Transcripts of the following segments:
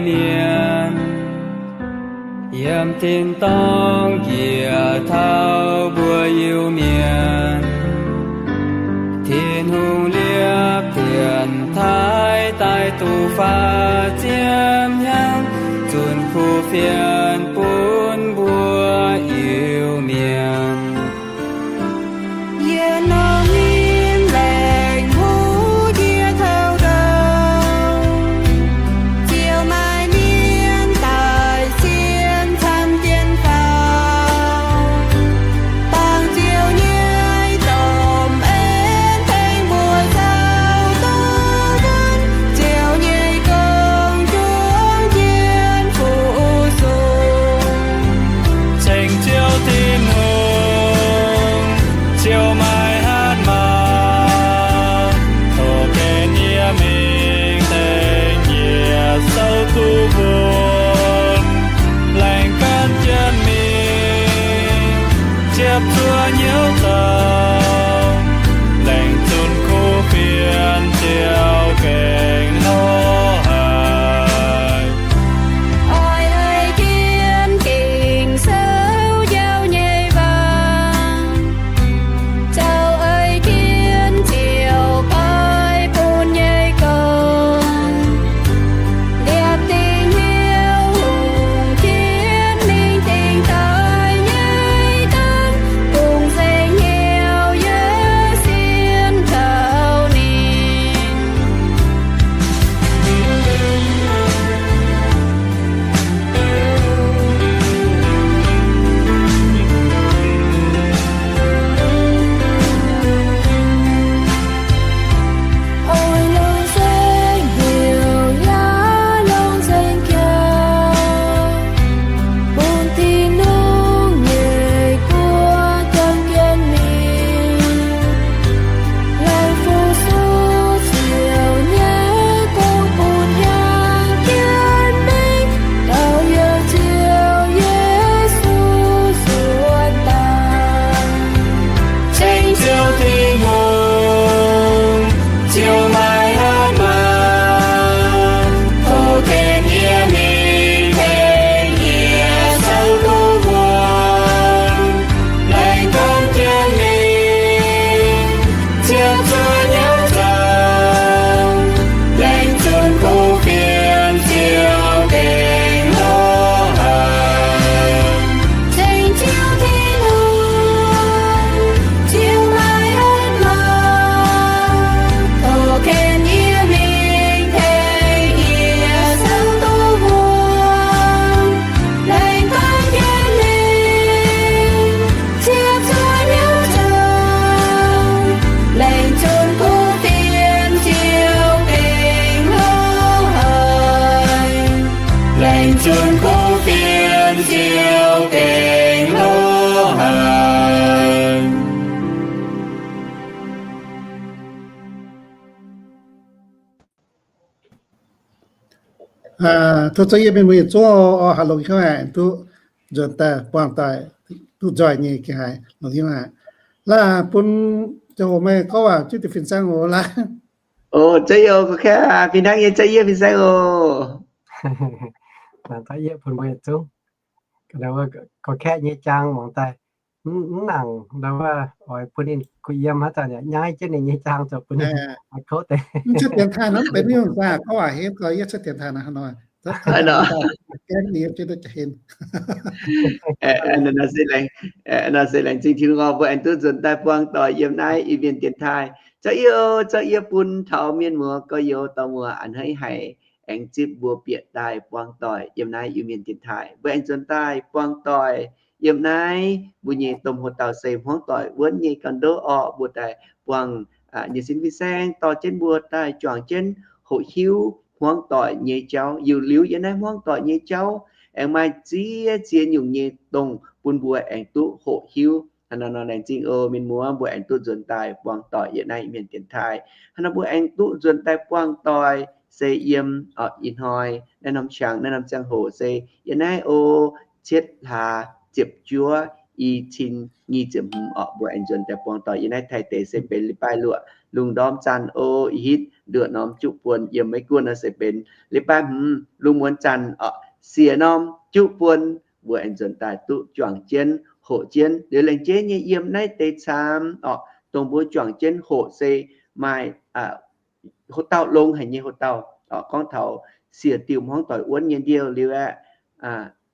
mienh, yiem tin-dorngh njiec taux mbuo Iu-Mienh. Tin-Hungh liepv dienx taaih daaih duqv faah ziepc hnyangx, zunc kuv fienx bun mbuo Iu-Mienh. Yie nor nyim laengz huv ndie taux ndau, ziouc maaih mienh daaih sienx camv jienv faaux. Bangc Ziouv nyei domh en tengx mbuo caux duqv wuonv, Ziouv nyei gong juangc jienv fu-sux. Ceng Ziouv Tin-Hungh, Ziouv maiv hatc maaz, tov gengh yie mingh tengx yie souv duqv wuonv, laengz gan jienv mingh, ziepc zuoqv hnyouv zoux, laengz zunc kuv fienx Ziouv gengh lorz haic. Oix ei jienv Ging-Sou njaaux nyei waac, zoux ei jienv Ziouv oix bun nyei gong, liepc dingc hnyouv hungh jienv mingh dingc daaih nyei dangv, dongh nzengc hnyouv yaac sienx kaux ninh. Oix longc nzengc hnyouv yaac longc nzengc jaax, bun Tin-Hungh nyei guoqv juangc jienv mingh. Laengz fu-sux Ziouv nyei gong bun jangx jienv mingh, taux yiem Ziouv Yesu nzuonx daaih. Ceng Ziouv Tin-Hungh, Ziouv maiv hatc maaz, tov gengh yie mingh tengx yie souv duqv wuonv, laengz gan jienv mingh, ziepc zuoqv hnyouv zoux, laengz zunc kuv fienx Ziouv gengh lorz haic. Ceng Ziouv Tin-Hungh, Ziouv maiv hatc maaz, tov gengh yie mingh tengx yie souv duqv wuonv, laengz gan jienv mingh, ziepc zuoqv hnyouv zoux, laengz zunc kuv fienx Ziouv gengh lorz haic. Laengz zunc kuv fienx Ziouv gengh lorz haic. Tov zoux yie mienh muoz-doic zungv oix haaix longx hnyouv haic duqv nzuonx daaih buangh doic duqv nzoih nyei gengh haiz longx hnyouv haic. Laaix bun ziangh hoc meih gorngv waac jienv deix fin-saeng oc laaix. Oc, za'gengh oc, gorqv-kaeqv fih hnangv nyei, za'gengh yie fin-saeng oc. Za'gengh yie bun mbuo yietc zungv gorqv-kaeqv nyei jaang muangx daaih. Mv nangc ndau wuov oix bun ninh kuh yiem haaix zanc yaac nyaiv jienv ninh nyei jaang zoux bun ninh maiv kouv deix. Cuotv dienx taaih nor mv benx nyungc daaih gorngv waac henv gorx, yie cuotv dienx taaih nor hnoi. Gaengh ninh yiem jienv duqv jaax henv. Nor se laengz zingh Tin-Hungh mbuo aengx duqv nzuonx daaih buangh doic yiem naaiv Iu-Mienh dienx taaih. Za'gengh yie, za'gengh yie bun taux mienh muoz gorx-youz dorh muoz a'hneiv haic aengx zipv mbuo bieqc daaih buangh doic yiem naaiv Iu-Mienh dienx taaih. Mbuo aengx nzuonx daaih buangh doic yiem naaiv mbuo nyei domh hoc dauh se hmuangv doic wuonv nyei ganh ndoqv orqc. Mbuo daaih buangh nyei sin fin-saeng dorh jienv mbuo daaih juangc jienv hoqc hiuv hmuangv doic nyei jauv. Yietc liuz yiem naaiv hmuangv doic nyei jauv aengx maaih ziex ziex nyungc nyei dongh bun mbuo aengx duqv hoqc hiuv. Hnangv naaiv nor laengz zingh oc mienh muoz, mbuo aengx duqv nzuonx daaih buangh doic yiem naaiv Iu-Mienh dienx taaih. Hnangv naaiv mbuo aengx duqv nzuonx daaih buangh doic se yiem ih hnoi naaiv norm qangx naaiv norm ziangh hoc se yiem naaiv oc, cietv hlaax ziepc juov i cin nyic ziepc hmz orqc. Mbuo aengx nzuonx daaih buangh doic yiem naaiv Taiv deic se benx 礼拜六. lungh ndorm zanc o, ih hitv nduoqc norm juqv buon yiem Meiv Guoqv nor se benx leiz-baaix hmz lungh muonz zanc oc, siec norm juqv buon mbuo aengx nzuonx daaih duqv juangc jienv hoqc jienv. Liuz laengz jienv nyei yiem naaiv deix camv oc, dongh mbuo juangc jienv hoqc se maaih houv dauh longx haic nyei houv dauh oc. Gorngv taux siec diuh hmuangv doic wuonv nyei ndiouh liuz aeqv,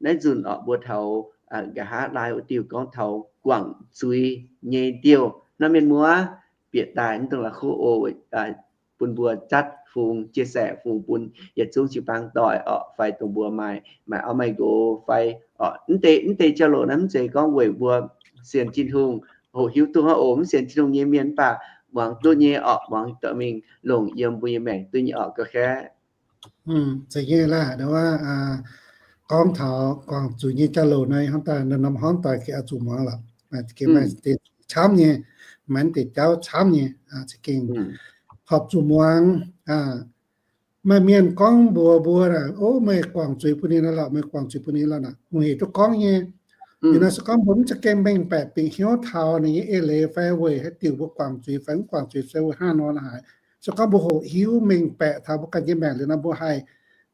naaiv nzunc oc mbuo taux nqa'haav laai wuov diuh gorngv taux guangc zuiz nyei ndiouh. Naaiv mienh muoz bieqc daaih mv dongh la'kuqv o, bun mbuo zatv fungx, chia sẻ fungx bun yietc zungv jiu-baang doic oc, fai dongh mbuo maaih, maaih auv maaih nqox fai oc. Mv deix, mv deix jauv-louc naaiv mv zeiz gorngv weic mbuo sienx Tin-Hungh hoqc hiuv duqv hnangv oc. Mv sienx Tin-Hungh nyei mienh mv baac muangx duqv nyei oc, muangx dorh mingh longc yiem mbuo nyei maengc duqv nyei oc, ga'keh. Zeiz nyei laah, gorngv taux guangc zuiz nyei jauv-louc naaiv, hnangv daaih norm hnangv doic gengh oix zuqc muangx lorqc. Gengh maaih deix camv nyei, maaih deix jauv camv nyei, za'gengh horpc zuqc muangx. Maaih mienh gorngv mbuox mbuo, o, meih guangc zuiz bun ninh lorqc, meih guangc zuiz bun ninh lorqc naaic, hungh hec duqv gorngv nyei. Liuz nor se gorngv mbuo mv za'gengh mengh baeqc bieqc hnyouv taux ninh nyei eix leiz fai weic haaix diuc mbuo guangc zuiz fai mv guangc zuiz fai weic hnangv nor naaic. Se gorngv mbuo hoqc hiuv mengh baeqc taux mbuo ganh nyei maengc liuz nor, mbuo haih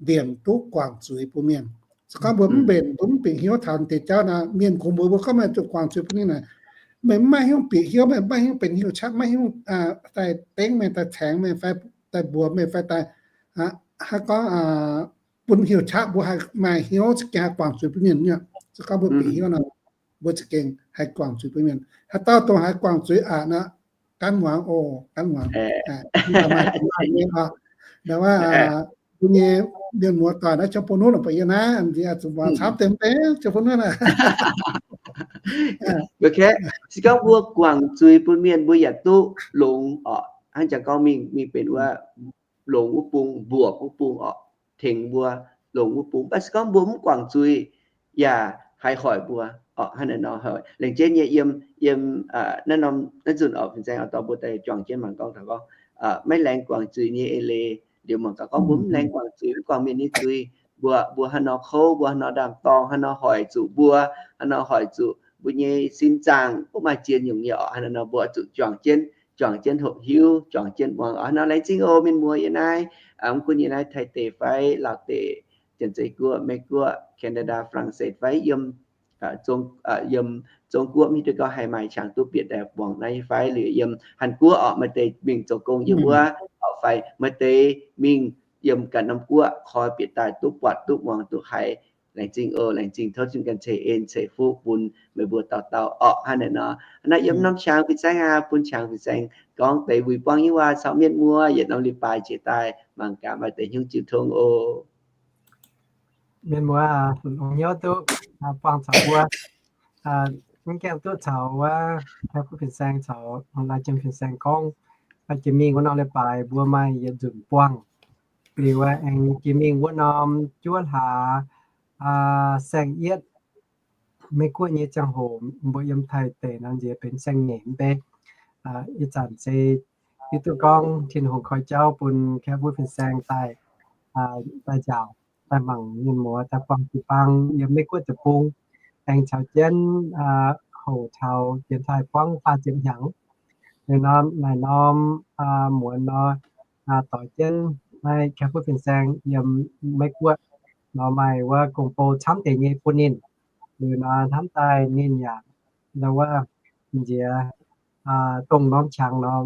mbenc duqv guangc zuiz bun mienh. Se gorngv mbuo mv mbenc, mbuo mv bieqc hnyouv taux deix jauv nor, mienh kungx mbuox mbuo gorngv meih zuqc guangc zuiz bun ninh naaic, meih maiv hiuv bieqc hnyouv, meih maiv hiuv benx hnyouv qaqv, maiv hiuv daaih dengv meih, daaih caengx meih fai daaih mbuox meih fai daaih haaix gorngv bun hnyouv qaqv, mbuo haih maaih hnyouv za'gengh haih guangc zuiz bun mienh nyei. Se gorngv mbuo bieqc hnyouv nor, mbuo za'gengh haih guangc zuiz bun mienh. Haaix dauh dongh haiz guangc zuiz aqc nor, gaanv muangx oc, gaanv muangx. Ndau wuov, mbuo nyei mienh muoz-doic naaiv ziouc bun hnangv naaic, baac yie naaiv nziex zuqc muangx camv deix mv bei ziouc bun hnangv naaic. Se gorngv mbuo guangc zuiz bun mienh mbuo yaac duqv longx oc. Hnangv jangx gorngv mingh, mingh benx wuov longx wuov bung, mbuoqc wuov bung oc, tengx mbuo longx wuov bung. Mv baac se gorngv mbuo mv guangc zuiz yaac haih hoic mbuo oc. Hnangv naaic nor, laengz jienv nyei yiem, yiem naaiv norm, naaiv nzunc oc, fin-saeng oix dorh mbuo daaih juangc jienv mangc gorngv taux gorngv maiv laengz guangc zuiz nyei eix leiz. Liuz mangc gaax gorngv mbuo mv laengz guangc zuiz, mv guangc mienh nyei zuiz, mbuo, mbuo haaix nor kouv, mbuo haaix nor ndaam-dorng, haaix nor hoic zuqc mbuo, haaix nor hoic zuqc mbuo nyei sin zaangc mv maaih zien nyungc nyei oc. Hnangv naaic nor mbuo oix zuqc juangc jienv, juangc jienv hoqc hiuv, juangc jienv muangx oc. Hnangv naaiv nor laengz zingh oc mienh muoz yiem naaiv, mv gunv yiem naaiv Taiv deic fai Laauv deic, Janx-Zei Guoqv, Meiv Guoqv, Canada, France fai yiem, yiem Zong Guoqv, mv hiuv duqv gorngv haih maaih qangx duqv bieqc daaih muangx naaiv fai liuz yiem Haaix Guoqv oc, maaih deix mingh zoux gong yiem wuov oc, fai maaih deix mingh yiem ganh norm guoqv koi bieqc daaih duqv buatc duqv muangx duqv haiz. Laengz zingh oc, laengz zingh tov Tin-Hungh ganh ceix en ceix fuqv bun meih mbuo dauh dauh oc. Hnangv naaic nor, hnangv naaiv yiem norm qangx fin-saeng aqv, bun qangx fin-saeng gorngv deix wuic buangv nyei waac caux mienh muoz yietc norm leiz-baaix jiex daaih mangc gaax maaih deix hnyouv jiu tong oc. Mienh muoz, longx hnyouv duqv buangh caux mbuo, mv gaengh duqv caux wuov Taiv Guoqv fin-saeng caux Laaix Jiem fin-saeng gorngv, jiex mingh wuov norm leiz-baaix mbuo maaih yietc nzunc buangh. Liuz aengx jiex mingh wuov norm juov hlaax saeng-yietv, Meiv Guoqv nyei ziangh hoc mbuo yiem Taiv deic nor nziex benx saeng-nyeic mv bei. Ih zanc se hiuv duqv gorngv Tin-Hungh koi jauv bun Taiv Guoqv fin-saeng daaih, daaih nziaauc, daaih mangc mienh muoz, daaih buangh jiu-baang yiem Meiv Guoqv deic-bung, aengx caux jienv houc taux dienx taaih buangv faah ziepc hnyangx. Liuz nor naaic norm muonz nor, doix jienv naaiv Taiv Guoqv fin-saeng yiem Meiv Guoqv nor maaih wuov gong-bou camv deix nyei bun ninh. Liuz nor hnamv daaih ninh yaac nor wuov nziex dongh norm qangx nor,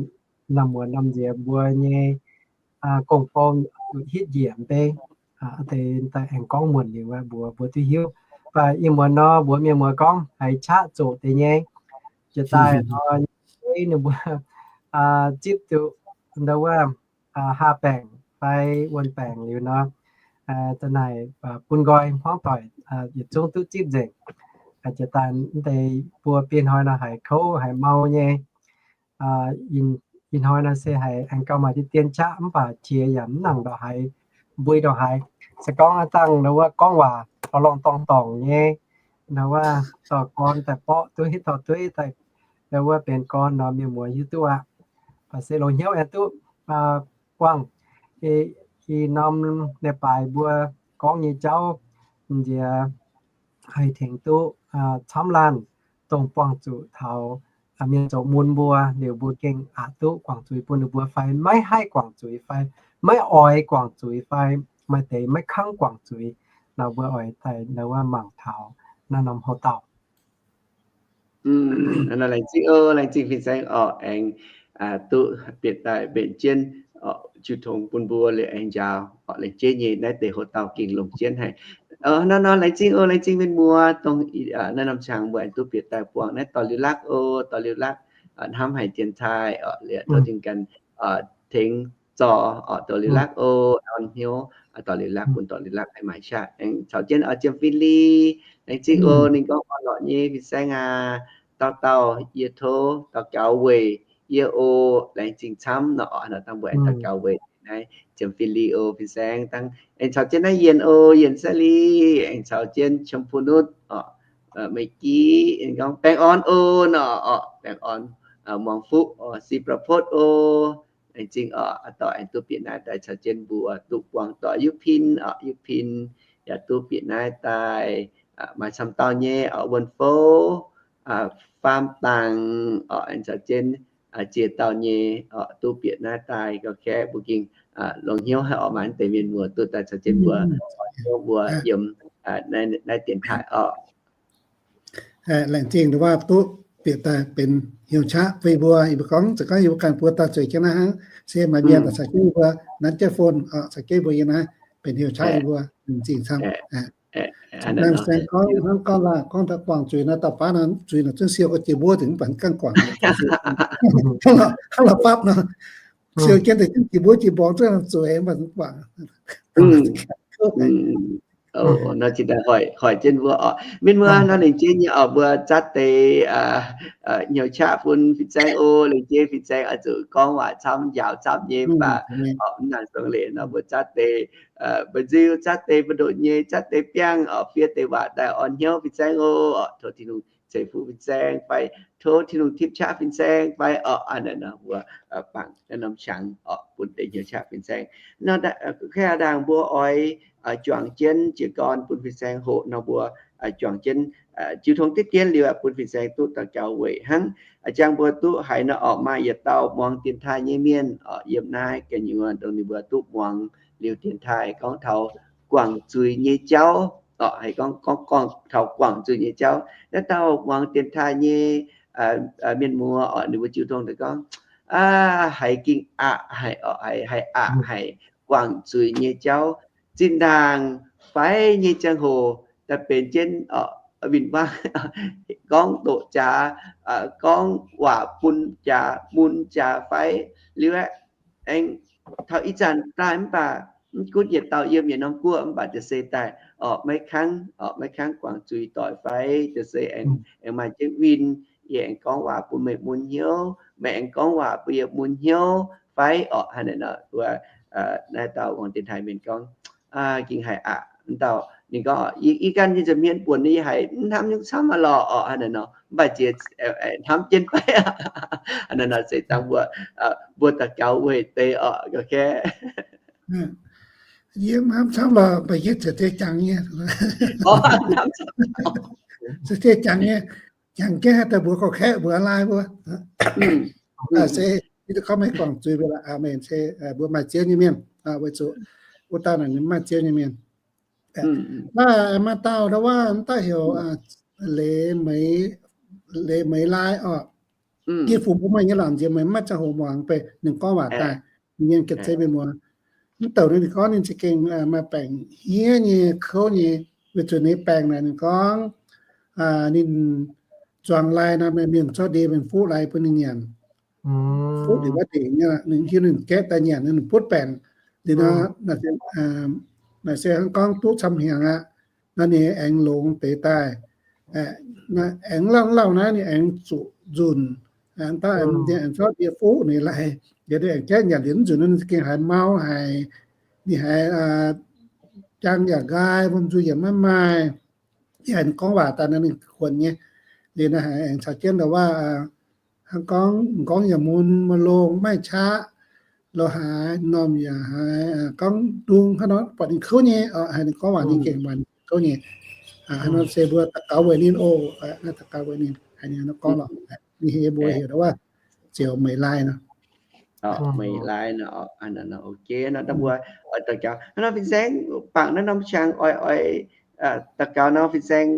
norm muonz norm nziex mbuo nyei gong-bou zuqc hitv njiec mv bei. Deix daaih aengx gorngv muonc liuz mbuo, mbuo duqv hiuv. Mv baac ih muonz nor mbuox mienh muoz gorngv haiz qaqv zoqc deix nyei. Jiex daaih nor, ninh mbuo zipv duqv ndau wuov haah baengc fai wuonh baengc liuz nor, za'naaic bun nqoi hmuangv doic yietc zungv duqv zipv nzengc. Jiex daaih mv deix buo biei hnoi nor haiz kouv haiz mau nyei. Ih hnoi nor se haiz aengx gauh maaih deix dien qaqv mv baac qiex yaac mv nangc ndongc haaix, mbui ndongc haaix. Se gorngv aav dangh ndau wuov gorngv waac dorh lorngh dorngh dorngc nyei, ndau wuov dorh gorn daaih borqv dueiv, hitv dorh dueiv daaih, ndau wuov benx gorn nor mienh muoz hiuv duqv aqv. Baac se longx hnyouv aengx duqv buangh ih norm leiz-baaix mbuo gorngv nyei jauv nziex haih tengx duqv camv laanh dongh buangh zuqc taux mienh zoux mun mbuo, liuz mbuo gengh aqc duqv guangc zuiz bun ninh mbuo fai maiv haih guangc zuiz fai maiv oix guangc zuiz fai maaih deix maiv kangv guangc zuiz nor, mbuo oix daaih ndau wuov mangc taux naaiv norm houx-dauh. Laengz zingh oc, laengz zingh fin-saeng oc, aengx duqv bieqc daaih mbenc jienv jiu tong bun mbuo liuz aengx njaaux oc, laengz jeiv nyei naaiv deix houx-dauh gengh longc jienv haic. Nor nor laengz zingh oc, laengz zingh mienh muoz dongh naaiv norm qangx mbuo aengx duqv bieqc daaih buangh naaiv dorh liuz lakv oc, dorh liuz lakv, hnamv haic dienx taaih oc, liuz dorh jienv ganh tengx zorc oc, dorh liuz lakv oc, orn hnyouv dorh liuz lakv bun dorh liuz lakv haih maaic qaqv. Aengx caux jienv oc, Jiem Fin Li, laengz zingh oc, ninh gorngv orn lorqc nyei fin-saeng aac, dauh dauh yie tov daux gaux weic yie oc, laengz zingh camv nor oc, nor dangh mbuo aengx daux gaux weic naaiv Jiem Fin Li oc, fin-saeng dangh aengx caux jienv naaiv Yienh oc, Yienh Sai Li, aengx caux jienv Chong Pun Nutv oc, Meic Giv, aengx gorngv baengh orn oc nor oc, baengh orn, muangx fuqv oc, si ba'potv oc. Laengz zingh oc, aa dorh aengx duqv bieqc naaiv daaih caux jienv mbuo duqv buangh doic, Yiuv Pin oc, Yiuv Pin yaac duqv bieqc naaiv daaih, maaih camv dauh nyei oc, Wuonh Fouv, Faam Dangc oc, aengx caux jienv ziex dauh nyei oc, duqv bieqc naaiv daaih gauh kaeqv, mbuo gengh longc hnyouv haic oc, maaih deix mienh muoz duqv daaih caux jienv mbuo, mbuo yiem naaiv dienx taaih oc. Laengz zingh ndau wuov duqv bieqc daaih benx hnyouv qaqv bun yie mbuo. Yie mbuo gorngv, za'gengh yie mbuo ganh buo dauh zueiz jienv naaiv hnangv, se maaih mienh daaih caux jienv yie mbuo nanv jienv phone oc, caux jienv mbuo yiem naaiv benx hnyouv qaqv yie mbuo. Laengz zingh camv. Naaiv saeng gorngv hnangv gorngv laaih gorngv daaih guangc zuiz naaiv, dauh baav naaiv zuiz naaic zungv siou gau jiex mbuov dingc mv baac ganh guangc. Hnangv la'fapv nor, siou jienv daaih zungv jiex mbuov jiex mborngz zungv zueiz mv baac guangc. Nor zinh daaih hoic jienv mbuo oc, mienh muoz nor, laengz jienv nyei oc, mbuo zatv deix hnyouv qaqv bun fin-saeng oc. Laengz jienv fin-saeng oix zuqc gorngv waac camv, njaaux camv nyei mv baac oc, mv nangc song leiz nor mbuo zatv deix mba'nziu, zatv deix mbu'ndoqc nyei, zatv deix biangh oc, fiev deix waac daaih orn hnyouv fin-saeng oc. Tov Tin-Hungh ceix fuqv fin-saeng fai tov Tin-Hungh tipv qaqv fin-saeng fai oc. Aa, naaiv nor mbuo bangc naaiv norm qangx oc, bun deix hnyouv qaqv fin-saeng. Nor, kaav ndaangc mbuo oix juangc jienv jiez gorn bun fin-saeng hoqc nor, mbuo juangc jienv jiu tong diqv dien liuz bun fin-saeng duqv daux gaux weic hnangv. Jangx mbuo duqv haiz nor oc, maaih yietc dauh muangx dienx taaih nyei mienh oc, yiem naaiv gu'nyuoz dongh ninh mbuo duqv muangx liuz dienx taaih gorngv taux guangc zuiz nyei jauv oc, haiz gorngv, gorngv, gorngv taux guangc zuiz nyei jauv. Naaiv dauh muangx dienx taaih nyei mienh muoz oc, ninh mbuo jiu tong daaih gorngv, aa, haiz gengh aqc haic oc, haiz, haiz aqc haic guangc zuiz nyei jauv. Zinh ndaangc faix nyei ziangh hoc daaih benx jienv oc, win-wangv gorngv doqc jaax, gorngv waac bun jaax, mun jaax faix liuz aeqv, aengx taux ih zanc daaih mv baac mv gunv yietc dauh yiem yietc norm guoqv mv baac jiez se daaih oc, maiv kangv oc, maiv kangv guangc zuiz doic faix, jiez se aengx, aengx maaih jienv win, yie aengx gorngv waac bun meih mun hnyouv, meih aengx gorngv waac bun yie mun hnyouv faix oc. Hnangv naaic nor, mbuo naaiv dauh muangx dienx taaih mienh gorngv, gengh haiz aqc. Dauh ninh gorngv, yie ganh nyei nza'hmien buonc yie haiz mv hnamv nyungc camv aqv lorqc oc. Hnangv naaic nor, mv baac jiex hnamv jienv fai aqv. Hnangv naaic nor se dangh mbuo, mbuo daux gaux weic deix oc, ga'kaeqv. Yie mv hnamv camv lorqc, mv baac yie za'gengh jangx nyei. Za'gengh jangx nyei. Jangx jienv haih daaih mbuox ga'kaeqv mbuox laai mbuo. Se yie gorngv maiv guangc zuiz mbuo lorqc, aamen. Se mbuo maaih Ziouv nyei mienh, weic zuqc wuov dauh naaic ninh maaih Ziouv nyei mienh. Naaiv maaih dauh ndau wuov, daaih heuc Leiz Meix, Leiz Meix Laai oc. Yie fungx mbuo maaih nyei laangz nziex meih maiv ziangh hoc muangx, beiv ninh gorngv waac daaih, ninh nyei ga'zeiv mienh muoz. Mv douc ninh gorngv ninh za'gengh maaih baengc hniev nyei, kouv nyei, weic zuqc ninh baengc naaic ninh gorngv ninh zuangx lai nor, mienh zorqv ndie mingh fuqv lai bun ninh nyanc. Fuqv ndie wuov dingc nyei, ninh hiuv ninh gaeqv daaih nyanc, ninh butv baengc. Liuz nor, naaic se hnangv gorngv duqv camv hnyangx aqv. Nor ninh aengx longx deix daaih. Aengx lauh lauh naaiv ninh aengx zuqc nzunc. Daaih aengx zorqv ndie fuqv ninh lai, liuz ninh aengx gaeqv nyanc liuz mv nzunc nor ninh gengh haiz mau haic. Ninh haiz jaang yaac nqaai, wuom nzuih yaac maiv maaih. Yie haiz ninh gorngv waac daaih nor ninh kuonx nyei. Liuz naaiv haiz aengx caux jienv ndau wuov, hnangv gorngv, gorngv yaac mun, maiv longx, maiv qaqv, lo haaix norm yaac haiz gorngv ndung hnangv nor, buatc ninh kouv nyei, haiz ninh gorngv waac ninh gengh maaih kouv nyei. Hnangv nor se mbuo daux gaux weic ninh oc, naaiv daux gaux weic ninh, haiz ninh nor gorngv lorqc. ninh heuc mbuo heuc wuov Ziouc Meih Lai nor. Meih Lai nor, ok nor, mbuo oix daux gaux nor, fin-saeng bangc naaiv norm qangx oix, oix daux gaux nor, fin-saeng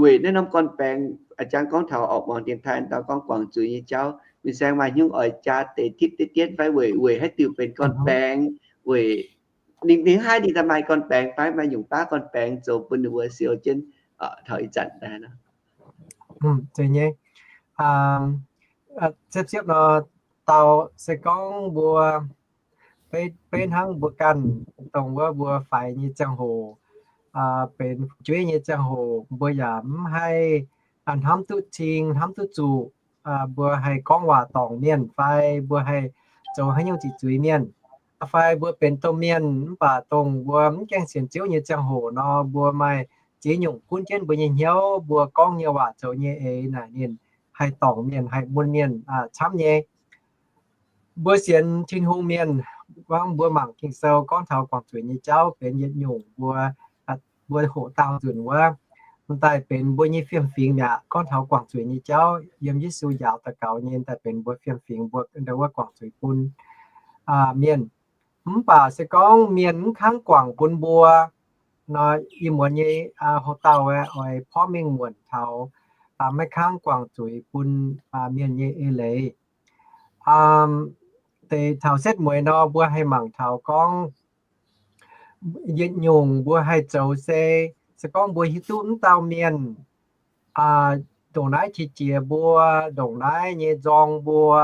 weic naaiv norm gorn-baengx, a'jang gorngv taux orqc, muangx dienx taaih dau gorngv guangc zuiz nyei jauv, fin-saeng maaih hnyouv oix jaa deix tipv deix dietv fai weic, weic haaix diuc benx gorn-baengx, weic ninh, ninh haih ninh daaih maaih gorn-baengx fai maaih nyungc baav gorn-baengx zoux bun ninh mbuo siou jienv taux ih zanc daaih nor. Siepv-siepv nor, dau se gorngv mbuo beiv hnangv mbuo ganh dongh wuov mbuo faix nyei ziangh hoc, benx fu'jueiv nyei ziangh hoc, mbuo yaac mv haih hnamv duqv cing hnamv duqv zuqc mbuo haih gorngv waac dorngc mienh fai mbuo haih zoux haaix nyungc ziqc zuiz mienh, fai mbuo benx domh mienh mv baac dongh mbuo mv gaengh sienx Ziouv nyei ziangh hoc nor, mbuo maaih ziex nyungc gunv jienv mbuo nyei hnyouv, mbuo gorngv nyei waac zoux nyei eix naaic ninh haih dorngc mienh haih mun mienh camv nyei. Mbuo sienx Tin-Hungh mienh, gorngv mbuo mangc Ging-Sou gorngv taux guangc zuiz nyei jauv benx yietc nyungc mbuo, mbuo hoqc daauh nzunc wuov, m'daaih benx mbuo nyei fiem-fingx mi'aqv. Gorngv taux guangc zuiz nyei jauv yiem Yesu njaaux daux gaux nyei, m'daaih benx mbuo fiem-fingx, mbuo ndau wuov guangc zuiz bun mienh. Mv baac se gorngv mienh mv kangv guangc bun mbuo nor, ih muonz nyei hoc-dauh oix porv mengh muonc taux maiv kangv guangc zuiz bun mienh nyei eix leiz. Deix taux setv mueiz nor, mbuo haih mangc taux gorngv yietc nyungc mbuo haih zoux se, se gorngv mbuo hiuv duqv m'dauh mienh ndongc naaiv qiex jiez mbuo, ndongc naaiv nyei nzorng mbuo,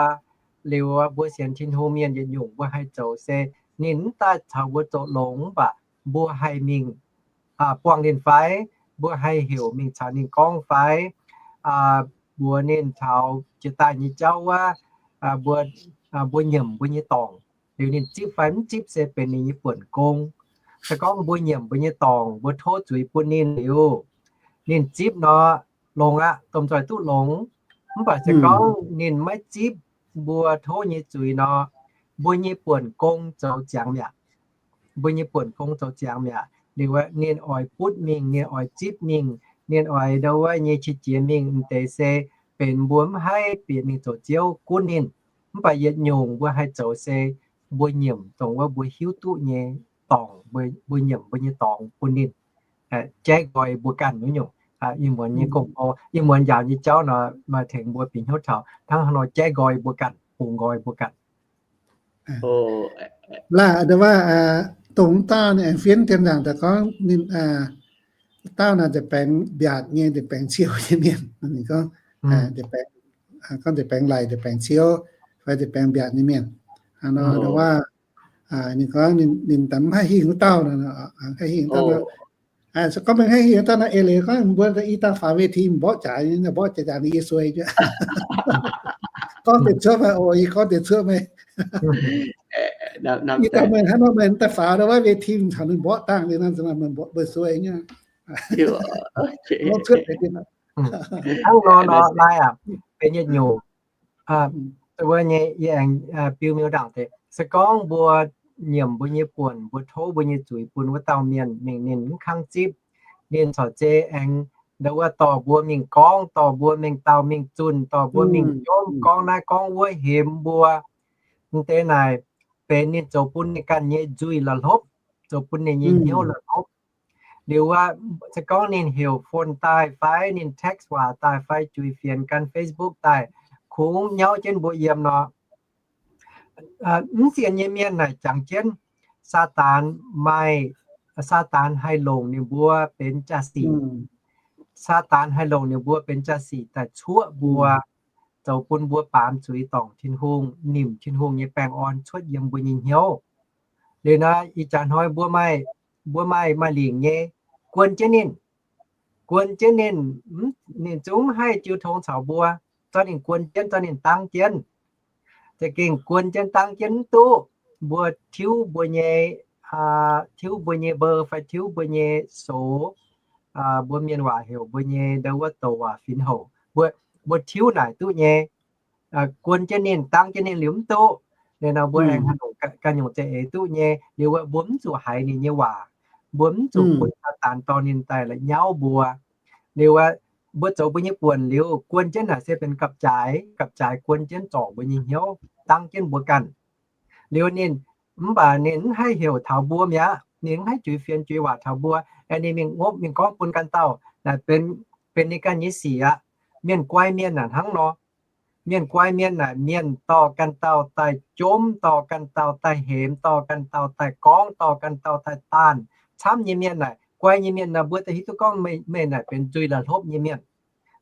liuz mbuo sienx Tin-Hungh mienh yietc nyungc mbuo haih zoux se, ninh mv daaih caux mbuo zoux longx mv baac mbuo haih mingh buangh ninh fai, mbuo haih heuc mingh caux ninh gorngv fai, mbuox ninh taux jiex daaih nyei jauv wuov, mbuo, mbuo nyiemc mbuo nyei dorngc, liuz ninh zipv fai mv zipv se benx ninh nyei buonc gong. Se gorngv mbuo nyiemc mbuo nyei dorngc, mbuo tov zuiz bun ninh liuz, ninh zipv nor, longx aqv, domh nzoih duqv longx. Mv baac se gorngv ninh maiv zipv, mbuo tov nyei zuiz nor, mbuo nyei buonc gong zoux ziangx mi'aqv. Mbuo nyei buonc gong zoux ziangx mi'aqv. Liuz ninh oix butv mingh, ninh oix zipv mingh, ninh oix ndau wuov nyei qiex jiez mingh, m'deix se benx mbuo mv haih bieqc mingh zoux Ziouv gunv ninh. Mv baac yietc nyungc mbuo haih zoux se mbuo nyiemc dongh wuov mbuo hiuv duqv nyei dorngc, mbuo nyiemc mbuo nyei dorngx bun ninh, jaiv nqoi mbuo ganh wuov nyungc. Ih muonz nyei gong-bou, ih muonz njaaux nyei jauv nor, maaih tengx mbuo bieqc hnyouv taux hnangv haaix nor jaiv nqoi mbuo ganh, bungx nqoi mbuo ganh. Laah, dongh wuov, dongh wuov dauh ninh aengx fienv dien zaangc daaih gorngv ninh, dauh naaic deix baengx mbiaatc nyei, deix baengx ciou nyei mienh. Ninh gorngv, gorngv deix baengx laic, deix baengx ciou, fai deix baengx mbiaatc nyei mienh. Dongh wuov, ninh gorngv ninh daaih mv haih hingh wuov dauh, haih hingh dauh nor. Se gorngv maiv haih hingh dauh nor, eix leiz gorngv mbuo i dauh faaux เวที mborqv jaax, mborqv jaax jaax ninh yie suei nyei. Gorngv deix cuotv meih oc, yie gorngv deix cuotv meih. Yie dauh meih hnangv nor meih daaih faaux wuov เวที caux ninh mborqv dangh liuz nor, meih mborqv meih suei nyei. Hnangv nor nor naaiv aqv, benx yietc nyungc. Wuov nyei yie aengx biu miuc ndaangc deix, se gorngv mbuo nyiemc mbuo nyei buonc, mbuo tov mbuo nyei zuiz bun wuov dauh mienh mingh ninh mv kangv zipv, ninh corc zei aengx ndau wuov dorh mbuo mingh gorngv, dorh mbuo mingh dauh mingh zunh, dorh mbuo mingh jomv, gorngv naaiv gorngv wuov hemx mbuo. M'deix naaic benx ninh zoux bun ninh ganh nyei nzuih la'hlopv, zoux bun ninh nyei hnyouv la'hlopv. Liuz wuov, se gorngv ninh heuc phone daaih fai ninh text waac daaih fai juix fienx gan Facebook daaih, kungx nyauv jienv mbuo yiem nor. Mv sienx nyei mienh naaic jangx jienv, Saadaan maaih, Saadaan haih longc ninh mbuo benx jaa-sic. Saadaan haih longc ninh mbuo benx jaa-sic daaih cuoqv mbuo, zoux bun mbuo baamz zuiz dorngc Tin-Hungh, nimc Tin-Hungh nyei baengh orn cuotv yiem mbuo nyei hnyouv. Liuz nor, ih jaax hnoi mbuo maaih, mbuo maaih, maaih lingc nyei, guon jienv ninh, guon jienv ninh, ninh zungv haih jiu tong caux mbuo, zorqv ninh guon jienv, zorqv ninh dangv jienv. Za'gengh guon jienv dangv jienv mv duqv. Mbuo tiuv mbuo nyei, tiuv mbuo nyei mbou fai tiuv mbuo nyei soux, mbuo mienh waac heuc mbuo nyei ndau wuov douc waac finx houc, mbuo, mbuo tiuv naaic duqv nyei. Guon jienv ninh, dangv jienv ninh liuz mv duqv. Liuz nor mbuo aengx haaix nyungc ganh nyungc za'eix duqv nyei. Liuz wuov mbuo mv zuqc haiz ninh nyei waac. Mbuo mv zuqc bun Saadaan dorh ninh daaih la'nyauv mbuo. Liuz wuov mbuo zoux mbuo nyei buonc liuz, guon jienv naaic se benx gapv-jaaix, gapv-jaaix guon jienv zorc mbuo nyei hnyouv, dangv jienv mbuo ganh. Liuz ninh, mv baac ninh mv haih heuc taux mbuo mi'aqv. Ninh mv haih juix fienx juix waac taux mbuo. Aengx ninh mingh ngopv mingh gorngv bun ganh dauh naaic benx, benx ninh ganh nyei sic aqv. Mienh guai mienh naaic hnangv nor. Mienh guai mienh naaic mienh dorh ganh dauh daaih jomv, dorh ganh dauh daaih hemx, dorh ganh dauh daaih gorngv, dorh ganh dauh daaih daanh. Camv nyei mienh naaic, guai nyei mienh naaic, mbuo daaih hiuv duqv gorngv meih, meih naaic benx nzuih la'hlopv nyei mienh.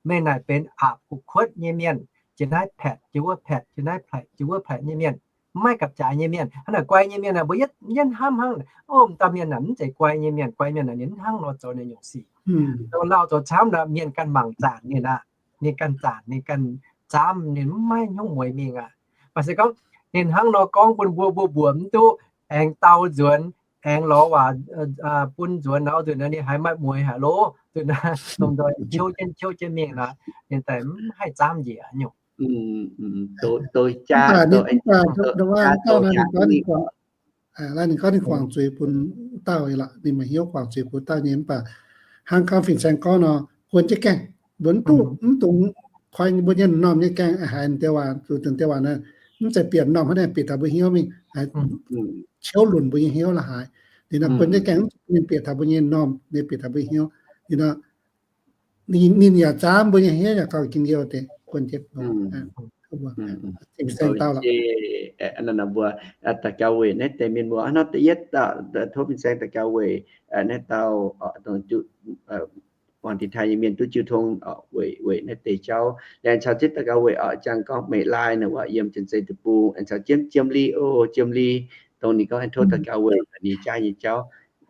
Meih naaic benx aqc gu'kuotv nyei mienh, jiex naaiv paetc jiex wuov, paetc jiex naaiv, paetc jiex wuov, paetc nyei mienh. Mv maaih gapv-jaaix nyei mienh. Hnangv naaic guai nyei mienh naaic, mbuo yietv, yietv hnamv hnangv, o, m'dauh mienh naaic mv zeiz guai nyei mienh. Guai mienh naaic ninh mv hnangv nor zoux ninh nyungc sic. Zoux lauh zoux camv naaic, mienh ganh mangc zaanc ninh aqv. Ninh ganh zaanc, ninh ganh zaamv, ninh mv maaih hnyouv mueiz mingh aqv. Mv baac se gorngv ninh hnangv nor gorngv bun mbuo, mbuo mbuox mv duqv, aengx dau nzuonx, aengx lorz waac bun nzuonx nor, nzunc naaiv ninh haiz maaih mueiz haic loh. Nzunc naaiv lomh nzoih qiouv jienv qiouv jienv mingh nor, ninh daaih mv haih zaamv njiec nyungc. Mv baac ninh, mv baac ndau wuov dauh naaiv ninh gorngv ninh guangc, ninh gorngv ninh guangc zuiz bun dauh lorqc, ninh maaih hnyouv guangc zuiz bun dauh nyei. Mv baac hnangv gorngv fin-saeng gorngv nor, guon jienv gaengh, mbuo mv duqv, mv dungx koi mbuo nyei m'normh nyei gaengh haiz deix waac, zuqc deix waac naaiv mv zeiz bieqc m'normh hnangv naaiv bieqc taux mbuo hnyouv mingh, qiouv lunc mbuo nyei hnyouv la'haaix. Liuz nor guon jienv gaengh mv zuqc ninh bieqc taux mbuo nyei m'normh, ninh bieqc taux mbuo hnyouv. Liuz nor ninh, ninh yaac zaamv mbuo nyei hnyouv yaac gauh njien-youh deix guon jienv. Fin-saeng dau lorqc. Mbuo daux gaux weic naaiv deix mienh muoz hnangv nor da'yietv, tov fin-saeng daux gaux weic naaiv dauh muangx tin-tai nyei mienh duqv jiu tong weic, weic naaiv deix jauv. Laengz caux jienv daux gaux weic oc, jangx gorngv Meih Lai naaic waac yiem Janx-Zei Deic-Bung, aengx caux jienv Jiem Li, o, Jiem Li, dongh ninh gorngv aengx tov daux gaux weic ninh jaav nyei jauv.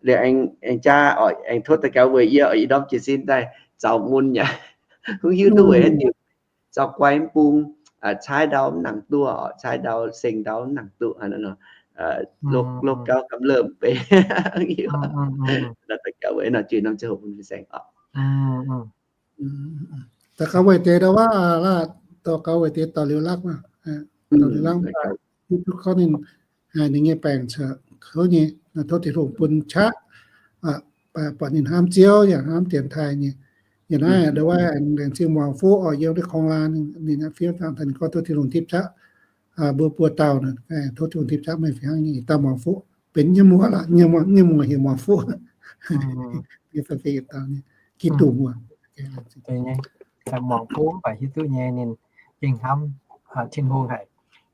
Liuz aengx jaav oc, aengx tov daux gaux weic yie oc, ih ndorm jiez sin daaih zaux mun yaac mv hiuv duqv weic haaix diuc. Zaux guai mv bung, caaiv ndau mv nangc duqv, caaiv ndau seng ndau mv nangc duqv, lov gauv gamh lomh beiv. Daux gaux weic nor juix norm ziangh hoc bun fin-saeng oc. Daux gaux weic deix ndau wuov, daux gaux weic deix dorh liuz lakv, dorh liuz lakv, hiuv duqv gorngv ninh, ninh nyei baengc cuotv kouv nyei, tov Tin-Hungh bun qaqv, buatc ninh hnamv Ziouv yaac hnamv dienx taaih nyei. Yie naaiv ndau wuov laengz zingh muangx fuqv oc, yiem naaiv kong laa ninh fiev dangh ninh gorngv tov Tin-Hungh tipv qaqv mbuo buo dauh, tov Tin-Hungh tipv qaqv meih fih hnangv nyei dauh muangx fuqv benx nyei muoz lorqc, nyei muoz heuc muangx fuqv. Giduc muoz. Muangx fuqv mv baac hiuv duqv nyei ninh gengh hnamv Tin-Hungh haic,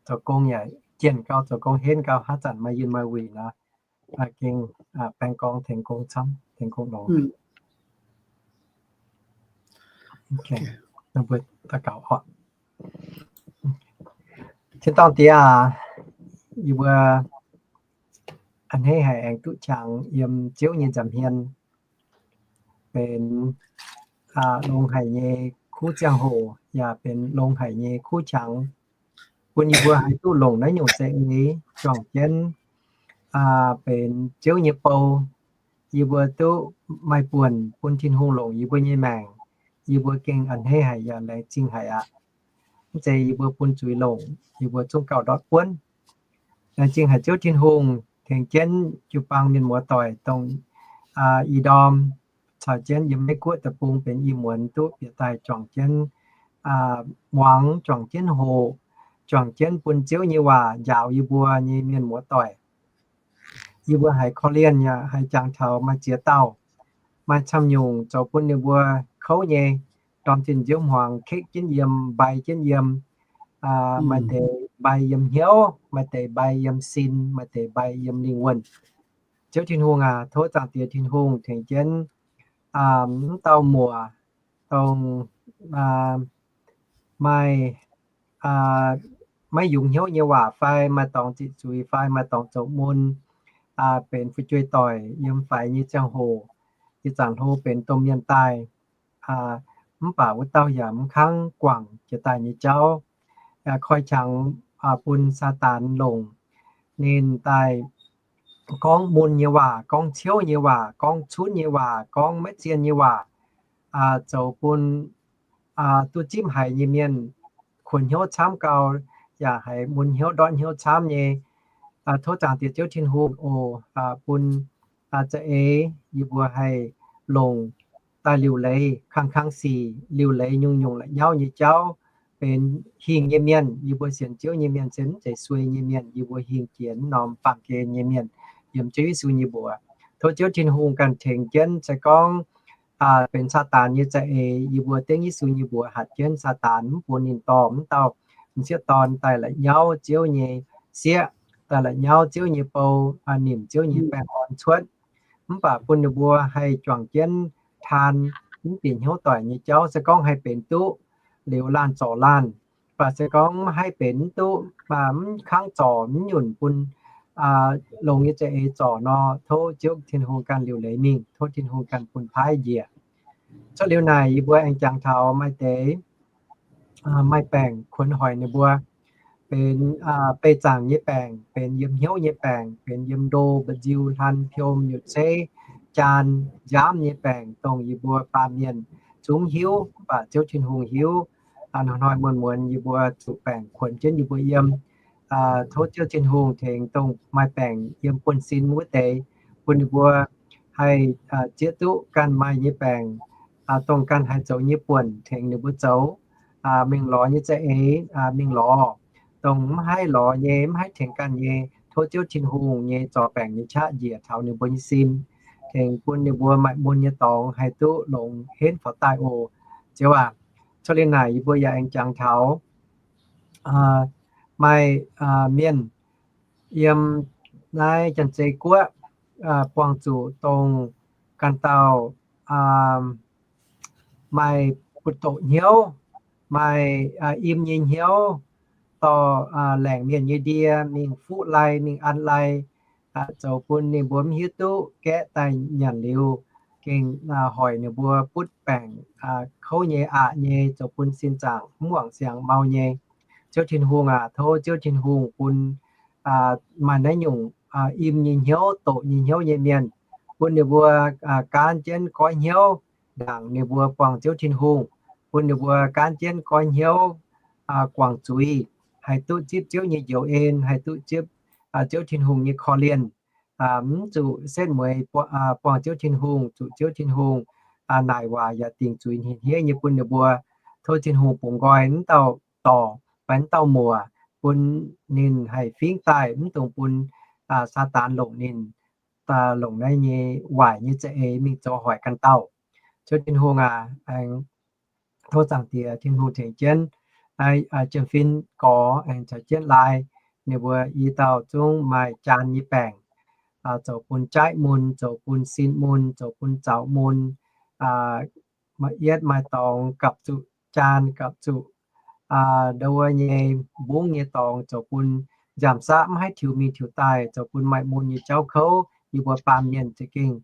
zoux gong yaac jienh gau, zoux gong henv gau, haaix zanc maaih yinh maaih wuic nor, gengh baeng gorngv tengx gong camv, tengx gong longx. Mbuo daux gaux oc. Tin-dorngh Diex aac, yie mbuo a'hneiv haic aengx duqv qangx yiem Ziouv nyei nza'hmien, benx longx haic nyei kuv ziangh hoc, yaac benx longx haic nyei kuv qangx, bun yie mbuo haih duqv longc naaiv nyungc za'eix juangc jienv benx Ziouv nyei bou. Yie mbuo duqv maaih buonc bun Tin-Hungh longc yie mbuo nyei maengc, yie mbuo gengh a'hneiv haic yaac laengz zingh haic aqv. Mv zeiz yie mbuo bun zuiz longc, yie mbuo zungv gauh ndortv buonv. Laengz zingh haic Ziouv Tin-Hungh tengx jienv jiu-baang mienh muoz-doic dongh ih ndorm caux jienv yiem Meiv Guoqv deic-bung benx ih muonz duqv bieqc daaih juangc jienv muangx, juangc jienv hoqc, juangc jienv bun Ziouv nyei waac njaaux yie mbuo nyei mienh muoz-doic. Yie mbuo haiz korv-lienh yaac haiz jangx taux maaih ziex dauh maaih camv-nyungc zoux bun ninh mbuo kouv nyei. Ndorm zinh nziouv hmuangx kekv jienv yiem, mbai jienv yiem. Maaih deix mbai yiem hnyouv, maaih deix mbai yiem sin, maaih deix mbai yiem lingh wuonh. Ziouv Tin-Hungh aac, tov Zaangc Diex Tin-Hungh tengx jienv m'dauh muoc, dongh maaih maiv yungz hnyouv nyei waac fai maaih dorngx ziqc zuiz fai maaih dorngx zoux mun, benx fu'jueiv-doic yiem faix nyei ziangh hoc, ih zanc hlo benx domh mienh daaih. Mv baac wuov dauh yaac mv kangv guangc jiex daaih nyei jauv, koi qangx bun Saadaan longc. Ninh daaih gorngv mun nyei waac, gorngv ciouv nyei waac, gorngv cunv nyei waac, gorngv maiv zien nyei waac, zoux bun duqv zipv haiz nyei mienh kuonx hnyouv camv gau, yaac haiz mun hnyouv ndortv hnyouv camv nyei. Tov Zaangc Diex Ziouv Tin-Hungh oc, bun za'eix yie mbuo haih longc daaih liuc leiz kang-kang sic, liuc leiz nyungc-nyungc la'nyauv nyei jauv, benx hingh nyei mienh. Yie mbuo sienx Ziouv nyei mienh se mv zeiz suei nyei mienh. Yie mbuo hingh jiex norm baamh gen nyei mienh yiem Ziouv Yesu nyei mbuox. Tov Ziouv Tin-Hungh ganh tengx jienv. Se gorngv benx Saadaan nyei za'eix, yie mbuo dengv Yesu nyei mbuox hatc jienv Saadaan, mv bun ninh dorh mv dauh m'sieqv dorn daaih la'nyauv Ziouv nyei sieqv, daaih la'nyauv Ziouv nyei bou, nimc Ziouv nyei baengh orn cuotv. Mv baac bun ninh mbuo haih juangc jienv taan mv bieqc hnyouv doic nyei jauv. Se gorngv haih benx duqv liuz, laanh zorc laanh. Mv baac se gorngv mv haih benx mv duqv, mv kangv zorc, mv nyunc bun longx nyei za'eix zorc nor, tov Ziouv Tin-Hungh ganh liuc leiz mingh. Tov Tin-Hungh ganh bun paaiv njiec. Cuotv liuz naaic, yie mbuo aengx jangx taux maaih deix maaih baengc kuonx hoic ninh mbuo, benx beih zaangc nyei baengc, benx yiem hnyouv nyei baengc, benx yiem ndo, mba'nziu, hlan, piom, nyutc seiv, jaan, nziaamv nyei baengc, dongh yie mbuo baamh mienh zungv hiuv. Mv baac Ziouv Tin-Hungh hiuv. Hnoi-hnoi muonz-muonz yie mbuo zuqc baengc kuonx jienv yie mbuo yiem. Tov Ziouv Tin-Hungh tengx dongh maaih baengc yiem buonv-sin wuov deix, bun ninh mbuo haih zieqv duqv ganh maaih nyei baengc, dongh ganh haih zoux nyei buonc tengx ninh mbuo zoux. Mingh lorz nyei za'eix mingh lorz. Dongh mv haih lorz nyei, mv haih tengx ganh nyei, tov Ziouv Tin-Hungh nyei zorc baengc nyei qaqv njiec taux ninh mbuo nyei sin, tengx bun ninh mbuo maaih mun nyei dorngx haih duqv longx henv faaux daaih oc. Ziouv aac, cuotv liuz naaic yie mbuo yaac aengx jangx taux maaih mienh yiem naaiv Janx-Zei Guoqv buangh zuqc dongh ganh dauh maaih butv-doqc hnyouv, maaih im nyei hnyouv, dorh laengc mienh nyei ndie mingh fuqv lai, mingh an lai, zoux bun ninh mbuo mv hiuv duqv gaeqv daaih nyanc liuz, gengh hoic ninh mbuo butv baengc kouv nyei, aqc nyei, zoux bun sin zaangc mv wangc siangx mau nyei. Ziouv Tin-Hungh aac, tov Ziouv Tin-Hungh bun maaih naaiv nyungc im nyei hnyouv, doqc nyei hnyouv nyei mienh, bun ninh mbuo gaanv jienv goiv hnyouv ndaangc ninh mbuo buangh Ziouv Tin-Hungh, bun ninh mbuo gaanv jienv goiv hnyouv guangc zuiz, haih duqv zipv Ziouv nyei njoux en, haih duqv zipv Ziouv Tin-Hungh nyei korv-lienh. Mv zuqc setv mueiz buangh Ziouv Tin-Hungh, zuqc Ziouv Tin-Hungh naaic waac yaac dingc zuiz hniev-hniev nyei bun ninh mbuo. Tov Tin-Hungh bungx nqoi mv dauh dorc fai mv dauh muoc, bun ninh haih fingv daaih, mv dungx bun Saadaan longc ninh, longc naaiv nyei waaic nyei za'eix mingh zoux hoic ganh dauh. Ziouv Tin-Hungh aac, aengx tov Zaangc Diex Tin-Hungh tengx jienv naaiv Janx-Fin Gorx aengx caux jienv Lai, ninh mbuo i dauh zungv maaih jaan nyei baengc, zoux bun jaiv mun, zoux bun sin mun, zoux bun zaux mun, maaih yietv maaih dorngx gapv zuqc jaan, gapv zuqc ndo wuov nyei mbungv nyei dorngx, zoux bun nziaamv-saqv mv haih tiux mingh tiux daaih, zoux bun maaih mun nyei jauv kouv, yie mbuo baamh mienh za'gengh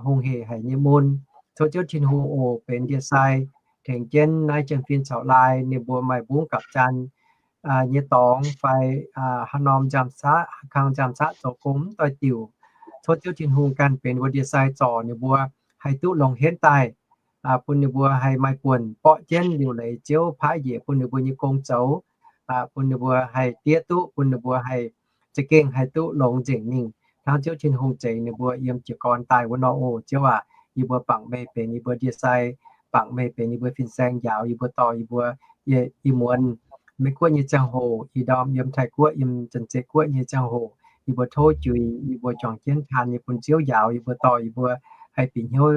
hungh hec haic nyei mun. Tov Ziouv Tin-Hungh oc benx ndie-sai tengx jienv naaiv Janx-Fin caux Lai ninh mbuo maaih mbungv gapv jaan nyei dorngx fai haaix norm nziaamv-saqv, haaix kang nziaamv-saqv zoux gong mv doix-diuc. Tov Ziouv Tin-Hungh ganh benx mbuo ndie-sai zorc ninh mbuo haih duqv longx henv daaih, bun ninh mbuo haih maaih buonc borqv jienv liuc leiz Ziouv paaiv njiec bun ninh mbuo nyei gong zoux, bun ninh mbuo haih diev duqv, bun ninh mbuo haih za'gengh haih duqv longx nzengc mingh hnangv Ziouv Tin-Hungh zeix ninh mbuo yiem jiez gorn daaih wuov nor. O Ziouv aac, yie mbuo bangc meih benx yie mbuo ndie-sai, bangc meih benx yie mbuo fin-saeng, njaaux yie mbuo, dorh yie mbuo, yie, yie muonz Meiv-Guoqv nyei ziangh hoc, ih ndorm yiem Taiv-Guoqv, yiem Janx-Zei Guoqv nyei ziangh hoc, yie mbuo tov juix, yie mbuo juangc jienv taan nyei bun Ziouv njaaux yie mbuo, dorh yie mbuo haih bieqc hnyouv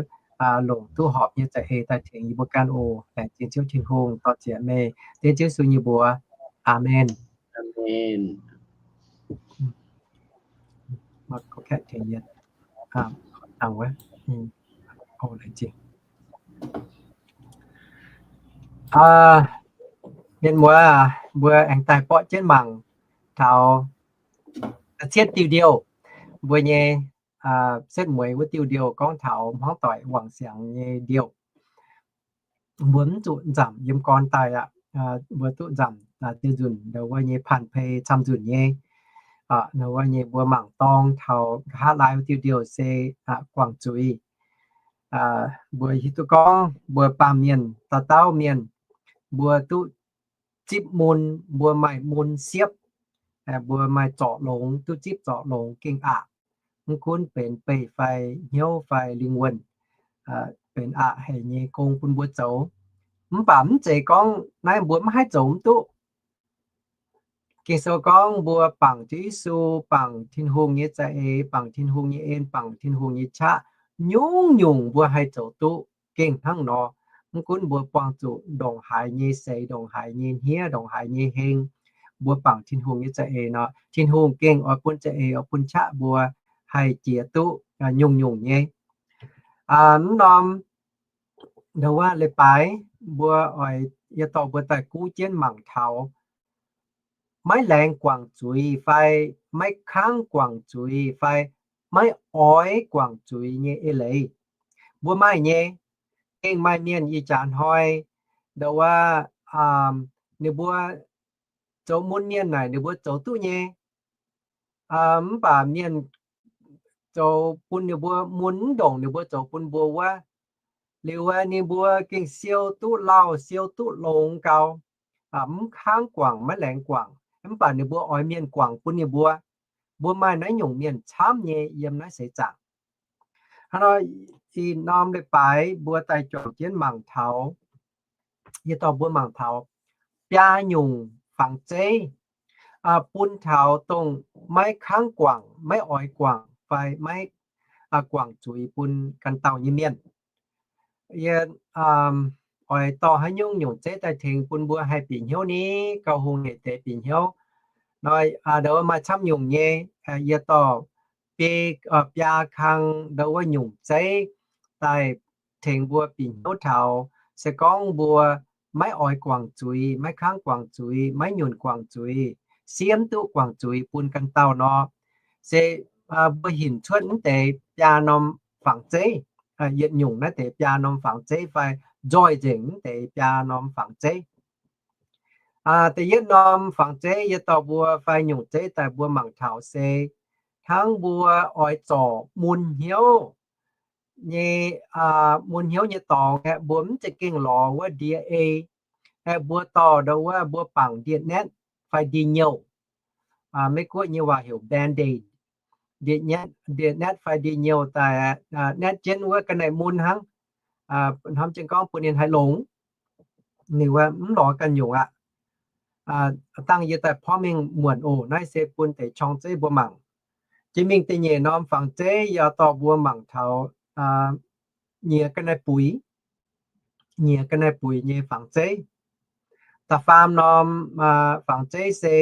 longc duqv horpc nyei za'eix daaih tengx yie mbuo ganh oc. Laengz zingh Ziouv Tin-Hungh, dorh zieqc meih, dengv Ziouv Yesu nyei mbuox. Aamen. Mienh muoz, mbuo aengx daaih borqv jienv mangc taux cietv diuh ndiouh, mbuo nyei setv mueiz wuov diuh ndiouh gorngv taux hmuangv doic wangc siangx nyei ndiouh. Mbuo mv zuqc nzamc yiem gorn daaih aqv. Mbuo duqv nzamc diuh nzunc, ndau wuov nyei panh pei camv nzunc nyei. Ndau wuov nyei mbuo mangc dorng taux nqa'haav laai wuov diuh ndiouh se guangc zuiz. Mbuo hiuv duqv gorngv mbuo baamh mienh, dauh dauh mienh, mbuo duqv zipv mun, mbuo maaih mun siepv, mbuo maaih zorc longx, duqv zipv zorc longx gengh aqc. Mv gunv benx beih fai hnyouv fai lingh wuonh, benx aqc haic nyei gong bun mbuo zoux. Mv baac mv zeiz gorngv naaiv mbuo mv haih zoux mv duqv. Ging-Sou gorngv mbuo bangc Ziouv Yesu, bangc Tin-Hungh nyei za'eix, bangc Tin-Hungh nyei en, bangc Tin-Hungh nyei qaqv, nyungc-nyungc mbuo haih zoux duqv gengh hnangv nor. Mv gunv mbuo buangh zuqc ndongc haaix nyei seix, ndongc haaix nyei hniev, ndongc haaix nyei heng, mbuo bangc Tin-Hungh nyei za'eix nor, Tin-Hungh gengh oix bun za'eix, oix bun qaqv mbuo haih jiex duqv nyungc-nyungc nyei. Mv norm ndo wuov leiz-baaix mbuo oix, yie dorh mbuo daaih guv jienv mangc taux maiv laengz guangc zuiz fai maiv kangv guangc zuiz fai maiv oix guangc zuiz nyei eix leiz. Mbuo maaih nyei, gengh maaih mienh ih jaax hnoi ndo wuov, ninh mbuo zoux mun mienh naaic ninh mbuo zoux duqv nyei. Mv baac mienh zoux bun ninh mbuo mun mv ndongc ninh mbuo zoux bun mbuo wuov. Liuz ninh mbuo gengh siou duqv lauh siou duqv longx gau, mv kangv guangc maiv laengz guangc, mv baac ninh mbuo oix mienh guangc bun ninh mbuo. Mbuo maaih naaiv nyungc mienh camv nyei yiem naaiv seix zaangc. Hnangv nor, ih norm leiz-baaix mbuo daaih juangc jienv mangc taux, yie dorh mbuo mangc taux biaa nyungc fangx zeiv bun taux dongh maiv kangv guangc, maiv oix guangc fai maiv guangc zuiz bun ganh dauh nyei mienh. Yie oix dorh haaix nyungc nyungc zeiv daaih tengx bun mbuo haih bieqc hnyouv ni, gauh hungh hec deix bieqc hnyouv. Nor, ndo maaih camv nyungc nyei, yie dorh biaa kang ndo wuov nyungc zeiv daaih tengx mbuo bieqc hnyouv taux se gorngv mbuo maiv oix guangc zuiz, maiv kangv guangc zuiz, maiv nyunc guangc zuiz, siemv duqv guangc zuiz bun ganh dauh nor, se mbuo hinc cuotv mv deix biaa norm fangx zeiv, yietc nyungc naaiv deix biaa norm fangx zeiv fai nzoih nzengc mv deix biaa norm fangx zeiv. Da'yietv norm fangx zeiv yie dorh mbuo fai nyungc zeiv daaih mbuo mangc taux se hnangv mbuo oix zorc mun hnyouv nyei, mun hnyouv nyei dorngx aeqv, mbuo mv za'gengh lorz wuov ndie ei, aeqv, mbuo dorh ndo wuov mbuo bangc ndie-netv fai ndie-nyouh. Meiv-Guoqv nyei waac heuc Band-Aid. Ndie-netv fai ndie-nyouh daaih netv jienv wuov ga'naaiv mun hnangv, hnamv jienv gorngv bun ninh haih longx. Ninh wuov mv lorz ganh nyungc aqv. Dangh yie daaih porv mengh muonc oc. Naaiv se bun deix qorng zeiv mbuo mangc. Jiex mingh da'nyeic norm fangx zeiv yie dorh mbuo mangc taux nyiex ga'naaiv buix, nyiex ga'naaiv buix nyei fangx zeiv. Da'faam norm fangx zeiv se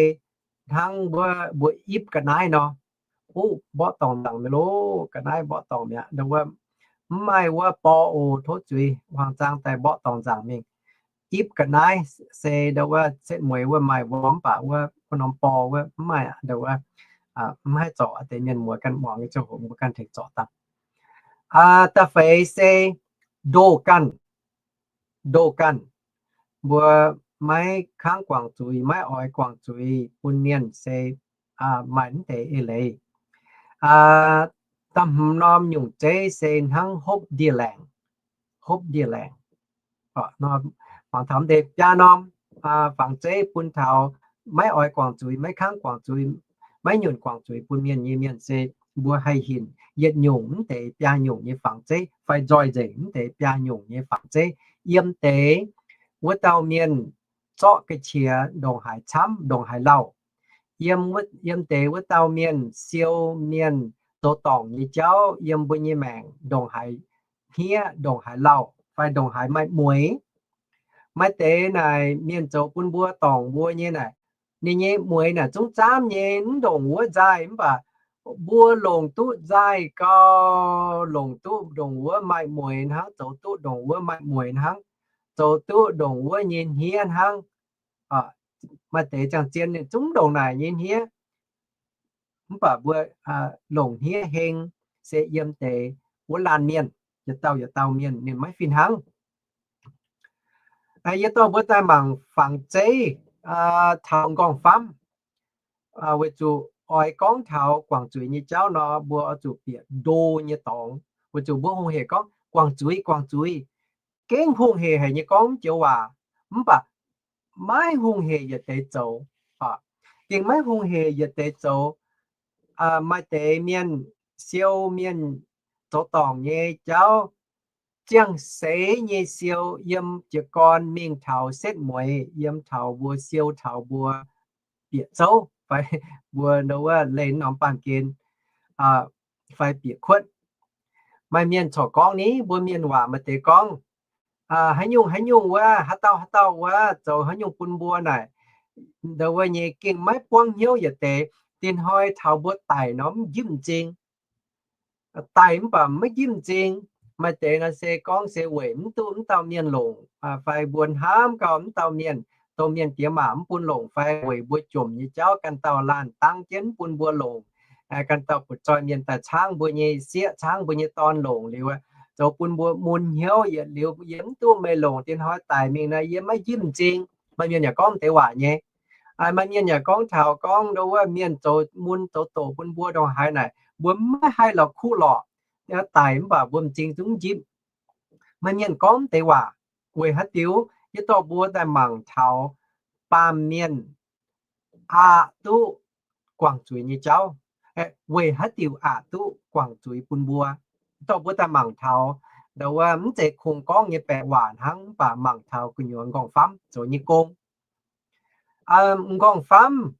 hnangv wuov mbuo ipv ga'naaiv nor. Uv, mborqv dorngc nzaangc mi'aqv loh, ga'naaiv mborqv dorngc mi'aqv. Ndo wuov mv maaih wuov bor oc, tov zuiz, hmuangx zaang daaih mborqv dorngc nzaangc mingh. Ipv ga'naaiv se ndo wuov setv mueiz wuov maaih mborqv, mv baac wuov norm bor wuov mv maaih aqv. Ndo wuov mv haih zorc, deix mienh muoz ganh muangx nyei ziangh hoc mbuo ganh tengx zorc dangh. Da'feix se ndoh ganh, ndoh ganh. Mbuo maiv kangv guangc zuiz, maiv oix guangc zuiz bun mienh se maaih mv deix eix leiz. Da'hmz norm nyungc zeiv se hnangv hopv ndie-laengc, hopv ndie-laengc. Mangc taux mv deix biaa norm fangx zeiv bun taux maiv oix guangc zuiz, maiv kangv guangc zuiz, maiv nyunc guangc zuiz bun mienh nyei mienh se mbuo haih hinc yietc nyungc mv deix biaa nyungc nyei fangx zeiv fai nzoih nzengc mv deix biaa nyungc nyei fangx zeiv yiem deix wuov dauh mienh zorqv ga'qiex ndongc haaix camv, ndongc haaix lauh. Yiem, yiem deix wuov dauh mienh siou mienh zoux dorngc nyei jauv yiem mbuo nyei maengc ndongc haaix hniev, ndongc haaix lauh, fai ndongc haaix maaih mueix. Maaih deix naaic mienh zoux bun mbuo dorngc mbuo nyei naaic, ninh nyei mueix naaic zungv zaamv nyei, mv ndongc wuov nzaaih, mv baac mbuo longc duqv nzaaih gau, longc duqv ndongc wuov maaih mueix hnangv, zoux duqv ndongc wuov maaih mueix hnangv, zoux duqv ndongc wuov nyei hniev hnangv. Maaih deix ziangh zien ninh zungv ndongc naaic nyei hniev. Mv baac mbuo longc hniev heng se yiem deix wuov laanh mienh, yietc dauh yietc dauh mienh ninh maiv fih hnangv. Yie dorh mbuo daaih mangc fangx zeiv taux nqorngv-famv, weic zuqc oix gorngv taux guangc zuiz nyei jauv nor, mbuo oix zuqc bieqc ndo nyei dorngx, weic zuqc mbuo hungh hec gorngv guangc zuiz, guangc zuiz. Gengh hungh hec haic nyei gorngv joux waac, mv baac maiv hungh hec yietc deix zoux. Gengh maiv hungh hec yietc deix zoux. Maaih deix mienh siou mienh zoux dorngc nyei jauv, ziangh seix nyei siou yiem jiez gorn mingh taux setv mueiz, yiem taux mbuo siou taux mbuo bieqc zouv fai mbuo ndo wuov leih norm baamh gen fai bieqc kuotv. Maaih mienh corc gorngv ni, mbuo mienh waac maaih deix gorngv, haaix nyungc haaix nyungc wuov, haaix dauh haaix dauh wuov zoux haaix nyungc bun mbuo naaic, ndo wuov nyei gengh maiv buangv hnyouv yietc deix. Dinh hnoi taux mbuo daic nor mv njimv m'zing. Daic mv baac maiv njimv m'zing. Maaih deix nor se gorngv se weic mv duqv mv dauh mienh longc, fai mbuo hnamv gauh mv dauh mienh, dongh mienh diex maac mv bun longc, fai weic mbuo jomc nyei jauv ganh dauh laanh dangv jienv mv bun mbuo longc, ganh dauh butv-zoih mienh daaih caangv mbuo nyei sieqv, caangv mbuo nyei dorn longc liuz, zoux bun mbuo mun hnyouv. Yietc liuz yie mv duqv meih longc, dinh hnoi daic mingh naaic yie maiv njimv m'zing. Maaih mienh yaac gorngv deix waac nyei. Maaih mienh yaac gorngv taux gorngv ndo wuov mienh zoux mun zoux doqc bun mbuo ndongc haaix naaic, mbuo maiv haih lorqc kuv lorqc. Daic mv baac mbuo m'zing zungv njipv. Maaih mienh gorngv deix waac. Weic haaix diuc? Yie dorh mbuo daaih mangc taux baamh mienh aqc duqv guangc zuiz nyei jauv. Weic haaix diuc aqc duqv guangc zuiz bun mbuo? Dorh mbuo daaih mangc taux, ndo wuov mv zeiz kungx gorngv nyei baeqc waac hnangv, mv baac mangc taux gu'nyuoz m'nqorngv-famv zoux nyei gong. M'nqorngv-famv,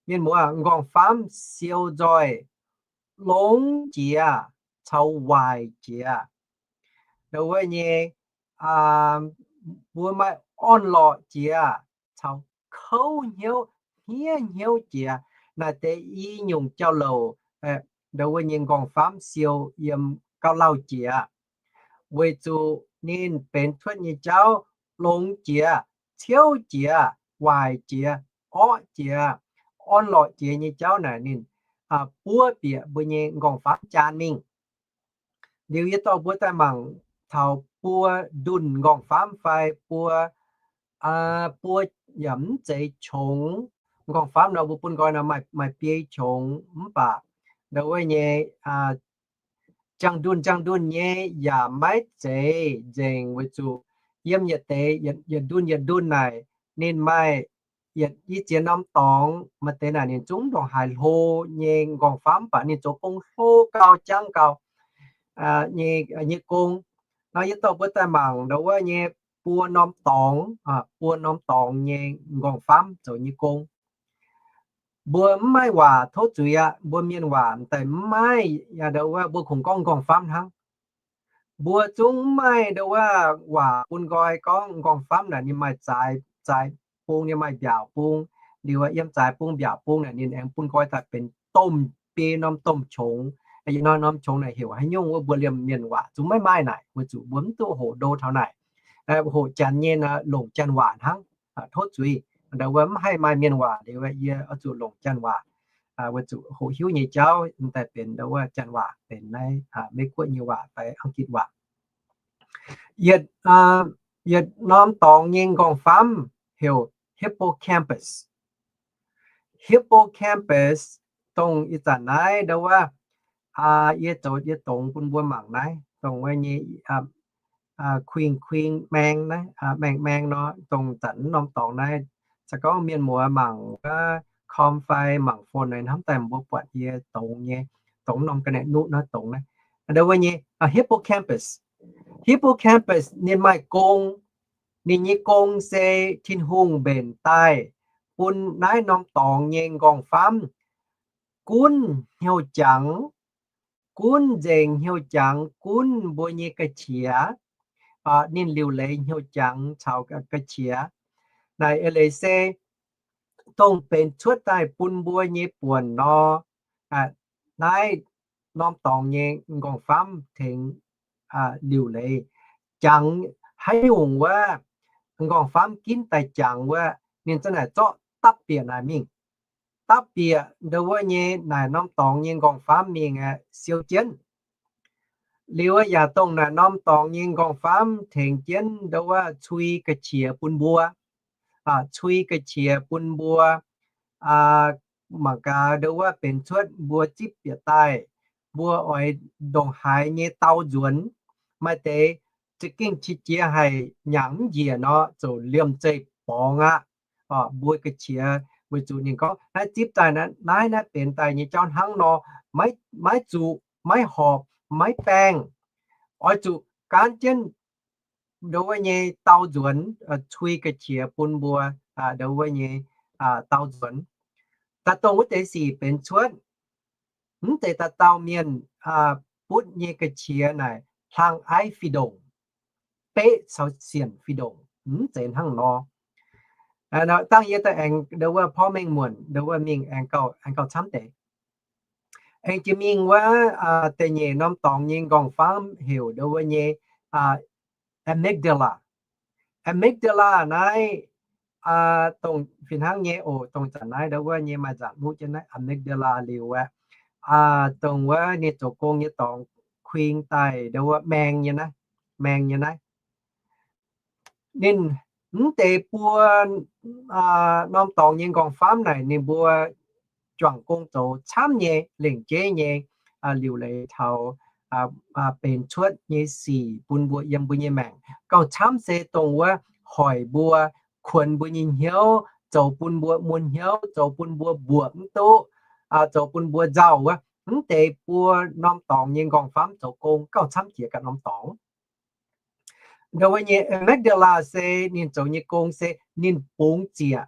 mienh muoz, m'nqorngv-famv siou nzoih longx jiex caux waaic jiex. Ndo wuov nyei, mbuo maaih orn-lorqc jiex caux kouv hnyouv, hniev hnyouv jiex. Naaiv deix i nyungc jauv-louc, ndo wuov nyei m'nqorngv-famv siou yiem gauh lauh jiex, weic zuqc ninh benx cuotv nyei jauv longx jiex, ciouv jiex, waaic jiex, orqv jiex, orn-lorqc jiex nyei jauv naaic ninh buov bieqc mbuo nyei m'nqorngv-famv jaan mingh. Liuz yie dorh mbuo daaih mangc taux buo ndunh m'nqorngv-famv fai buo, buo yaac mv zeiz qongx. M'nqorngv-famv nor mbuo bun nqoi nor maaih biei qongx mv baac ndo wuov nyei jangx ndunh jangx ndunh nyei yaac maiv zeiz nzengc, weic zuqc yiem yietc deix yietc ndunh yietc ndunh naaic ninh maaih yietc i ziex norm dorngx. Maaih deix naaic ninh zungv ndongc haaix hlo nyei m'nqorngv-famv, mv baac ninh zoux gong hlo gau, jangv gau nyei gong. Nor yie dorh mbuo daaih mangc ndo wuov nyei buo norm dorngx, buo norm dorngx nyei m'nqorngv-famv zoux nyei gong. Mbuo mv maaih waac tov zuiz aqv. Mbuo mienh waac m'daaih mv maaih, yaac ndo wuov mbuo kungx gorngv m'nqorngv-famv hnangv. Mbuo zungv mv maaih ndo wuov waac bun nqoi gorngv m'nqorngv-famv naaic ninh maaih zaaix, zaaix bung, ninh maaih mbiaauc bung. Liuz yiem zaaix bung mbiaauc bung naaic ninh aengx bun nqoi daaih benx domh biei norm domh qongx. Yietc norm norm qongx naaic heuc haaix nyungc wuov mbuo liemh mienh waac zungv maiv maaih naaic, weic zuqc mbuo mv duqv hoqc ndo taux naaic. Hoqc janx nyei longc janx waac hnangv. Tov zuiz, ndo wuov mv haih maaih mienh waac liuz yie oix zuqc longc janx waac, weic zuqc hoqc hiuv nyei jauv m'daaih benx ndo wuov janx waac, benx naaiv Meiv Guoqv nyei waac fai Angitv waac. Yietc, yietc norm dorngx nyei m'nqorngv-famv heuc hippocampus. Hippocampus dongh ih zanc naaiv ndo wuov yie zoux yie dongz bun mbuo mangc naaiv, dongh wuov nyei kuing kuing maeng naaiv, maeng maeng nor, dongh zanc norm dorngx naaiv. Se gorngv mienh muoz mangc wuov com fai mangc phone naaiv hnamv daaih mbuo buatc yie dongz nyei, dongz norm ga'naaiv nuqv nor dongz naaiv. Ndo wuov nyei hippocampus. Hippocampus ninh maaih gong. Ninh nyei gong se Tin-Hungh mbenc daaih bun naaiv norm dorngx nyei m'nqorngv-famv gunv hnyouv jangx, gunv nzengc hnyouv jangx, gunv mbuo nyei ga'qiex. Ninh liuc leiz hnyouv jangx caux ga'qiex. Naaic eix leiz se dongh benx cuotv daaih bun mbuo nyei buonc nor, naaiv norm dorngx nyei m'nqorngv-famv tengx liuc leiz jangx haaix nyungc wuov, m'nqorngv-famv ginv daaih jangx wuov, ninh za'naaic zorqv dapv bieqc naaic mingh. Dapv bieqc ndo wuov nyei naaic norm dorngx nyei m'nqorngv-famv mingh aeqv, siou jienv. Liuz yaac dongh naaic norm dorngx nyei m'nqorngv-famv tengx jienv ndo wuov cui ga'qiex bun mbuo. Cui ga'qiex bun mbuo mangc gaax ndo wuov benx cuotv mbuo zipv bieqc daaih, mbuo oix ndongc haaix nyei dau nzuonx. Maaih deix za'gengh qiex jiez haic, nyanc mv njiec nor ziouc liemh zeih borngz aqv. Mbuo ga'qiex weic zuqc ninh gorngv naaiv zipv daaih naaiv, naaiv benx daaih nyei jauv hnangv nor, maiv zuqc, maiv horpc, maiv baengh. Oix zuqc gaanv jienv ndo wuov nyei dau nzuonx, cui ga'qiex bun mbuo ndo wuov nyei dau nzuonx. Daaih dongh wuov deix sic benx cuotv, mv zeiz dauh dauh mienh butv nyei ga'qiex naaic hlang aiv fih ndongc, beqv caux sienc fih ndongc, mv zeiz hnangv nor. Dangh yie daaih aengx ndo wuov porv mengh muonc ndo wuov mingh aengx gauh camv deix. Aengx jiex mingh wuov da'nyeic norm dorngx nyei nqorngv-famv heuc ndo wuov nyei amygdala. Amygdala naaiv dongh fih hnangv nyei oc, dongh zanc naaiv ndo wuov nyei maaih nzaangc nuqv jienv naaiv amygdala liuz aeqv, dongh wuov ninh zoux gong nyei dorngx kuing daaih ndo wuov maeng nyei naaiv, maeng nyei naaiv. Ninh mv deix buo norm dorngx nyei nqorngv-famv naaic ninh mbuo juangc gong zoux camv nyei, lengc jeiv nyei liuc leiz taux benx cuotv nyei sic bun mbuo yiem mbuo nyei maengc. Gauh camv se dongh wuov hoic mbuo, kuonx mbuo nyei hnyouv, zoux bun mbuo mun hnyouv, zoux bun mbuo mbuoqc mv duqv, zoux bun mbuo nzauh wuov. Mv deix buo norm dorngx nyei nqorngv-famv zoux gong gauh camv jiex ganh norm dorngx. Ndo wuov nyei amygdala se ninh zoux nyei gong se ninh bungx ziec,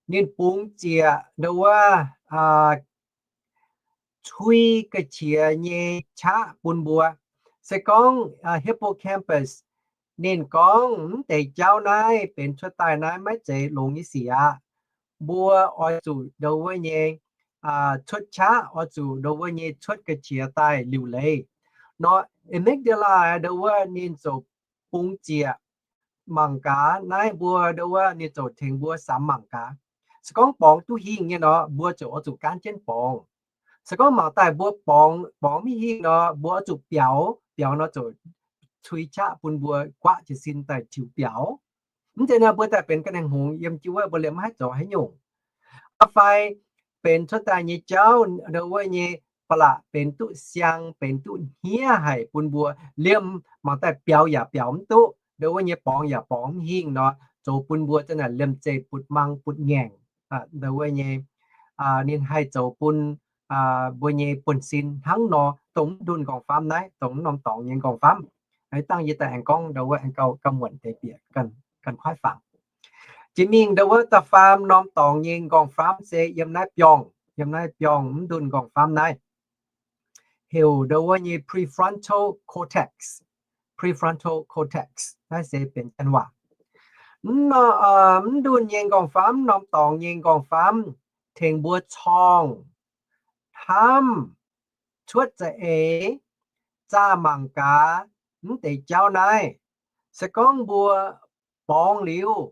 ninh bungx ziec ndo wuov cui ga'qiex nyei qaqv bun mbuo. Se gorngv hippocampus ninh gorngv mv deix jauv naaiv benx cuotv daaih naaiv maiv zeiz longx nyei sic aqv. Mbuo oix zuqc ndo wuov nyei cuotv qaqv, oix zuqc ndo wuov nyei cuotv ga'qiex daaih liuc leiz. Nor amygdala ndo wuov ninh ziouc bungx ziec mangc gaax naaiv mbuo ndo wuov ninh ziouc tengx mbuo samx mangc gaax. Se gorngv borngz duqv hingh nyei nor, mbuo ziouc oix zuqc gaanv jienv borngz. Se gorngv mangc daaih mbuo borngz, borngz maiv hingh nor, mbuo oix zuqc biaux, biaux nor ziouc cui qaqv bun mbuo guaqv jiez sin daaih tiux biaux. Mv zeiz nor mbuo daaih benx ga'naaiv hngongx yiem jienv wuov mbuo liemh maiv haih zoux haaix nyungc. Fai benx cuotv daaih nyei jauv ndo wuov nyei ba'laqc benx duqv siang, benx duqv hniev haic bun mbuo liemh mangc daaih biaux yaac biaux mv duqv, ndo wuov nyei borngz yaac borngz mv hingh nor, zoux bun mbuo zanc naaic liemh zeih butv-mang butv-ngaengc. Ndo wuov nyei ninh haih zoux bun mbuo nyei buonv-sin hnangv nor, dongh mv ndunh nqorngv-famv naaiv, dongh mv norm dorngx nyei nqorngv-famv. Dangh yie daaih aengx gorngv ndo wuov aengx gauh muonc deix bieqc ganh kuaaiv fangx. Jiex mingh ndo wuov da'faam norm dorngx nyei nqorngv-famv se yiem naaiv biorngh, yiem naaiv biorngh mv ndunh nqorngv-famv naaiv heuc ndo wuov nyei prefrontal cortex. Prefrontal cortex naaiv se benx janx waac. Mv ndunh nyei nqorngv-famv, norm dorngx nyei nqorngv-famv tengx mbuo corngh, hnamv, cuotv za'eix, zaah mangc gaax mv deix jauv naaiv. Se gorngv mbuo borngz liuz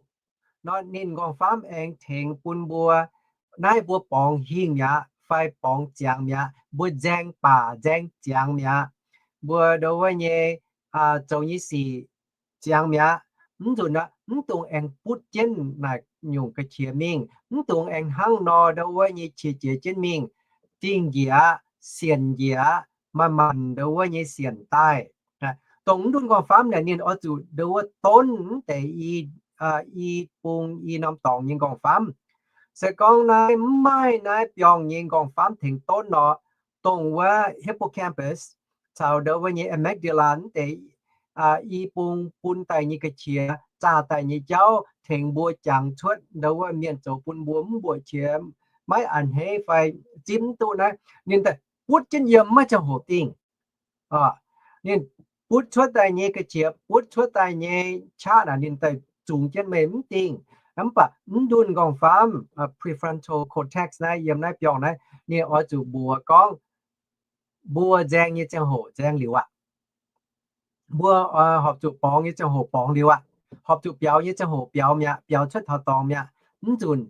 nor, ninh nqorngv-famv aengx tengx bun mbuo naaiv mbuo borngz hingh mi'aqv fai borngz ziangx mi'aqv, mbuo nzaeng baac nzaeng ziangx mi'aqv, mbuo ndo wuov nyei zoux nyei sic ziangx mi'aqv. Mv nzunc mv dungx aengx butv jienv naaic nyungc ga'qiex mingh, mv dungx aengx hnangv nor ndo wuov nyei qiex jiez jienv mingh, dingh njiec aqv, sienc njiec aqv, manc-manc ndo wuov nyei sienc daaih. Dongh mv ndunh nqorngv-famv naaic ninh oix zuqc ndo wuov donv mv deix i bung i norm dorngx nyei nqorngv-famv. Se gorngv naaiv mv maaih naaiv biorngh nyei nqorngv-famv tengx donv nor, dongh wuov hippocampus caux ndo wuov nyei amygdala mv deix i bung bun daaih nyei ga'qiex, zaah daaih nyei jauv tengx mbuo jangx cuotv ndo wuov mienh zoux bun mbuo mv mbuoqc qiex, maiv a'hneiv fai zipv mv duqv naaiv, ninh daaih butv jienv yiem maiv ziangh hoc dingh. Ninh butv cuotv daaih nyei ga'qiex, butv cuotv daaih nyei qaqv naaic ninh daaih zungx jienv meih mv dingh. Mv baac mv ndunh nqorngv-famv, prefrontal cortex naaiv yiem naaiv biorngh naaiv, ninh oix zuqc mbuox gorngv mbuo nzaeng nyei ziangh hoc nzaeng liuz aqv. Mbuo horpc zuqc borngz nyei ziangh hoc borngz liuz aqv. Horpc zuqc biaux nyei ziangh hoc biaux mi'aqv, biaux cuotv taux dorngx mi'aqv. Mv nzunc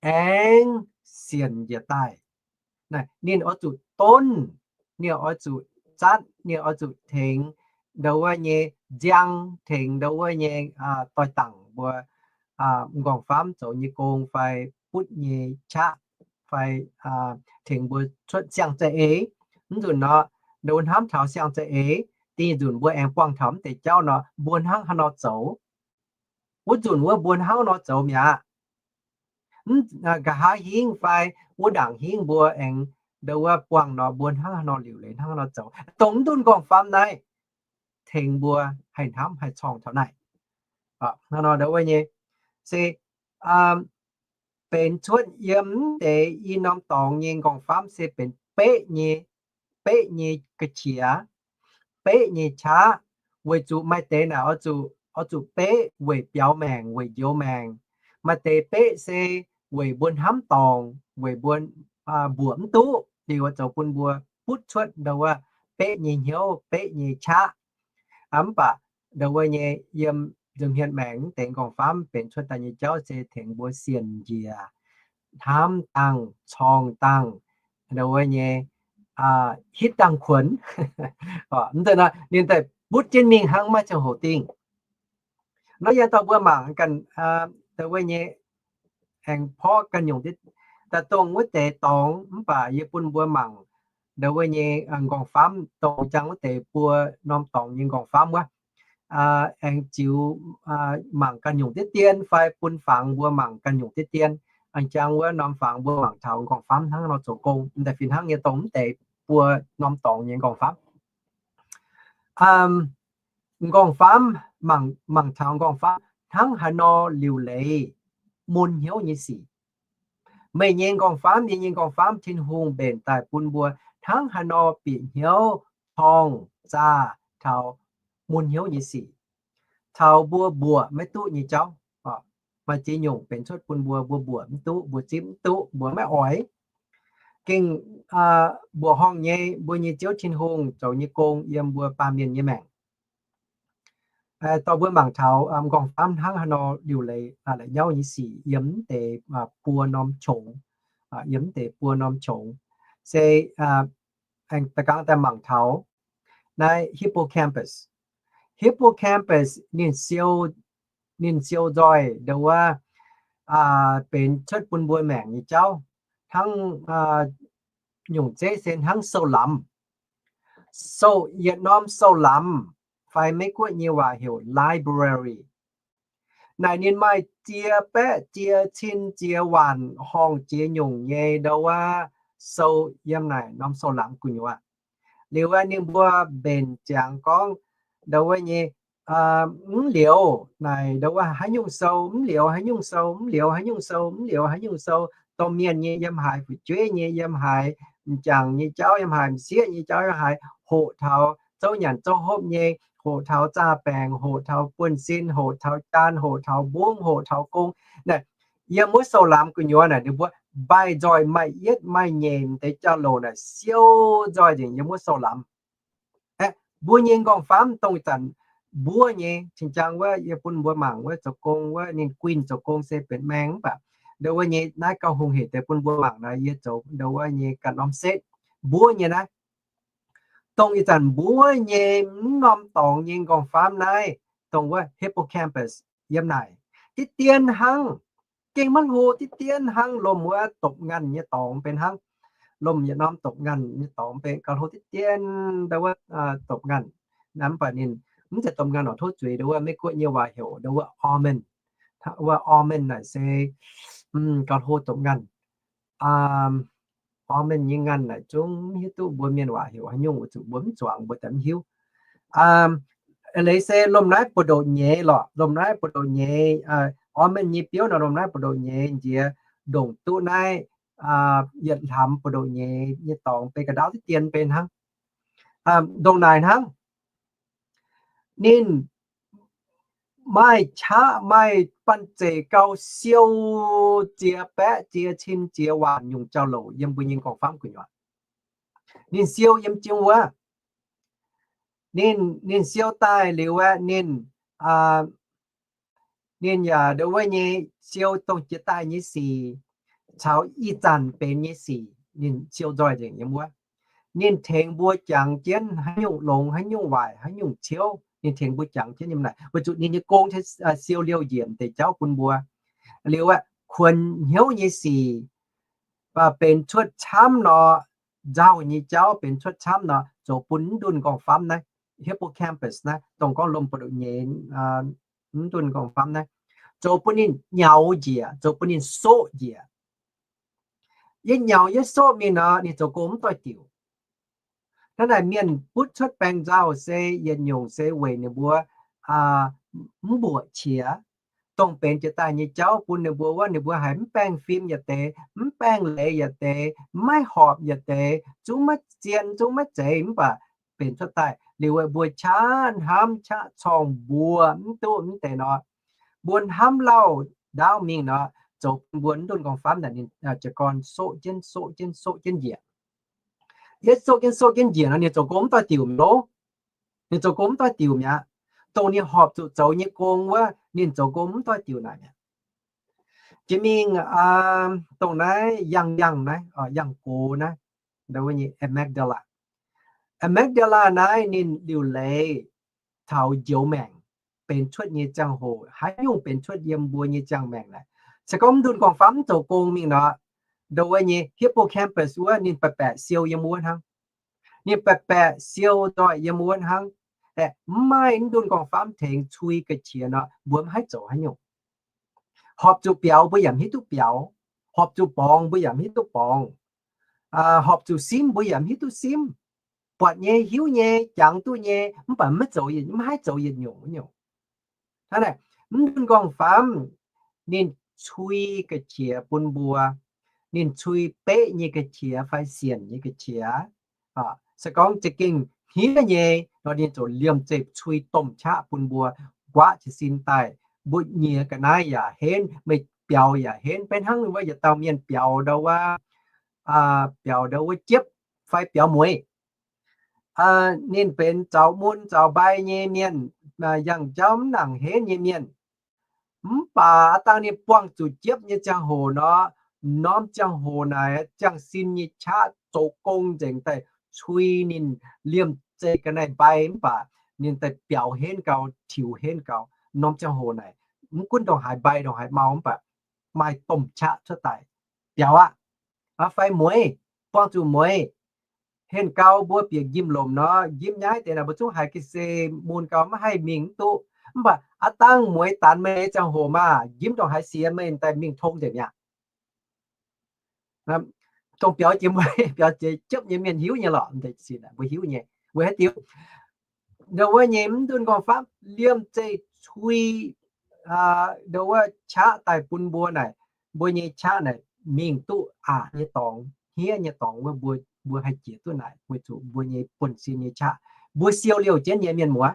aengx sienc njiec daaih. Ninh oix zuqc donv, ninh oix zuqc zatv, ninh oix zuqc tengx ndo wuov nyei nziang, tengx ndo wuov nyei doix-dangc mbuo nqorngv-famv zoux nyei gong fai butv nyei qaqv fai tengx mbuo cuotv siang-za'eix. Mv nzunc nor, ndo hnamv taux siang-za'eix, da'nyeic nzunc mbuo aengx buangh taux mv deix jauv nor, mbuo hnangv haaix nor zoux? Wuov nzunc wuov mbuo hnangv nor zoux mi'aqv. Nqa'haav hingv fai wuov ndaangc hingv mbuo aengx ndo wuov buangh nor, mbuo hnangv haaix nor liuc leiz hnangv haaix nor zoux? Dongh mv ndunh nqorngv-famv naaiv, tengx mbuo haih hnamv haih corngh taux naaic. Hnangv nor ndau wuov nyei se benx cuotv yiem mv deix i norm dorngx nyei nqorngv-famv se benx beqv nyei, beqv nyei ga'qiex, beqv nyei qaqv, weic zuqc maaih deix naaic oix zuqc, oix zuqc beqv weic biaux maengc, weic njoux maengc. Maaih deix beqv se weic mbuo hnamv dorngc, weic mbuo mbuoqc mv duqv, liuz zoux bun mbuo butv cuotv ndau wuov beqv nyei hnyouv, beqv nyei qaqv. Mv baac ndau wuov nyei yiem nza'hmien maengc mv deix nqorngv-famv benx cuotv daaih nyei jauv se tengx mbuo sienx njiec, hnamv dangh, corngh dangh, ndau wuov nyei hitv dangh kuonx. Ninh daaih butv jienv mingh hnangv, maiv ziangh hoc dingh. Nor yie dorh mbuo mangc ganh, ndau wuov nyei, aengx porv ganh nyungc daaih dongh wuov deix dorngx, mv baac yie bun mbuo mangc ndau wuov nyei nqorngv-famv, dongh jangx wuov deix buo norm dorngx nyei nqorngv-famv wuov. Aengx ziux mangc ganh nyungc diqv dien fai bun fangx mbuo mangc ganh nyungc diqv dien. Aengx jangx wuov norm fangx mbuo mangc taux nqorngv-famv hnangv nor zoux gong. M'daaih fih hnangv nyei dongh mv deix buo norm dorngx nyei nqorngv-famv. Nqorngv-famv, mangc taux nqorngv-famv hnangv haaix nor liuc leiz mun hnyouv nyei sic. Meih nyei nqorngv-famv, yie nyei nqorngv-famv, Tin-Hungh mbenc daaih bun mbuo hnangv haaix nor bieqc hnyouv, corngh, zaah taux mun hnyouv nyei sic, taux mbuo mbuoqc maiv duqv nyei jauv. Maaih ziex nyungc benx cuotv bun mbuo, mbuo mbuoqc mv duqv, mbuo zipv mv duqv, mbuo maiv oix. Gengh mbuoqc horngh nyei, mbuo nyei Ziouv Tin-Hungh zoux nyei gong yiem mbuo baamh mienh nyei maengc. Dorh mbuo mangc taux nqorngv-famv hnangv haaix nor liuc leiz la'nyauv nyei sic yiem mv deix buo norm qongx, yiem mv deix buo norm qongx. Se aengx da'gangv daaih mangc taux naaiv hippocampus. Hippocampus ninh siou, ninh siou nzoih ndau wuov benx cuotv bun mbuo maengc nyei jauv. Hnangv nyungc zeiv se hnangv sou-lamz. Sou, yietc norm sou-lamz, fai Meiv-Guoqv nyei waac heuc library. Naaic ninh maaih ziex baeqv ziex cin ziex waanc horngh ziex nyungc nyei ndau wuov sou yiem naaic norm sou-lamz gu'nyuoz. Liuz aeqv, ninh mbuo mbenc ziangx gorngv ndau wuov nyei, mv liouz naaic ndau wuov haaix nyungc sou, mv liouz haaix nyungc sou, mv liouz haaix nyungc sou, mv liouz haaix nyungc sou, domh mienh nyei yiem haaix, fu'jueiv nyei yiem haaix, m'jangc nyei jauv yiem haaix, m'sieqv nyei jauv yiem haaix, hoqc taux zouv nyanc zouv hopv nyei, hoqc taux zaah baengc, hoqc taux buonv-sin, hoqc taux jaan, hoqc taux mbungv, hoqc taux gong. Naaic, yiem wuov sou-lamz gu'nyuoz naaic ninh mbuo mbaih nzoih maaih yietv maaih nyeic deix jauv-louc naaic siou nzoih nzengc yiem wuov sou-lamz. Aeqv, mbuo nyei nqorngv-famv dongh zanc mbuov nyei, cing-jang wuov yie bun mbuo mangc wuov zoux gong wuov ninh guinh zoux gong se benx maeng mv baac ndau wuov nyei naaiv gauh hungh heic deix bun mbuo mangc naaic yie zoux ndau wuov nyei ganh norm setv mbuov nyei naaiv. Dongh ih zanc mbuov nyei mv norm dorngx nyei nqorngv-famv naaiv, dongh wuov hippocampus yiem naaic. Diqv dien hnangv, gengh maiv hlo, diqv dien hnangv lomh wuov dopc nganh nyei dorngx benx hnangv. Lomh yietc norm dopc nganh nyei dorngx benx gauh hlo diqv dien ndau wuov dopc nganh. Mv baac ninh mv zeiz dopc nganh oc, tov zuiz, ndau wuov Meiv-Guoqv nyei waac heuc ndau wuov almond. Wuov almond naaic se gauh hlo dopc nganh. Almond nyei nganh naaic zungv mv hiuv duqv mbuo mienh waac heuc haaix nyungc, weic zuqc mbuo mv zuangx mbuo daaih mv hiuv. Leiz se lomh naaiv buoz-ndoqv nyeiz lorqc, lomh naaiv buoz-ndoqv nyeiz. Almond nyei biouv nor lomh naaiv buoz-ndoqv nyeiz nziex ndongc duqv naaiv yietc hlamx buoz-ndoqv nyeiz nyei dorngx benx ga'ndaauv diqv dien benx hnangv. Ndongc naaic hnangv. Ninh maaih qaqv maaih banh zeic gauh siou ziex baeqv ziex cin ziex waanc nyungc jauv-louc yiem mbuo nyei nqorngv-famv gu'nyuoz. Ninh siou yiem jiem wuov. Ninh, ninh siou daaih liuz aeqv, ninh, ninh yaac ndau wuov nyei siou dongh jiex daaih nyei sic caux ih zanc benx nyei sic ninh siou nzoih nzengc yiem wuov. Ninh tengx mbuo jangx jienv haaix nyungc longx, haaix nyungc waaic, haaix nyungc ciouv, ninh tengx mbuo jangx jienv yiem naaic, weic zuqc ninh nyei gong siou liouh njiec deix jauv bun mbuo. Liuz aeqv, kuonx hnyouv nyei sic benx cuotv camv nor, nzauh nyei jauv benx cuotv camv nor, zoux bun mv ndunh nqorngv-famv naaiv, hippocampus naaiv, dongh gorngv lomh buoz-ndoqv nyeiz mv ndunh nqorngv-famv naaiv, zoux bun ninh nyaux njiec, zoux bun ninh soqv njiec. Yie nyaux yie soqv mingh nor, ninh zoux gong mv doix-diuc. Hnangv naaic mienh butv cuotv baengc nzauh se yietc nyungc se weic ninh mbuo mv mbuoqc qiex. Dongh benx jiex daaih nyei jauv bun ninh mbuo wuov, ninh mbuo haiz mv baengh fim yietc deix, mv baengh leiz yietc deix, maiv horpc yietc deix, zungv maiv zien, zungv maiv zeiz, mv baac benx cuotv daaih liuz mbuo qaqv hnamv qaqv corngh mbuo mv duqv mv deix nor, mbuo hnamv lauh ndaauv mingh nor, zoux bun mbuo mv ndunh gorngv-famv naaic ninh jiez gorn soqv jienv soqv jienv soqv jienv njiec. Yietv soqv jienv soqv jienv njiec nor, ninh zoux gong mv doix-diuc mi'aqv. Ninh zoux gong mv doix-diuc mi'aqv. Dongh ninh horpc zuqc zoux nyei gong wuov, ninh zoux gong mv doix-diuc naaic mi'aqv. Jiex mingh dongh naaiv yangh yangh naaiv, yangh gox naaiv, amygdala. Amygdala naaiv ninh liuc leiz taux njoux maengc, benx cuotv nyei ziangh hoc, haaix nyungc benx cuotv yiem mbuo nyei ziangh maengc naaic. Se gorngv mv ndunh gorngv-famv mv zoux gong mingh nor, ndongc wuov nyei hippocampus wuov ninh baeqc baeqc siou yiem wuov hnangv. Ninh baeqc baeqc siou nzoih yiem wuov hnangv. Aeqv, mv maaih mv ndunh gorngv-famv tengx cui ga'qiex nor, mbuo mv haih zoux haaix nyungc. Horpc zuqc biaux mbuo yaac mv hiuv duqv biaux. Horpc zuqc borngz mbuo yaac mv hiuv duqv borngz. Horpc zuqc simv mbuo yaac mv hiuv duqv simv. Buatc nyei, hiuv nyei, jangx duqv nyei, mv baac maiv zoux, mv haih zoux yietc nyungc nyungc. Hnangv naaic, mv ndunh gorngv-famv ninh cui ga'qiex bun mbuo, ninh cui beqv nyei ga'qiex fai sienc nyei ga'qiex. Se gorngv za'gengh hniev nyei nor, ninh ziouc liemh zeih cui domh qaqv bun mbuo nquaqv jiez sin daaih. Mbuo nyiex ga'naaiv yaac henv, meih biaux yaac henv. Beiv hnangv wuov yietc dauh mienh biaux ndau wuov, biaux ndau wuov jiepv fai biaux mueiz. Ninh benx zaux mun zaux mbai nyei mienh, yangh jauv mv nangc henv nyei mienh. Mv baac aav dangh ninh buangh zuqc jiepv nyei ziangh hoc nor, norm ziangh hoc naaic ziangh sin nyei qaqv zoux gong nzengc daaih cui ninh liemh zeih ga'naaiv mbai mv baac ninh daaih biaux henv gau, tiux henv gau. Norm ziangh hoc naaic mv gunv ndongc haaix mbai ndongc haaix mau mv baac maaih domh qaqv cuotv daaih biaux aqv. Fai mueiz, buangh zuqc mueiz, henh gau mbuo bieqc njimv-lomc nor, njimv nyaiv deix naaic mbuo zungv haiz ga'sie mun gau maiv haih mingh mv duqv. Mv baac aav dangh mueiz danx meih nyei ziangh hoc maah, njimv ndongc haaix siex meih daaih mingh tong nzengc mi'aqv. Dongh biaux jiex mueiz, biaux jiex jiepv nyei mienh hiuv nyei lorqc, mbuo hiuv nyei. Weic haaix diuc? Ndau wuov nyei mv ndunh gorngv-famv liemh zeih cui ndau wuov qaqv daaih bun mbuo naaic, mbuo nyei qaqv naaic mingh duqv aqc nyei dorngx, hniev nyei dorngx wuov, mbuo haih jiex duqv naaic weic zuqc mbuo nyei buonv-sin nyei qaqv. Mbuo siou liouh jienv nyei mienh muoz.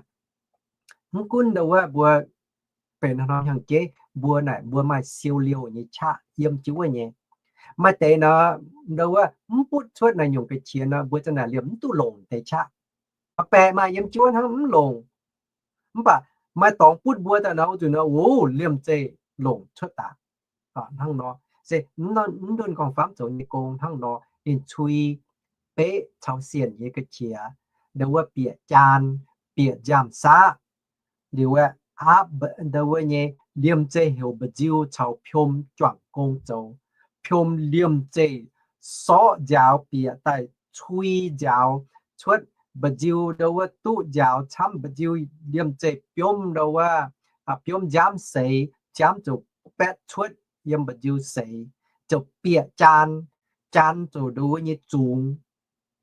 Mv gunv ndau wuov mbuo benx haaix norm hnyangx-jeiv, mbuo naaic mbuo maaih siou liouh nyei qaqv yiem jienv wuov nyei. Maaih deix nor, ndau wuov mv butv cuotv naaiv nyungc ga'qiex nor, mbuo za'naaic liemh mv duqv longc deix qaqv. Baeqc maaih yiem jienv wuov hnangv mv longc. Mv baac maaih dorngx butv mbuo daaih nor, zuqc nor, wuov, liemh zeih longc cuotv daaih. Hnangv nor, se mv ndunh gorngv-famv zoux nyei gong hnangv nor, ninh cui beqv caux sienc nyei ga'qiex, ndau wuov bieqc jaan, bieqc nziaamv-saqv, liuz wuov aapv ndau wuov nyei liemh zeih heuc mba'nziu caux piom juangc gong zoux. Piom liemh zeih sorqv nziaaux bieqc daaih cui nziaaux cuotv mba'nziu ndau wuov duqv nziaaux camv mba'nziu liemh zeih biomv ndau wuov, biomv nziaamv seix, nziaamv ziouc baetv cuotv yiem mba'nziu seix, ziouc bieqc jaan, jaan ziouc ndau wuov nyei zungx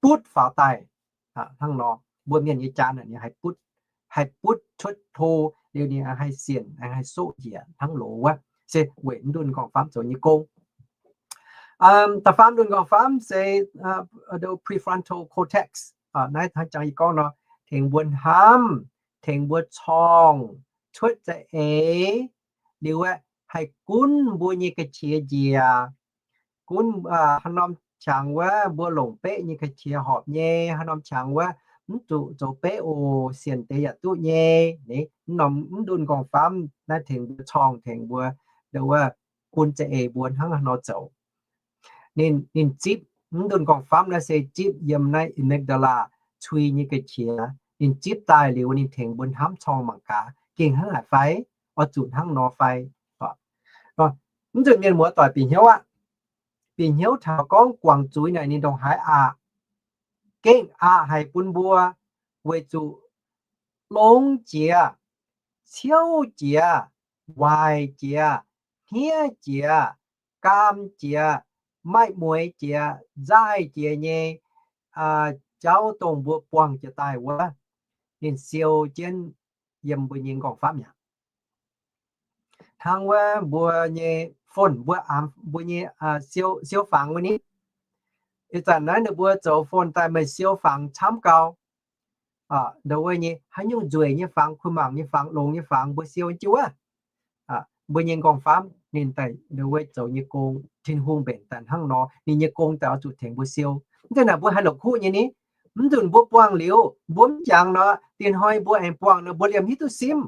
butv faaux daaih. Hnangv nor, mbuo mienh nyei jaan ninh haih butv, haih butv cuotv to, liuz ninh haih sienc, haih soqv njiec hnangv loz wuov. Se weic mv ndunh gorngv-famv zoux nyei gong. Da'faam ndunh gorngv-famv se prefrontal cortex. Naaiv hnangv jangx yie gorngv nor, tengx mbuo hnamv, tengx mbuo corngh cuotv za'eix, liuz aeqv, haih gunv mbuo nyei ga'qiex njiec, gunv haaix norm qangx wuov mbuo longc beqv nyei ga'qiex horpc nyei, haaix norm qangx wuov mv zuqc zoux beqv oc, sienc deix yaac duqv nyei. Mv norm mv ndunh gorngv-famv naaiv tengx mbuo corngh, tengx mbuo, ndau wuov, gunv za'eix mbuo hnangv haaix nor zoux. Ninh, ninh zipv, mv ndunh gorngv-famv naaiv se zipv yiem naaiv amygdala, cui nyei ga'qiex. Ninh zipv daaih liuz ninh tengx mbuo hnamv corngh mangc gaax gengh hnangv naaic fai, oix zuqc hnangv nor fai. Mv nzunc mienh muoz doic bieqc hnyouv aqv. Bieqc hnyouv taux gorngv guangc zuiz naaic ninh ndongc haaix aqc. Gengh aqc haic bun mbuo weic zuqc longx jiex, ciouv jiex, waaic jiex, hniev jiex, gaam jiex, maiv mueiz jiex, nzaaih jiex nyei, jauv dongh mbuo buangh jiex daaih wuov, ninh siou jienv yiem mbuo nyei nqorngv-famv mi'aqv. Hnangv wuov mbuo nyei phone, mbuo, mbuo nyei siou, siou fangx wuov ni. Ih zanc naaiv ninh mbuo zoux phone daaih meih siou fangx camv gau. Ndongc wuov nyei haaix nyungc nzueic nyei fangx, kuh mangc nyei fangx, longx nyei fangx, mbuo siou jienv wuov. Mbuo nyei nqorngv-famv ninh daaih ndongc wuov zoux nyei gong, Tin-Hungh mbenc daaih hnangv nor, ninh nyei gong daaih oix zuqc tengx mbuo siou. Mv zeiz naaic mbuo haih longc kuv nyei ni. Mv nzunc mbuo buangh liuz, mbuo mv jangx nor, dinh hnoi mbuo aengx buangh nor, mbuo liemh hiuv duqv simv.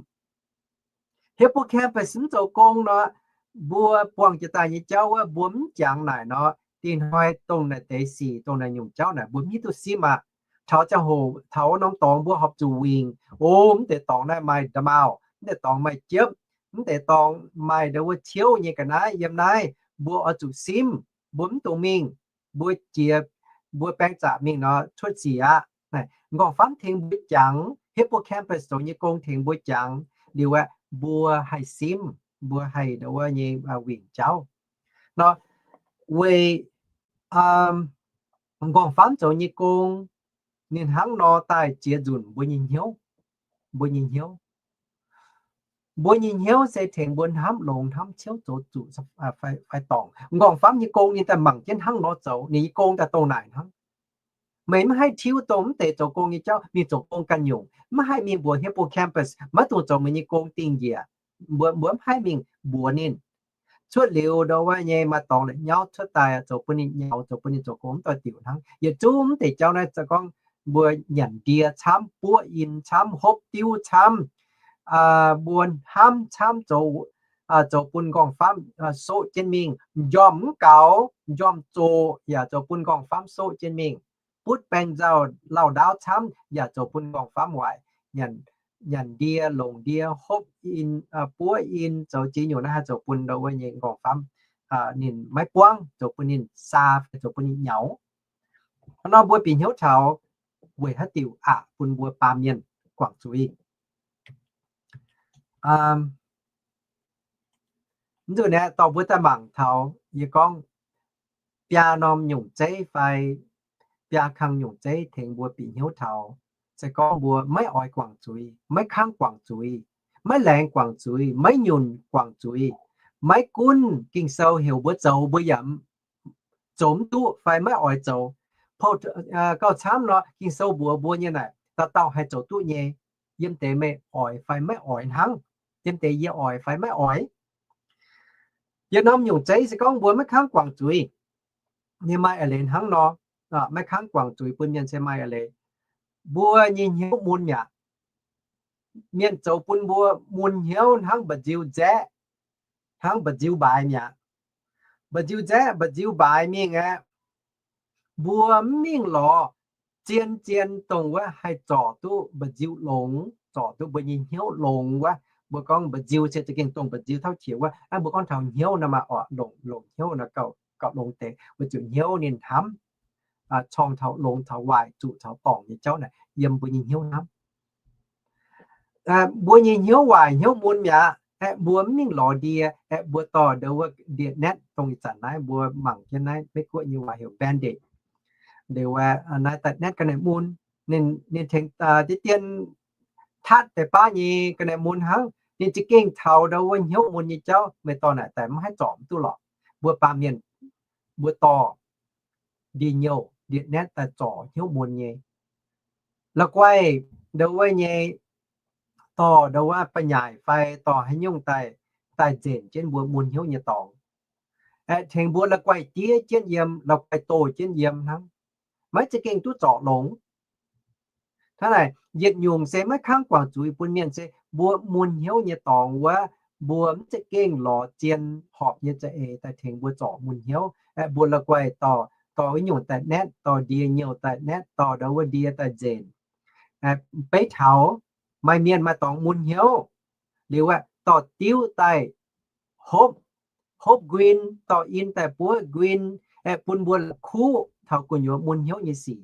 Hippocampus mv zoux gong nor, mbuo buangh jiex daaih nyei jauv wuov, mbuo mv jangx naaic nor, dinh hnoi dongh naaic deix sic, dongh naaic nyungc jauv naaic mbuo mv hiuv duqv simv aqv. Taux ziangh hoc, taux norm dorngx mbuo horpc zuqc wingc, o, mv deix dorngx naaiv maaih nda'maauh, mv deix dorngx maaih jiepv, mv deix dorngx maaih ndongc wuov ciouv nyei ga'naaiv yiem naaiv, mbuo oix zuqc simv, mbuo mv dungx mingh, mbuo jiex, mbuo baeng zaqc mingh nor cuotv sic aqv. Nqorngv-famv tengx mbuo jangx, hippocampus zoux nyei gong tengx mbuo jangx liuz aeqv, mbuo haih simv, mbuo haih ndongc wuov nyei wingc jauv. Nor weic nqorngv-famv zoux nyei gong, ninh hnangv nor daaih ziex nzunc mbuo nyei hnyouv, mbuo nyei hnyouv. Mbuo nyei hnyouv se tengx mbuo hnamv longx hnamv ciouv zoux zuqc fai dorngc. Nqorngv-famv nyei gong ninh daaih mangc jienv hnangv nor zoux, ninh nyei gong daaih dongh naaic hnangv. Meih maiv haih tiuv dongh mv deix zoux gong nyei jauv mingh zoux gong ganh nyungc, maiv haih mingh mbuox hippocampus maiv dungx zoux meih nyei gong dingh njiec. Mbuo, mbuo mv haih mingh mbuox ninh. Cuotv liuz ndongc wuov nyei maaih dorngx la'nyauv cuotv daaih zoux bun ninh nyaux, zoux bun ninh zoux gong mv doix diuc hnangv. Yietc zungv mv deix jauv naaiv se gorngv mbuo nyanc ndie camv, buov in camv, hopv diuv camv, mbuo hnamv camv zoux, zoux bun nqorngv-famv soqv jienv mingh, njormh mv gaux, njormh zoqc yaac zoux bun nqorngv-famv soqv jienv mingh. Butv baeng nzauh lauh ndaauv camv yaac zoux bun nqorngv-famv waaic. Nyanc ndie, longc ndie, hopv in, buov in, zoux ziex nyungc naaiv haih zoux bun ndongc wuov nyei nqorngv-famv ninh maiv buangv, zoux bun ninh saa fai zoux bun ninh nyaux. Hnangv nor mbuo bieqc hnyouv taux weic haaix diuc aqc bun mbuo baamh mienh guangc zuiz. Mv nzunc naaiv dorh mbuo daaih mangc taux yie gorngv biaa norm nyungc zeiv fai biaa kang nyungc zeiv tengx mbuo bieqc hnyouv taux, se gorngv mbuo maiv oix guangc zuiz, maiv kangv guangc zuiz, maiv laengz guangc zuiz, maiv nyunc guangc zuiz, maiv gunv Ging-Sou heuc mbuo zoux mbuo yaac zoux mv duqv fai maiv oix zoux. Gauh camv nor, Ging-Sou mbuox mbuo nyei naaic dauh dauh haih zoux duqv nyei, yiem deix meih oix fai maiv oix hnangv, yiem deix yie oix fai maiv oix. Yietc norm nyungc zeiv se gorngv mbuo maiv kangv guangc zuiz, ninh maaih eix leiz hnangv nor. Maiv kangv guangc zuiz bun mienh se maaih eix leiz. Mbuo nyei hnyouv mun mi'aqv. Mienh zoux bun mbuo mun hnyouv hnangv mba'nziu nzaeqv, hnangv mba'nziu mbaaix mi'aqv. Mba'nziu nzaeqv, mba'nziu mbaaix mingh aeqv, mbuo mv mingh lorz zien zien dongh wuov haih zorc duqv mba'nziu longx, zorc duqv mbuo nyei hnyouv longx wuov. Mbuo gorngv mba'nziu se za'gengh dongh mba'nziu tauv qiex wuov. Mbuo gorngv taux hnyouv nor maah oc, longc, longc hnyouv nor gauh, gauh longx deix, weic zuqc hnyouv ninh hnamv, corng taux longx taux waaic, zuqc taux dorngc nyei jauv naaic yiem mbuo nyei hnyouv hnamv. Mbuo nyei hnyouv waaic hnyouv mun mi'aqv. Aeqv, mbuo mv mingh lorz ndie, aeqv, mbuo dorh ndau wuov ndie-netv dongh ih zanc naaiv mbuo mangc jienv naaiv Meiv Guoqv nyei waac heuc Band-Aid. Liuz naaiv daaih netv ga'naaiv mun, ninh, ninh tengx deix dien tatv deix baav nyei ga'naaiv mun hnangv. Ninh za'gengh taux ndau wuov hnyouv mun nyei jauv, meih dorh naaic daaih mv haih zorc mv duqv lorqc. Mbuo baamh mienh, mbuo dorh ndie-nyouh ndie-netv daaih zorc hnyouv mun nyei. La'guaih ndau wuov nyei dorh ndau wuov ba'nyaaic fai dorh haaix nyungc daaih, daaih nzenc jienv mbuo mun hnyouv nyei dorngx. Aeqv, tengx mbuo la'guaih diev jienv yiem, la'guaih doh jienv yiem hnangv. Maiv za'gengh duqv zorc longx. Hnangv naaic, yietc nyungc se maiv kangv guangc zuiz bun mienh se mbuo mun hnyouv nyei dorngx wuov, mbuo mv za'gengh lorz zien horpc nyei za'eix daaih tengx mbuo zorc mun hnyouv. Aeqv, mbuo la'guaih dorh, dorh wuov nyungc daaih netv, dorh ndie-nyouh daaih netv, dorh ndau wuov ndie daaih nzenc. Beiv taux maaih mienh maaih dorngx mun hnyouv liuz aeqv, dorh diuv daaih hopv, hopv nquin, dorh in daaih buov nquin, aeqv, bun mbuo la'kuqv taux gu'nyuoz mun hnyouv nyei sic,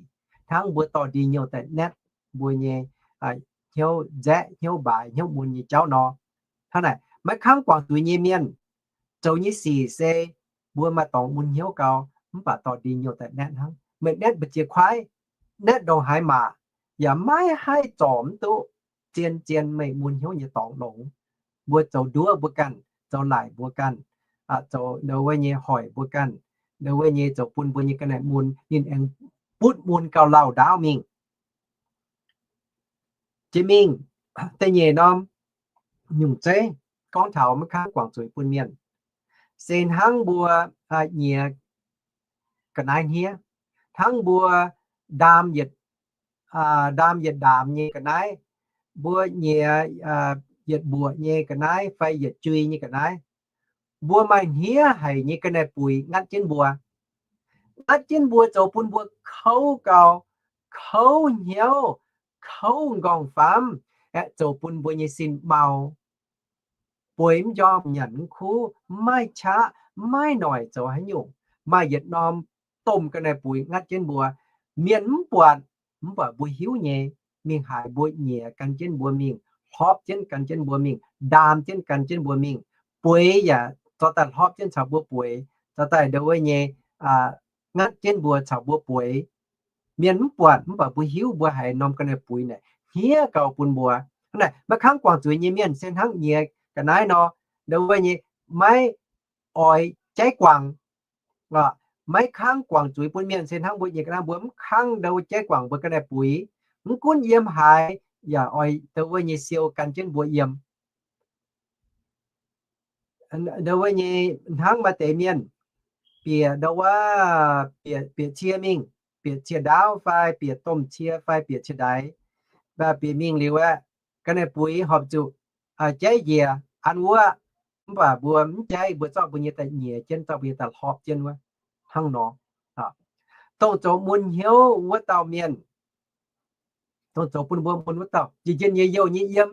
hnangv mbuo dorh ndie-nyouh daaih netv mbuo nyei hnyouv nzaeqv, hnyouv mbaaix, hnyouv mun nyei jauv nor. Hnangv naaic, maiv kangv guangc zuiz nyei mienh zoux nyei sic se mbuo maaih dorngx mun hnyouv gau, mv baac dorh ndie-nyouh daaih netv hnangv. Meih netv mbu'ziex kuaaiv, naetv ndongc haaix maac, yaac maiv haih zorc mv duqv zien-zien meih mun hnyouv nyei dorngx longx. Mbuo zoux nduov mbuo ganh, zoux laic mbuo ganh, zoux ndau wuov nyei hoic mbuo ganh, ndau wuov nyei zoux bun mbuo nyei ga'naaiv mun, ninh aengx butv mun gauh lauh ndaauv mingh. Jiex mingh da'nyeic norm nyungc zeiv gorngv taux maiv kangv guangc zuiz bun mienh, se hnangv mbuo nyiex ga'naaiv hniev, hnangv mbuo ndaam yietc, ndaam yietc ndaamx nyei ga'naaiv, mbuo nyiex yietc mbuoqc nyei ga'naaiv fai yietc jui nyei ga'naaiv, mbuo maaih hniev haic nyei ga'naaiv buix ngatv jienv mbuo. Ngatv jienv mbuo zoux bun mbuo kouv gau, kouv hnyouv, kouv m'nqorngv-famv, aeqv, zoux bun mbuo nyei sin mau, bueix mv njormh, nyanc mv kuv, mv maaih qaqv, mv maaih noic zoux haaix nyungc. Maaih yietc norm domh ga'naaiv buix ngatv jienv mbuo. Mienh mv buatc, mv baac mbuo hiuv nyei, mingh haaix mbuo nyiex gan jienv mbuo mingh, hlorpv jienv gan jienv mbuo mingh, ndaam jienv gan jienv mbuo mingh, bueix yaac zorqv daaih hlorpv jienv caux mbuo bueix, zorqv daaih ndau wuov nyei ngatv jienv mbuo caux mbuo bueix. Mienh mv buatc, mv baac mbuo hiuv mbuo haiz norm ga'naaiv buix naaic hniev gau bun mbuo. Hnangv naaic, maiv kangv guangc zuiz nyei mienh se hnangv nyiex ga'naaiv nor, ndau wuov nyei maiv oix jaiv guangc. Maiv kangv guangc zuiz bun mienh se hnangv mbuo nyiex ga'naaiv, mbuo mv kangv ndau wuov jaiv guangc mbuo ga'naaiv buix. Mv gunv yiem haaix, yaac oix ndau wuov nyei siou gan jienv mbuo yiem. Ndau wuov nyei hnangv maaih deix mienh bieqc ndau wuov, bieqc cie mingh, bieqc cie ndaauv fai bieqc domh cie fai bieqc cie ndaix, bieqc mingh liuz aeqv, ga'naaiv buix horpc zuqc jaiv njiec an wuov, mv baac mbuo mv jaiv, mbuo zorqv mbuo nyei daaih nyiex jienv, zorqv mbuo nyei daaih hlorpv jienv wuov. Hnangv nor, dongh zoux mun hnyouv wuov dauh mienh, dongh zoux bun mbuo mun wuov dauh, njien-njien nyei youh nyei yiem,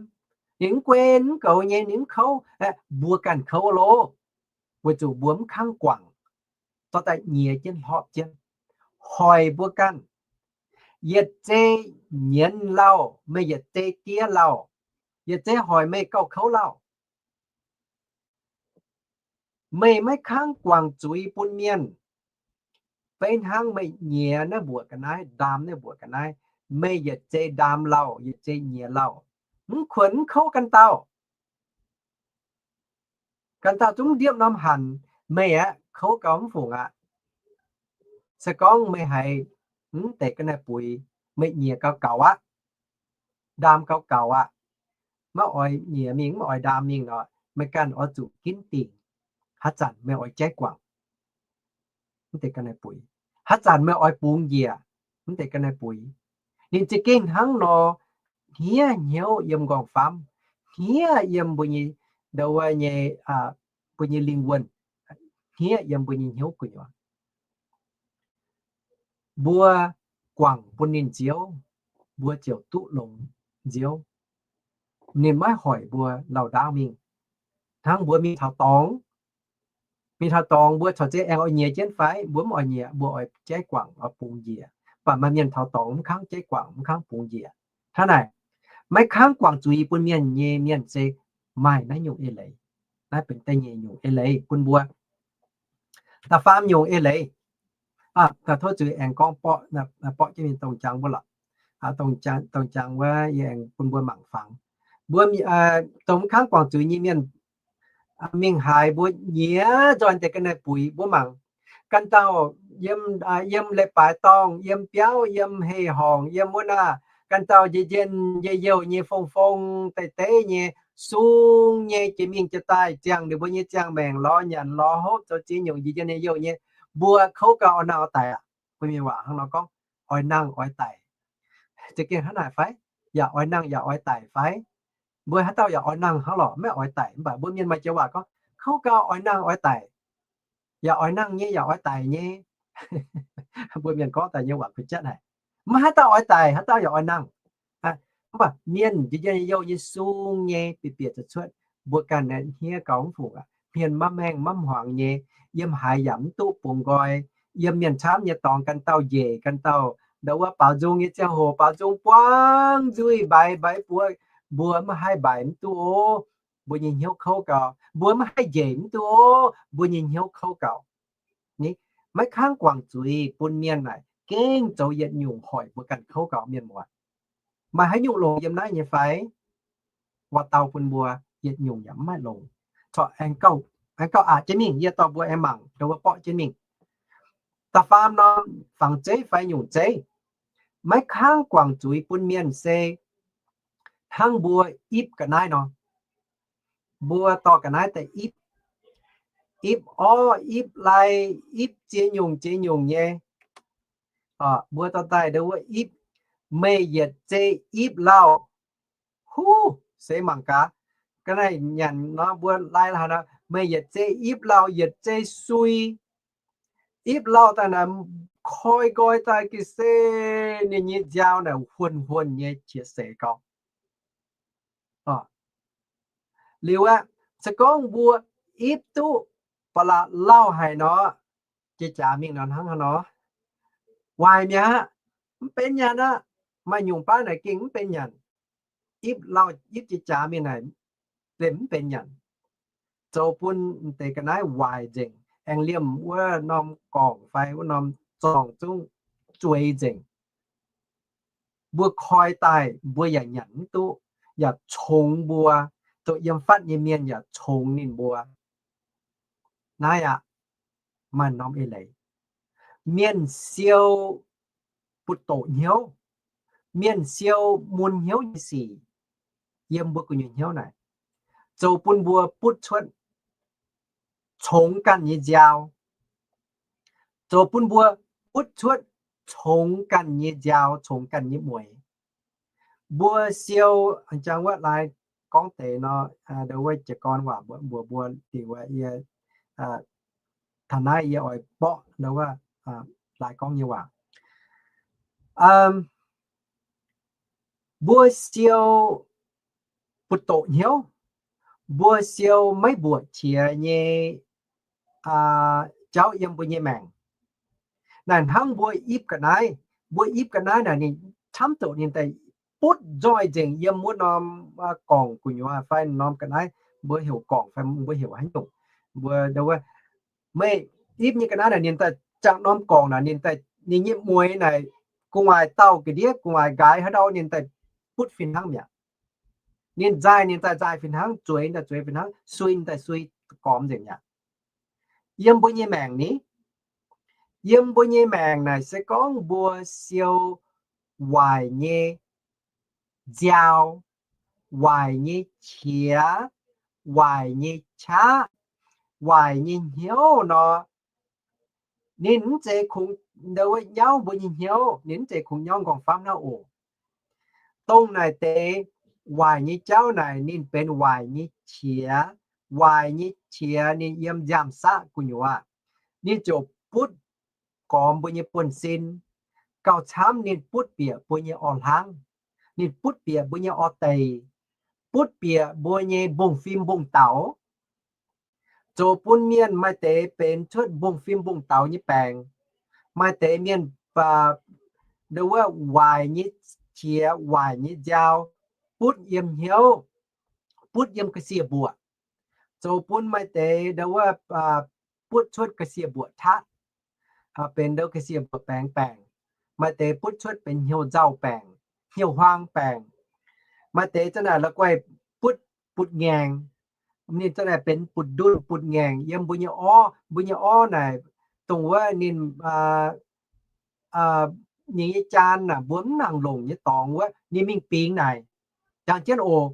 ninh mv guen mv goux nyei, ninh mv kouv, mbuo ganh kouv loh, weic zuqc mbuo mv kangv guangc, zorqv daaih nyiex jienv hlorpv jienv. Hoic mbuo ganh, yietc zei nyienz lauh, meih yietc zei diev lauh, yietc zei hoic meih gauh kouv lauh. Meih maiv kangv guangc zuiz bun mienh, beiv hnangv meih nyiex naaiv mbuoqc ga'naaiv, ndaam naaiv mbuoqc ga'naaiv, meih yietc zei ndaam lauh, yietc zei nyiex lauh, mv kuonx mv kouv ganh dauh. Ganh dauh zungv ndiepv norm hanc, meih aeqv, kouv gau mv fungc aqv. Se gorngv meih haiz mv deix ga'naaiv buix, meih nyiex gau gaux aqv, ndaam gau gaux aqv, maiv oix nyiex mingh, mv oix ndaam mingh nor, meih ganh oix zuqc ginv dingc haaix zanc meih oix jaiv guangc mv deix ga'naaiv buix, haaix zanc meih oix bungx njiec mv deix ga'naaiv buix. Ninh za'gengh hnangv nor hniev hnyouv yiem m'nqorngv-famv, hniev yiem mbuo nyei, ndau wuov nyei, mbuo nyei lingh wuonh, hniev yiem mbuo nyei hnyouv gu'nyuoz. Mbuo guangc bun ninh nziouv, mbuo ziouc duqv longx nziouv. Ninh maiv hoic mbuo lauh ndaauv mingh. Hnangv mbuo mingh taux dorngx, mingh taux dorngx mbuo corc zeiz aengx oix nyiex jienv fai? Mbuo mv oix nyiex, mbuo oix jaiv guangc, oix bungx njiec. Mv baac maaih mienh taux dorngx mv kangv jaiv guangc, mv kangv bungx njiec. Hnangv naaic, maiv kangv guangc zuiz bun mienh nyei mienh se maaih naaiv nyungc eix leiz. Naaiv benx da'nyeic nyungc eix leiz bun mbuo. Da'faam nyungc eix leiz, tov zuiz aengx gorngv borqv, borqv jienv mingh dongh jangx wuov lorqc. Dongh jangx wuov yie aengx bun mbuo mangc fangx. Mbuo dongh mv kangv guangc zuiz nyei mienh mingh haaix mbuo nyiex nzoih deix ga'naaiv buix mbuo mangc. Ganh dauh yiem, yiem leiz-baaix dorngh, yiem biauv, yiem hei-horngc, yiem wuov naah, ganh dauh njien-njien yie youh nyei fong-fong deix deix nyei, sung nyei jiex mingh jiex daaih ziangh ninh mbuo nyei ziangh maengc lorz nyanc lorz hopv zoux ziex nyungc njien-njien yie youh nyei. Mbuo kouv gau oix nangh oix daic aqv. Mbuo mienh waac hnangv nor gorngv, oix nangh oix daic. Za'gengh hnangv naaic fai? Yaac oix nangh yaac oix daic fai? Mbuo haaix dauh yaac oix nangh hnangv lorqc, maiv oix daic. Mv baac mbuo mienh maaih joux waac gorngv, kouv gau oix nangh oix daic. Yaac oix nangh nyei, yaac oix daic nyei. Mbuo mienh gorngv daaih nyei waac kuh jatv haic. Maiv haaix dauh oix daic, haaix dauh yaac oix nangh. Mv baac mienh njien-njien youh nyei sung nyei bieqc bieqc zuqc cuotv, mbuo ganh hniev gau mv fungc aqv. Hmien maiv maengh maiv hmuangx nyei, yiem haaix yaac mv duqv bungx nqoi. Yiem mienh camv nyei dorngx ganh dauh njiec ganh dauh, ndau wuov baaux nzung nyei ziangh hoc baaux nzung buangv nzuih mbaix mbaix buoz, mbuo maiv haih mbaix mv duqv oc, mbuo nyei hnyouv kouv gau. Mbuo maiv haih njiec mv duqv oc, mbuo nyei hnyouv kouv gau. Maiv kangv guangc zuiz bun mienh naaic, gengh zoux yietc nyungc hoic mbuo ganh kouv gaux, mienh muoz. Maaih haaix nyungc longx yiem naaiv nyei fai? Waac-dauh bun mbuo, yietc nyungc yaac mv maaih longx. Corc aengx gauh aqc jienv mingh, yie dorh mbuo aengx mangc, dongh wuov borqv jienv mingh. Da'faam norm fangx zeiv fai nyungc zeiv, maiv kangv guangc zuiz bun mienh se hnangv mbuo ipv ga'naaiv nor. Mbuo dorh ga'naaiv daaih ipv, ipv orv, ipv lai, ipv ziex nyungc ziex nyungc nyei. Mbuo dorh daaih ndo wuov ipv, meih yietc zei ipv lauh. Huv, seix mangc gaax. Ga'naaiv nyanc nor mbuo lai haaix nor, meih yietc zei ipv lauh, yietc zei sui. Ipv lauh daaih naaic, koi nqoi daaih ga'sie ninh nyei nziaaux naaic huonh huonh nyei qiex seix gau. Liuz aqv, se gorngv mbuo ipv duqv ba'laqc lauh haic nor, jiex jaax mingh nor hnangv haaix nor? Waaic mi'aqv. Mv benx nyanc aqv. Maaih nyungc baav naaic gengh mv benx nyanc. Ipv lauh ipv jiex jaax mingh naaic, mv benx nyanc. Zoux bun deix ga'naaiv waaic nzengc, aengx liemh wuov norm gorngc fai wuov norm zorngh zungv zueiz nzengc. Mbuo koi daaih mbuo yaac nyanc mv duqv, yaac congx mbuo, zoux yiem fatv nyei mienh yaac congx ninh mbuo. Naaiv aqv, maaih norm eix leiz. Mienh siou butv-doqc hnyouv, mienh siou mun hnyouv nyei sic yiem mbuo gu'nyuoz hnyouv naaic, zoux bun mbuo butv cuotv congx ganh nyei nziaaux, zoux bun mbuo butv cuotv congx ganh nyei nziaaux, congx ganh nyei mueix. Mbuo siou, jangx wuov laaix gorngv deix nor, ndo wuov jiez gorn waac mbuox mbuo, liuz yie, taux naaiv yie oix borqv ndo wuov laaix gorngv nyei waac. Mbuo siou butv-doqc hnyouv, mbuo siou maiv mbuoqc qiex nyei jauv yiem mbuo nyei maengc. Naaic hnangv mbuo ipv ga'naaiv, mbuo ipv ga'naaiv naaic ninh camv doqc ninh daaih butv nzoih nzengc yiem wuov norm gorngc gu'nyuoz fai norm ga'naaiv, mbuo heuc gorngc fai mbuo heuc haaix nyungc, mbuo ndo wuov, meih ipv nyei ga'naaiv naaic ninh daaih jangx norm gorngc naaic ninh daaih, ninh nyei mueix naaic gu'nguaaic dauh ga'ndiev gu'nguaaic nqaaix haaix ndau ninh daaih butv fih hnangv mi'aqv. Ninh nzaaih ninh daaih nzaaih fih hnangv, zueiz daaih zueiz fih hnangv, sui daaih sui gormx nzengc mi'aqv. Yiem mbuo nyei maengc ni, yiem mbuo nyei maengc naaic se gorngv mbuo siou waaic nyei nziaaux, waaic nyei qiex, waaic nyei qaqv, waaic nyei hnyouv nor, ninh mv zeiz kungx ndo wuov nyauv mbuo nyei hnyouv, ninh mv zeiz kungx nyauv nqorngv-famv hnangv oc. Dongh naaic deix waaic nyei jauv naaic ninh benx waaic nyei qiex. Waaic nyei qiex ninh yiem nziaamv-saqv gu'nyuoz, ninh ziouc butv gormx mbuo nyei buonv-sin. Gauh camv ninh butv bieqc mbuo nyei orv-hlangv, ninh butv bieqc mbuo nyei orv-deic, butv bieqc mbuo nyei mbungv-fim mbungv-daux, zoux bun mienh maaih deix benx cuotv mbungv-fim mbungv-daux nyei baengc. Maaih deix mienh baac ndo wuov waaic nyei qiex, waaic nyei nziaaux, butv yiem hnyouv, butv yiem ga'sie mbuoqc, zoux bun maaih deix ndo wuov butv cuotv ga'sie mbuoqc qaqv, benx ndo ga'sie mbuoqc baengx baengc. Maaih deix butv cuotv benx hnyouv nzauh baengc, hnyouv huaang baengc. Maaih deix za'naaic la'guaih butv butv-ngaengc. Ninh za'naaic benx butv-ndunh butv-ngaengc yiem mbuo nyei orv. Mbuo nyei orv naaic dongh wuov ninh nyei jaan naaic mbuo mv nangc longc nyei dorngx wuov, ninh mingh bingx naaic. Jangx jienv oc,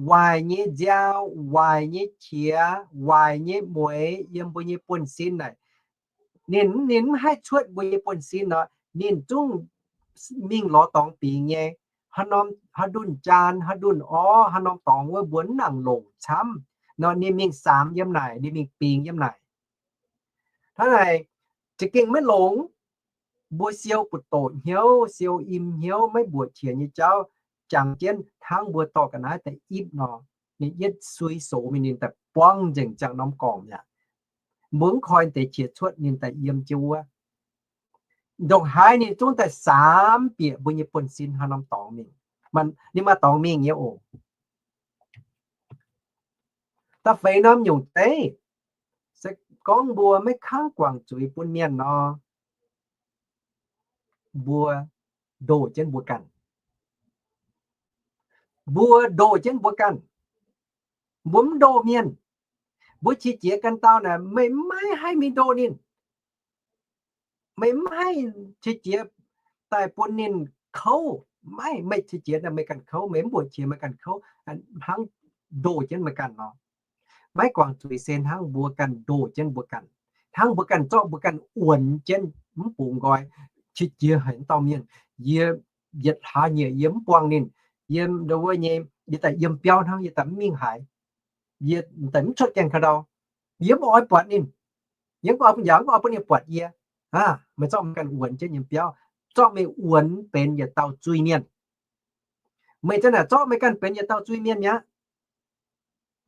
waaic nyei nziaaux, waaic nyei qiex, waaic nyei mueix yiem mbuo nyei buonv-sin naaic, ninh, ninh mv haih cuotv mbuo nyei buonv-sin nor, ninh zungv mingh lorz dorngx bingx nyei. Haaix norm, haaix ndunh jaan, haaix ndunh orv, haaix norm dorngx wuov mbuo mv nangc longc camv nor, ninh mingh saamx yiem naaic, ninh mingh bingx yiem naaic. Hnangv naaic, za'gengh maiv longx. Mbuo siou butv-doqc hnyouv, siou im hnyouv, maiv mbuoqc qiex nyei jauv, jangx jienv hnangv mbuo dorh ga'naaiv daaih ipv nor, ninh yietv sui sox mingh, ninh daaih buangv nzengc ziangh norm gorngc mi'aqv. Mbuo mv koi deix qiex cuotv, ninh daaih yiem jienv wuov. Ndongc haaix ninh zungv daaih saamx bieqc mbuo nyei buonv-sin haaix norm dorngx mingh. Ninh maaih dorngx mingh nyei oc. Da'feix norm nyungc zeiv, se gorngv mbuo maiv kangv guangc zuiz bun mienh nor, mbuo ndoh jienv mbuo ganh. Mbuo ndoh jienv mbuo ganh. Mbuo mv ndoh mienh. Mbuo qiex jiez ganh dauh naaic, meih maiv haih mingh ndoh ninh. Meih mv haih qiex jiez daaih bun ninh kouv. Maiv, meih qiex jiez daaih meih ganh kouv, meih mv mbuoqc qiex meih ganh kouv, hnangv ndoh jienv meih ganh nor. Maiv guangc zuiz se hnangv mbuo ganh ndoh jienv mbuo ganh, hnangv mbuo ganh zorqv mbuo ganh wuonx jienv mv bungx nqoi, qiex jiez haic wuov dauh mienh. Yie yietc hlaax nyieqc yie mv buangh ninh. Yie ndo wuov nyei, yie daaih yiem biauv hnangv, yie daaih mv mingh haaix. Yie daaih mv cuotv gaengh ka'ndau. Yie mv oix buatc ninh. Yie mv oix bun, yaac mv oix bun ninh buatc yie. Aa, meih zorqv meih ganh wuonx jienv yiem biauv, zorqv meih wuonx benx yietc dauh zuiz-mienh. Meih zanc naaic zorqv meih ganh benx yietc dauh zuiz-mienh mi'aqv.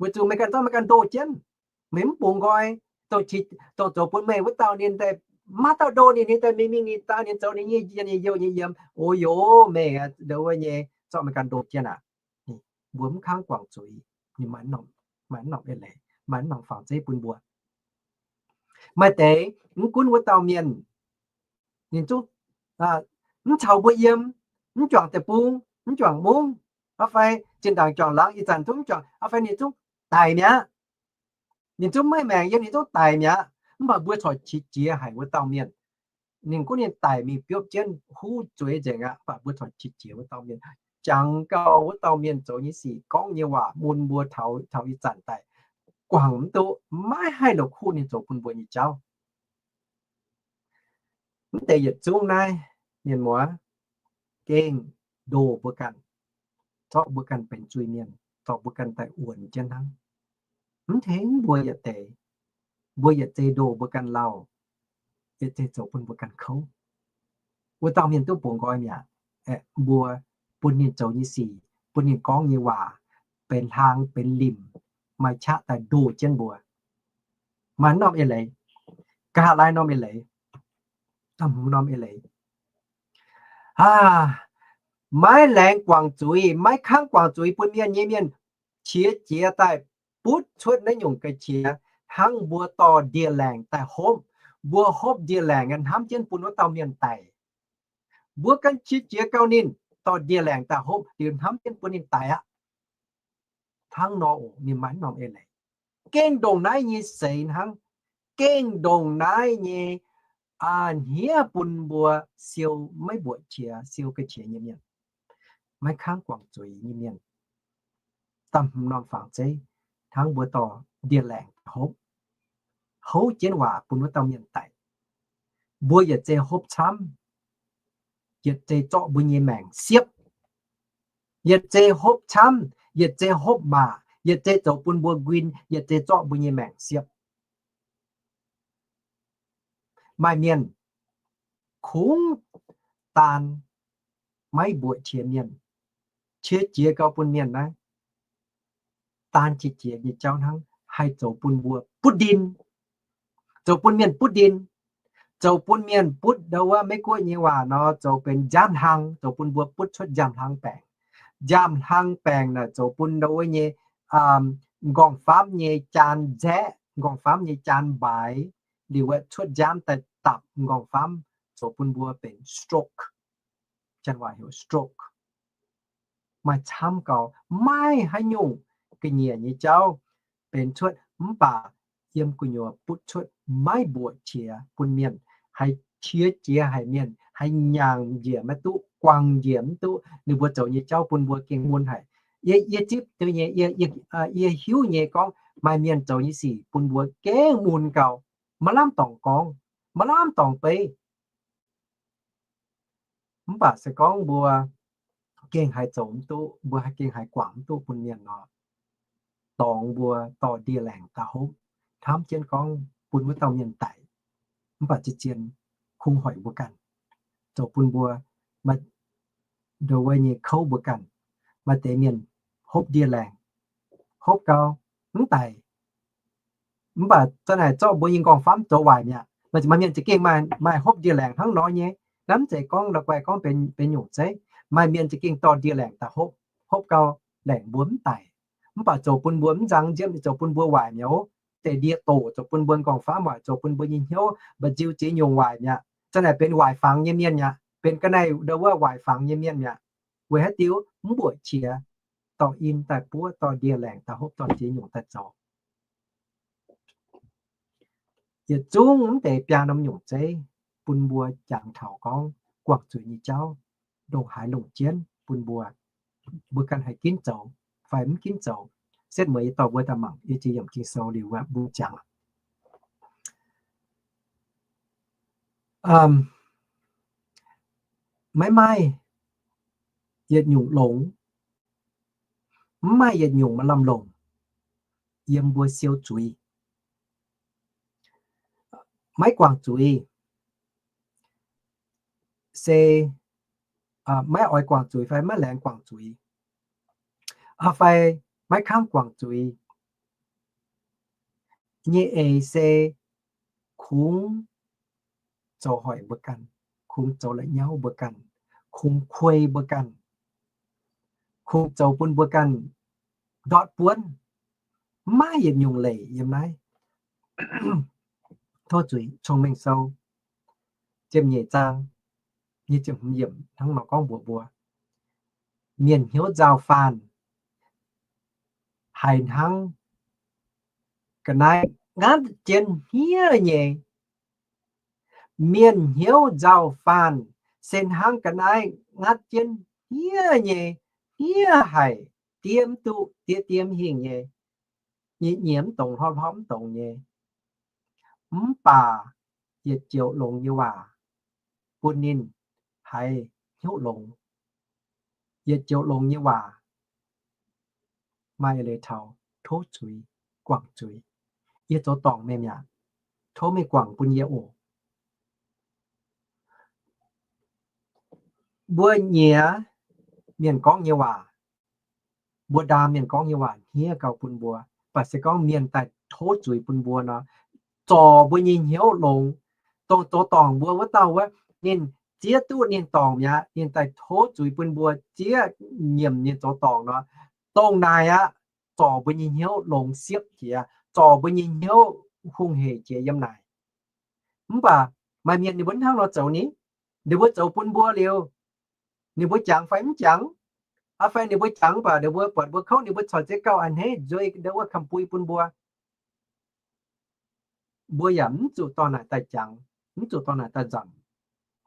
Weic zuqc meih ganh zorqv meih ganh ndoh jienv. Meih mv bungx nqoi, dongh zoux bun meih wuov dauh ninh daaih, maiv dauh ndoh ninh, ninh daaih mingh mingh ninh daaih, ninh zoux ninh nyei, nyei youh nyei yiem. O yoc, meih ndo wuov nyei zorqv meih ganh ndoh jienv aac. Mbuo mv kangv guangc zuiz, ninh maaih norm eix leiz, maaih norm fangx zeiv bun mbuo. Maaih deix mv gunv wuov dauh mienh, ninh zungv mv caux mbuo yiem, mv juangc deic-bung, mv juangc mungv, fai zinh ndaangc juangc laangz ih zanc zungv mv juangc, fai ninh zungv daic mi'aqv. Ninh zungv maiv maengc yiem, ninh zungv daic mi'aqv. Mv baac mbuo corc qiex jiez haic wuov dauh mienh. Ninh gunv ninh daic mingh biopv jienv huv zueiz nzengc aqv, mv baac mbuo corc qiex jiez wuov dauh mienh, jangx gau wuov dauh mienh zoux nyei sic, gorngv nyei waac mun mbuo taux ih zanc daaih guangc mv duqv, maiv haih la'kuqv ninh zoux bun mbuo nyei jauv. Mv deix yietc zungv naaiv, mienh muoz, gengh ndoh mbuo ganh, zorqv mbuo ganh benx zuiz-mienh, zorqv mbuo ganh daaih wuonx jienv hnangv. Mv tengx mbuo yietc deix, mbuo yietc zei ndoh mbuo ganh lauh, yietc zei zoux bun mbuo ganh kouv. Wuov dauh mienh duqv bungx nqoi mi'aqv. Aeqv, mbuo bun ninh zoux nyei sic, bun ninh gorngv nyei waac benx hlang benx limc, maaih qaqv daaih ndoh jienv mbuo. Maaih norm eix leiz, nqa'haav laai norm eix leiz, norm eix leiz, maiv laengz guangc zuiz, maiv kangv guangc zuiz bun mienh nyei mienh qiex jiez daaih butv cuotv naaiv nyungc ga'qiex hnangv mbuo dorh ndie-laengc daaih hopv. Mbuo hopv ndie-laengc hnamv jienv bun wuov dauh mienh daic. Mbuo ganh qiex jiez gau ninh, dorh ndie-laengc daaih hopv liuz hnamv jienv bun ninh daic aqv. Hnangv nor oc, ninh maaih norm eix leiz. Gengh ndongc naaiv nyei seix hnangv, gengh ndongc naaiv nyei hniev bun mbuo siou maiv mbuoqc qiex, siou ga'qiex nyei mienh, maiv kangv guangc zuiz nyei mienh, da'hmz norm fangx zeiv, hnangv mbuo dorh ndie-laengc hopv, houv jienv waac bun wuov dauh mienh daic. Mbuo yietc zei hopv camv, yietc zei zorqv mbuo nyei maengc siepv. Yietc zei hopv camv, yietc zei hopv maac, yietc zei zoux bun mbuo nquin, yietc zei zorqv mbuo nyei maengc siepv. Maaih mienh kungx daan maiv mbuoqc qiex mienh, qiex jiez gau bun mienh naaiv, daan qiex jiez nyei jauv hnangv, haih zoux bun mbuo butv ndin, zoux bun mienh butv ndin, zoux bun mienh butv, ndo wuov Meiv Guoqv nyei waac nor, zoux benx nziaamv hlang, zoux bun mbuo butv cuotv nziaamv hlang baengc. Nziaamv hlang baengc naaic zoux bun ndo wuov nyei nqorngv-famv nyei jaan nzaeqv, nqorngv-famv nyei jaan mbaaix, liuz wuov cuotv nziaamv daaih dapc nqorngv-famv, zoux bun mbuo benx stroke. Janx waac heuc stroke. Maaih camv gau, maiv haaix nyungc ga'nyiec nyei jauv benx cuotv, mv baac yiem gu'nyuoz butv cuotv maiv mbuoqc qiex bun mienh, haih qiex jiez haic mienh, haih nyaangc njiec maiv duqv, guangc njiec mv duqv. Ninh mbuo zoux nyei jauv bun mbuo gengh mun haic. Yie, yie zipv duqv nyei, yie, yie hiuv nyei gorngv maaih mienh zoux nyei sic bun mbuo gengh mun gau, maaih lamh dorngc gorngv, maaih lamh dorngc beiv. Mv baac se gorngv mbuo gengh haiz zoux mv duqv, mbuo gengh haiz guangc mv duqv bun mienh nor, dorngx mbuo dorh ndie-laengc daaih hopv, hnamv jienv gorngv bun wuov dauh mienh daic. Mv baac zien-zien kungx hoic mbuo ganh, zoux bun mbuo maaih ndo wuov nyei kouv mbuo ganh. Maaih deix mienh hopv ndie-laengc, hopv gau mv daic. Mv baac zanc naaic zorqv mbuo nyei nqorngv-famv zoux waaic mi'aqv. Maaih mienh za'gengh maaih hopv ndie-laengc hnangv nor nyei. Naaiv mv zeiz gorngv la'guaih gorngv benx nyungc zeiv. Maaih mienh za'gengh dorh ndie-laengc daaih hopv, hopv gau laengc mbuo mv daic. Mv baac zoux bun mbuo mv nzang nziepv, zoux bun mbuo waaic mi'aqv. Deix ndie doqc zoux bun mbuo nqorngv-famv waaic, zoux bun mbuo nyei hnyouv mba'nziu ziex nyungc waaic mi'aqv. Zanc naaic benx waaic fangx nyei mienh mi'aqv. benx ga'naaiv ndau wuov waaic fangx nyei mienh mi'aqv. Weic haaix diuc? Mv mbuoqc qiex dorh in daaih buov, dorh ndie-laengc daaih hopv, dorh ziex nyungc daaih zoux. Yietc zungv mv deix biaa norm nyungc zeiv bun mbuo jangx taux gorngv guangc zuiz nyei jauv, ndongc haaix longc jienv bun mbuo, mbuo ganh haih ginv zoux fai mv ginv zoux. Setv mueiz yie dorh mbuo daaih mangc yie ziex yiemc Ging-Sou liuz wuov mbuo jangx. Maiv maaih yietc nyungc longx, mv maaih yietc nyungc maaih lamh longc yiem mbuo siou zuiz. Maiv guangc zuiz se maiv oix guangc zuiz fai maiv laengz guangc zuiz, fai maiv kangv guangc zuiz nyei eix se kungx zoux hoic mbuo ganh, kungx zoux la'nyauv mbuo ganh, kungx kuei mbuo ganh, kungx zoux bun mbuo ganh ndortv buonv. Maiv maaih yietc nyungc leic yiem naaiv. Tov zuiz Cong-Mengh Sou ziepc nyeic zaang nyic ziepc hmz yiemc hnangv nor gorngv mbuox mbuo, mienh hnyouv nzauh faanh haiz hnangv ga'naaiv ngatv jienv hniev nyei. Mienh hnyouv nzauh faanh se hnangv ga'naaiv ngatv jienv hniev nyei, hniev haic, diev mv duqv, diev diev mv hingh nyei, nyiev nyiev mv dongz, hlorpv hlorpv mv dongz nyei. Mv baac yietc joux longx nyei waac bun ninh haiz hnyouv longx. Yietc joux longx nyei waac maaih eix leiz taux tov zuiz, guangc zuiz. Yie zoux dorngc meih mi'aqv, tov meih guangc bun yie oc. Mbuo nyiex mienh gorngv nyei waac, mbuo ndaam mienh gorngv nyei waac hniev gauh bun mbuo, mv baac se gorngv mienh daaih tov zuiz bun mbuo nor, zorc mbuo nyei hnyouv longx. Dongh zoux dorngc mbuo wuov dauh wuov, ninh zieqv duqv ninh dorngc mi'aqv, ninh daaih tov zuiz bun mbuo zieqv nyiemc ninh zoux dorngc nor, dongh naaic aqv, zorc mbuo nyei hnyouv longx siepv jiex, zorc mbuo nyei hnyouv hungh heic jiex yiem naaic. Mv baac maaih mienh ninh mbuo hnangv nor zoux ni, ninh mbuo zoux bun mbuo liuz, ninh mbuo jangx fai mv jangx, aa fai ninh mbuo jangx mv baac ninh mbuo buatc mbuo kouv ninh mbuo corc ziex gauh a'hneiv nzueic ndau wuov kamx bui bun mbuo. Mbuo yaac mv zuqc dorh naaic daaih jangx, mv zuqc dorh naaic daaih nzamc.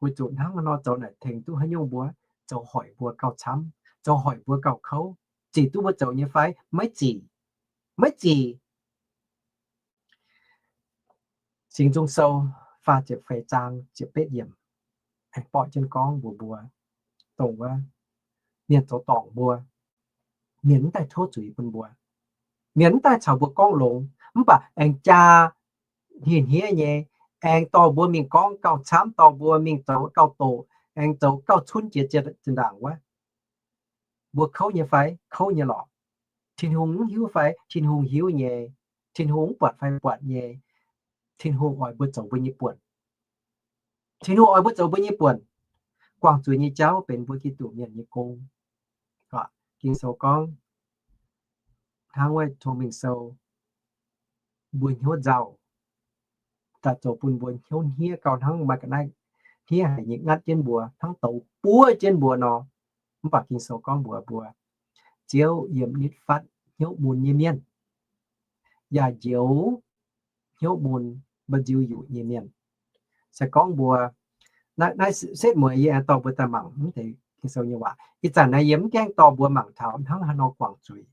Weic zuqc hnangv haaix nor zoux naaic tengx duqv haaix nyungc mbuo, zoux hoic mbuo gauh camv, zoux hoic mbuo gauh kouv, zic duqv mbuo zoux nyei fai? Maiv zic, maiv zic. Singx Nzung Sou faah ziepc feix zaang ziepc betv yiemc aengx borqv jienv gorngv mbuox mbuo, dongh wuov mienh zoux dorngc mbuo, mienh mv daaih tov zuiz bun mbuo, mienh mv daaih caux mbuo gorngv longx, mv baac aengx jaa hniev-hniev nyei, aengx dorh mbuo mingh gorngv gauh camv, dorh mbuo mingh zoux gauh doqc, aengx zoux gauh cunv jiex zinh ndaangc wuov. Mbuo kouv nyei fai? Kouv nyei lorqc. Tin-Hungh mv hiuv fai? Tin-Hungh hiuv nyei. Tin-Hungh mv buatc fai? Buatc nyei. Tin-Hungh oix mbuo zoux mbuo nyei buonc. Tin-Hungh oix mbuo zoux mbuo nyei buonc. Guangc zuiz nyei jauv benx mbuo Giduc mienh nyei gong. Ging-Sou gorngv hnangv wuov Cong-Mengh Sou, mbuo hnyouv nzauh, daaih zoux bun mbuo hnyouv hniev gauh hnangv maaih ga'naaiv hniev haic nyei ngatv jienv mbuo, hnangv douz buov jienv mbuo nor. Mv baac Ging-Sou gorngv mbuox mbuo, Ziouv yiem nitv fatv hnyouv mun nyei mienh, yaac njoux hnyouv mun mba'nziu yuqc nyei mienh. Se gorngv mbuo, naaiv, naaiv setv mueiz yie aengx dorh mbuo daaih mangc mv deix Ging-Sou nyei waac. Ih zanc naaiv yie mv gaengh dorh mbuo mangc taux hnangv haaix nor guangc zuiz.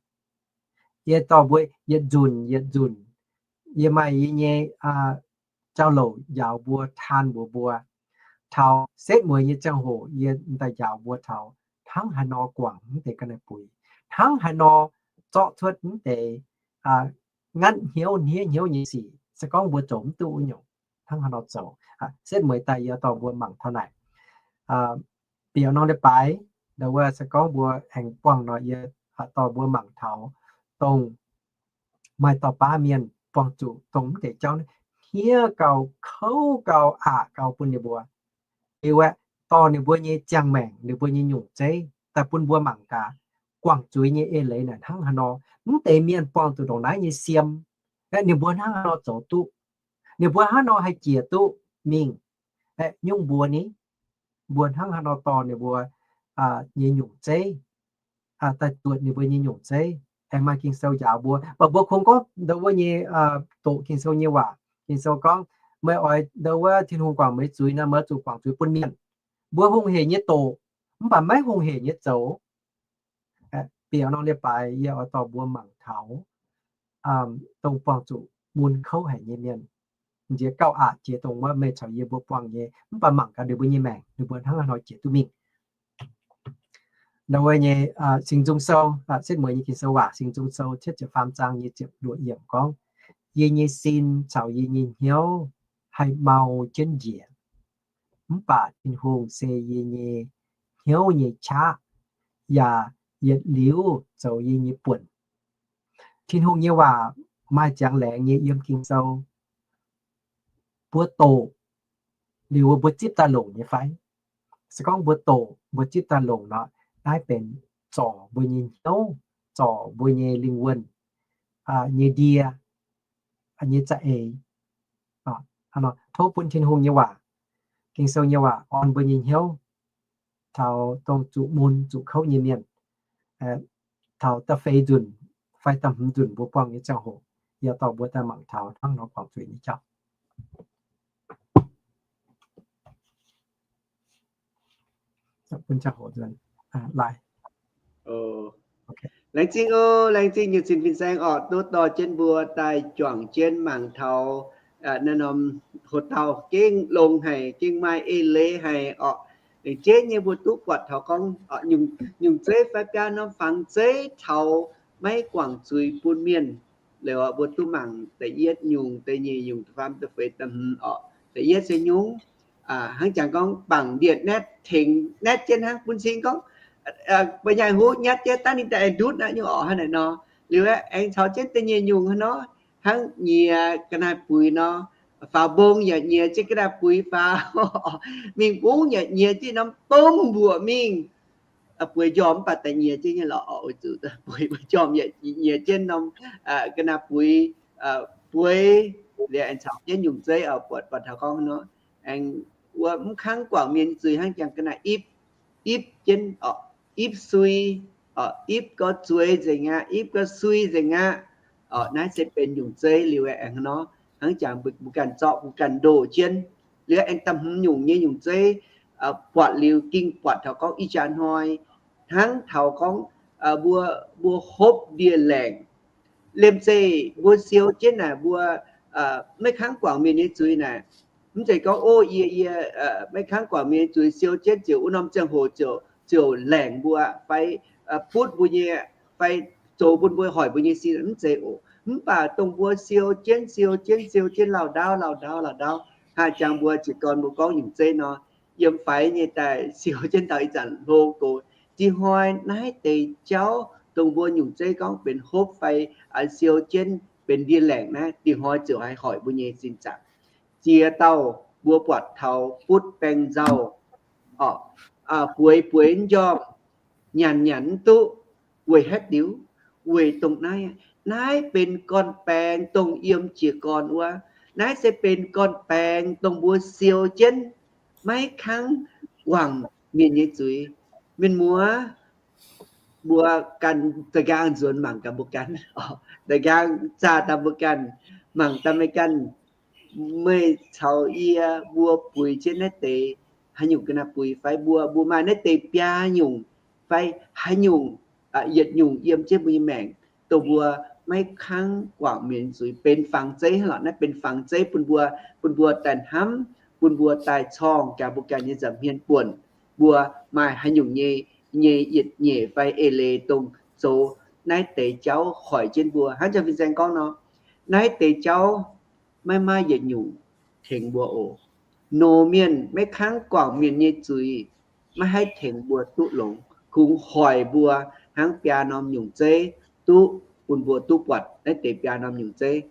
Yie dorh mbuo yietc nzunc yietc nzunc, yie maaih yie nyei jauv-louc njaaux mbuo, taan mbuox mbuo, taux setv mueiz nyei ziangh hoc yie daaih njaaux mbuo taux hnangv haaix nor guangc mv deix ga'naaiv buix, hnangv haaix nor zorqv cuotv mv deix nganv hnyouv hniev hnyouv nyei sic. Se gorngv mbuo zoux mv duqv wuov nyungc, hnangv haaix nor zoux. Setv mueiz daaih yie dorh mbuo mangc taux naaic biaux norm leiz-baaix, ndau wuov se gorngv mbuo aengx buangh nor, yie dorh mbuo mangc taux dongh maaih dauh baav mienh buangh zuqc dongh mv deix jauv naaiv hniev gau, kouv gau, aqc gau bun ninh mbuo. Liuz aeqv, dorh ninh mbuo nyei ziangh maengc, ninh mbuo nyei nyungc zeiv daaih bun mbuo mangc gaax, guangc zuiz nyei eix leiz naaic hnangv haaix nor. Mv deix mienh buangh zuqc ndongc naaiv nyei siem, aeqv, ninh mbuo hnangv haaix nor zoux duqv? Ninh mbuo hnangv haaix nor haih jiex duqv mingh? Aeqv, nyungc mbuo ni, mbuo hnangv haaix nor dorh ninh mbuo nyei nyungc zeiv, daaih zuotc ninh mbuo nyei nyungc zeiv. Aengx maaih Ging-Sou njaaux mbuo, mv baac mbuo kungx gorngv ndau wuov nyei, doqc Ging-Sou nyei waac. Ging-Sou gorngv, meih oix ndau wuov Tin-Hungh guangc meih zuiz nor, meih zuqc guangc zuiz bun mienh. Mbuo hungh heic nyei doqc, mv baac maiv hungh heic nyei zoux. Bieqc nor, leiz-baaix yie oix dorh mbuo mangc taux dongh buangh zuqc mun kouv haic nyei mienh. Nziex gauh aqc jiex dongh wuov meih caux yie mbuo buangh nyei, mv baac mangc gaax ninh mbuo nyei maengc, ninh mbuo hnangv haaix nor jiex duqv mingh. Ndau wuov nyei Singx Nzung Sou, setv mueiz nyei Ging-Sou waac, Singx Nzung Sou cietv ziepc faam zaang nyei ziepc luoqc yiemc gorngv, yie nyei sin caux yie nyei hnyouv haih mau jienv njiec, mv baac Tin-Hungh se yie nyei hnyouv nyei qaqv, yaac yietc liuz zoux yie nyei buonc. Tin-Hungh nyei waac maaih ziangx laengz nyei yiem Ging-Sou. Mbuo doqc liuz mbuo zipv daaih longc nyei fai? Se gorngv mbuo doqc, mbuo zipv daaih longc nor, naaiv benx zorc mbuo nyei hnyouv, zorc mbuo nyei lingh wuonh nyei ndie, nyei za'eix. Tov bun Tin-Hungh nyei waac, Ging-Sou nyei waac orn mbuo nyei hnyouv, taux dongh zuqc mun zuqc kouv nyei mienh, taux da'feix nzunc fai da'hmz nzunc mbuo buangh nyei ziangh hoc, yie dorh mbuo daaih mangc taux hnangv nor guangc zuiz nyei jauv. Laengz zingh oc, laengz zingh nyei sin fin-saeng orqc, duqv dorh jienv mbuo daaih juangc jienv mangc taux naaiv norm hoc-dauh gengh longx haic, gengh maaih eix leiz haic orqc. Laengz zingh nyei mbuo duqv buatc taux gorngv nyungc zeiv fai biaa norm fangx zeiv taux maiv guangc zuiz bun mienh. Liuz mbuo duqv mangc da'yietv nyungc, da'nyeic nyungc, da'faam, da'feix, da'hmz orqc. Da'yietv se nyungc, hnangv jangx gorngv bangc ndie-netv tengx netv jienv hnangv bun cing gorngv, mbuo nyaanh huv nyatv jienv dangh ninh daaih aengx ndutv naaiv nyungc orqc hnangv naaic nor. Liuz aengx caux jienv da'nyeic nyungc hnangv nor, hnangv nyiex ga'naaiv buix nor, faaux mbong yaac nyiex jienv ga'naaiv buix faaux, mingh bungx yaac nyiex jienv norm domh mbuoqc mingh. Bueix njormh mv baac daaih nyiex jienv nyei lorqc, weic zuqc bueix njormh yaac nyiex jienv norm ga'naaiv buix bueix. Liuz aengx caux jienv nyungc zeiv buatc, buatc taux gorngv nor, aengx wuov mv kangv guangc mienh nyei zuiz hnangv jangx ga'naaiv ipv, ipv jienv, ipv sui, ipv gorx zueiz nzengc aqv, ipv gorx sui nzengc aqv. Naaiv se benx nyungc zeiv liuz aengx nor, hnangv jangx mbuo ganh zorqv mbuo ganh ndoh jienv. Liuz aengx da'hmz nyungc nyei nyungc zeiv buatc liuz gengh buatc taux gorngv ih jaax hnoi hnangv taux gorngv mbuo, mbuo hopv ndie-laengc. Liemh zeih mbuo siou jienv naaic mbuo maiv kangv guangc mienh nyei zuiz naaic, mv zeiz gorngv, o, yie, yie maiv kangv guangc mienh nyei zuiz, siou jienv ziouc wuov norm ziangh hoc ziouc, ziouc laengc mbuo fai butv mbuo nyei, fai zoux bun mbuo hoic mbuo nyei sin, mv zeiz oc. Mv baac dongh mbuo siou jienv, siou jienv, siou jienv lauh ndaauv, lauh ndaauv, lauh ndaauv, haih jangx mbuo jiez gorn mbuo gorngv nyungc zeiv nor, yiem faix nyei daaih siou jienv taux ih zanc hlo gox. Ih hnoi naaiv deix jauv dongh mbuo nyungc zeiv gorngv benx hopv fai siou jienv benx ndie-laengc naaiv, ih hnoi ziouc haih hoic mbuo nyei sin zaangc. Ziex dauh mbuo buatc taux butv baeng nzauh, bueix bueix njormh, nyanc nyanc mv duqv, weic haaix diuc? Weic dongh naaiv, naaiv benx gorn-baengx dongh yiem jiez gorn wuov. Naaiv se benx gorn-baengx dongh mbuo siou jienv maiv kangv guangc mienh nyei zuiz. Mienh muoz, mbuo ganh za'nqaang nzuonx mangc gaax mbuo ganh, za'nqaang zaah daaih mbuo ganh, mangc daaih meih ganh, meih caux yie mbuo buix jienv naaiv deix haaix nyungc ga'naaiv buix fai mbuo, mbuo maaih naaiv deix biaa nyungc fai haaix nyungc, yietc nyungc yiem jienv mbuo nyei maengc, dongh mbuo maiv kangv guangc mienh nyei zuiz, benx fangx zeiv hnangv lorqc. Naaiv benx fangx zeiv bun mbuo, bun mbuo daaih hnamv, bun mbuo daaih corngh gaax mbuo ganh nyei nza'hmien buonc, mbuo maaih haaix nyungc nyei, nyei yietc nyeic fai eix leiz dongh zoux naaiv deix jauv hoic jienv mbuo. Hnangv jang fin-saeng gorngv nor, naaiv deix jauv maiv maaih yietc nyungc tengx mbuo oc. Noz mienh maiv kangv guangc mienh nyei zuiz, maiv haih tengx mbuo duqv longx, kungx hoic mbuo hnangv biaa norm nyungc zeiv, duqv bun mbuo duqv buatc naaiv deix biaa norm nyungc zeiv.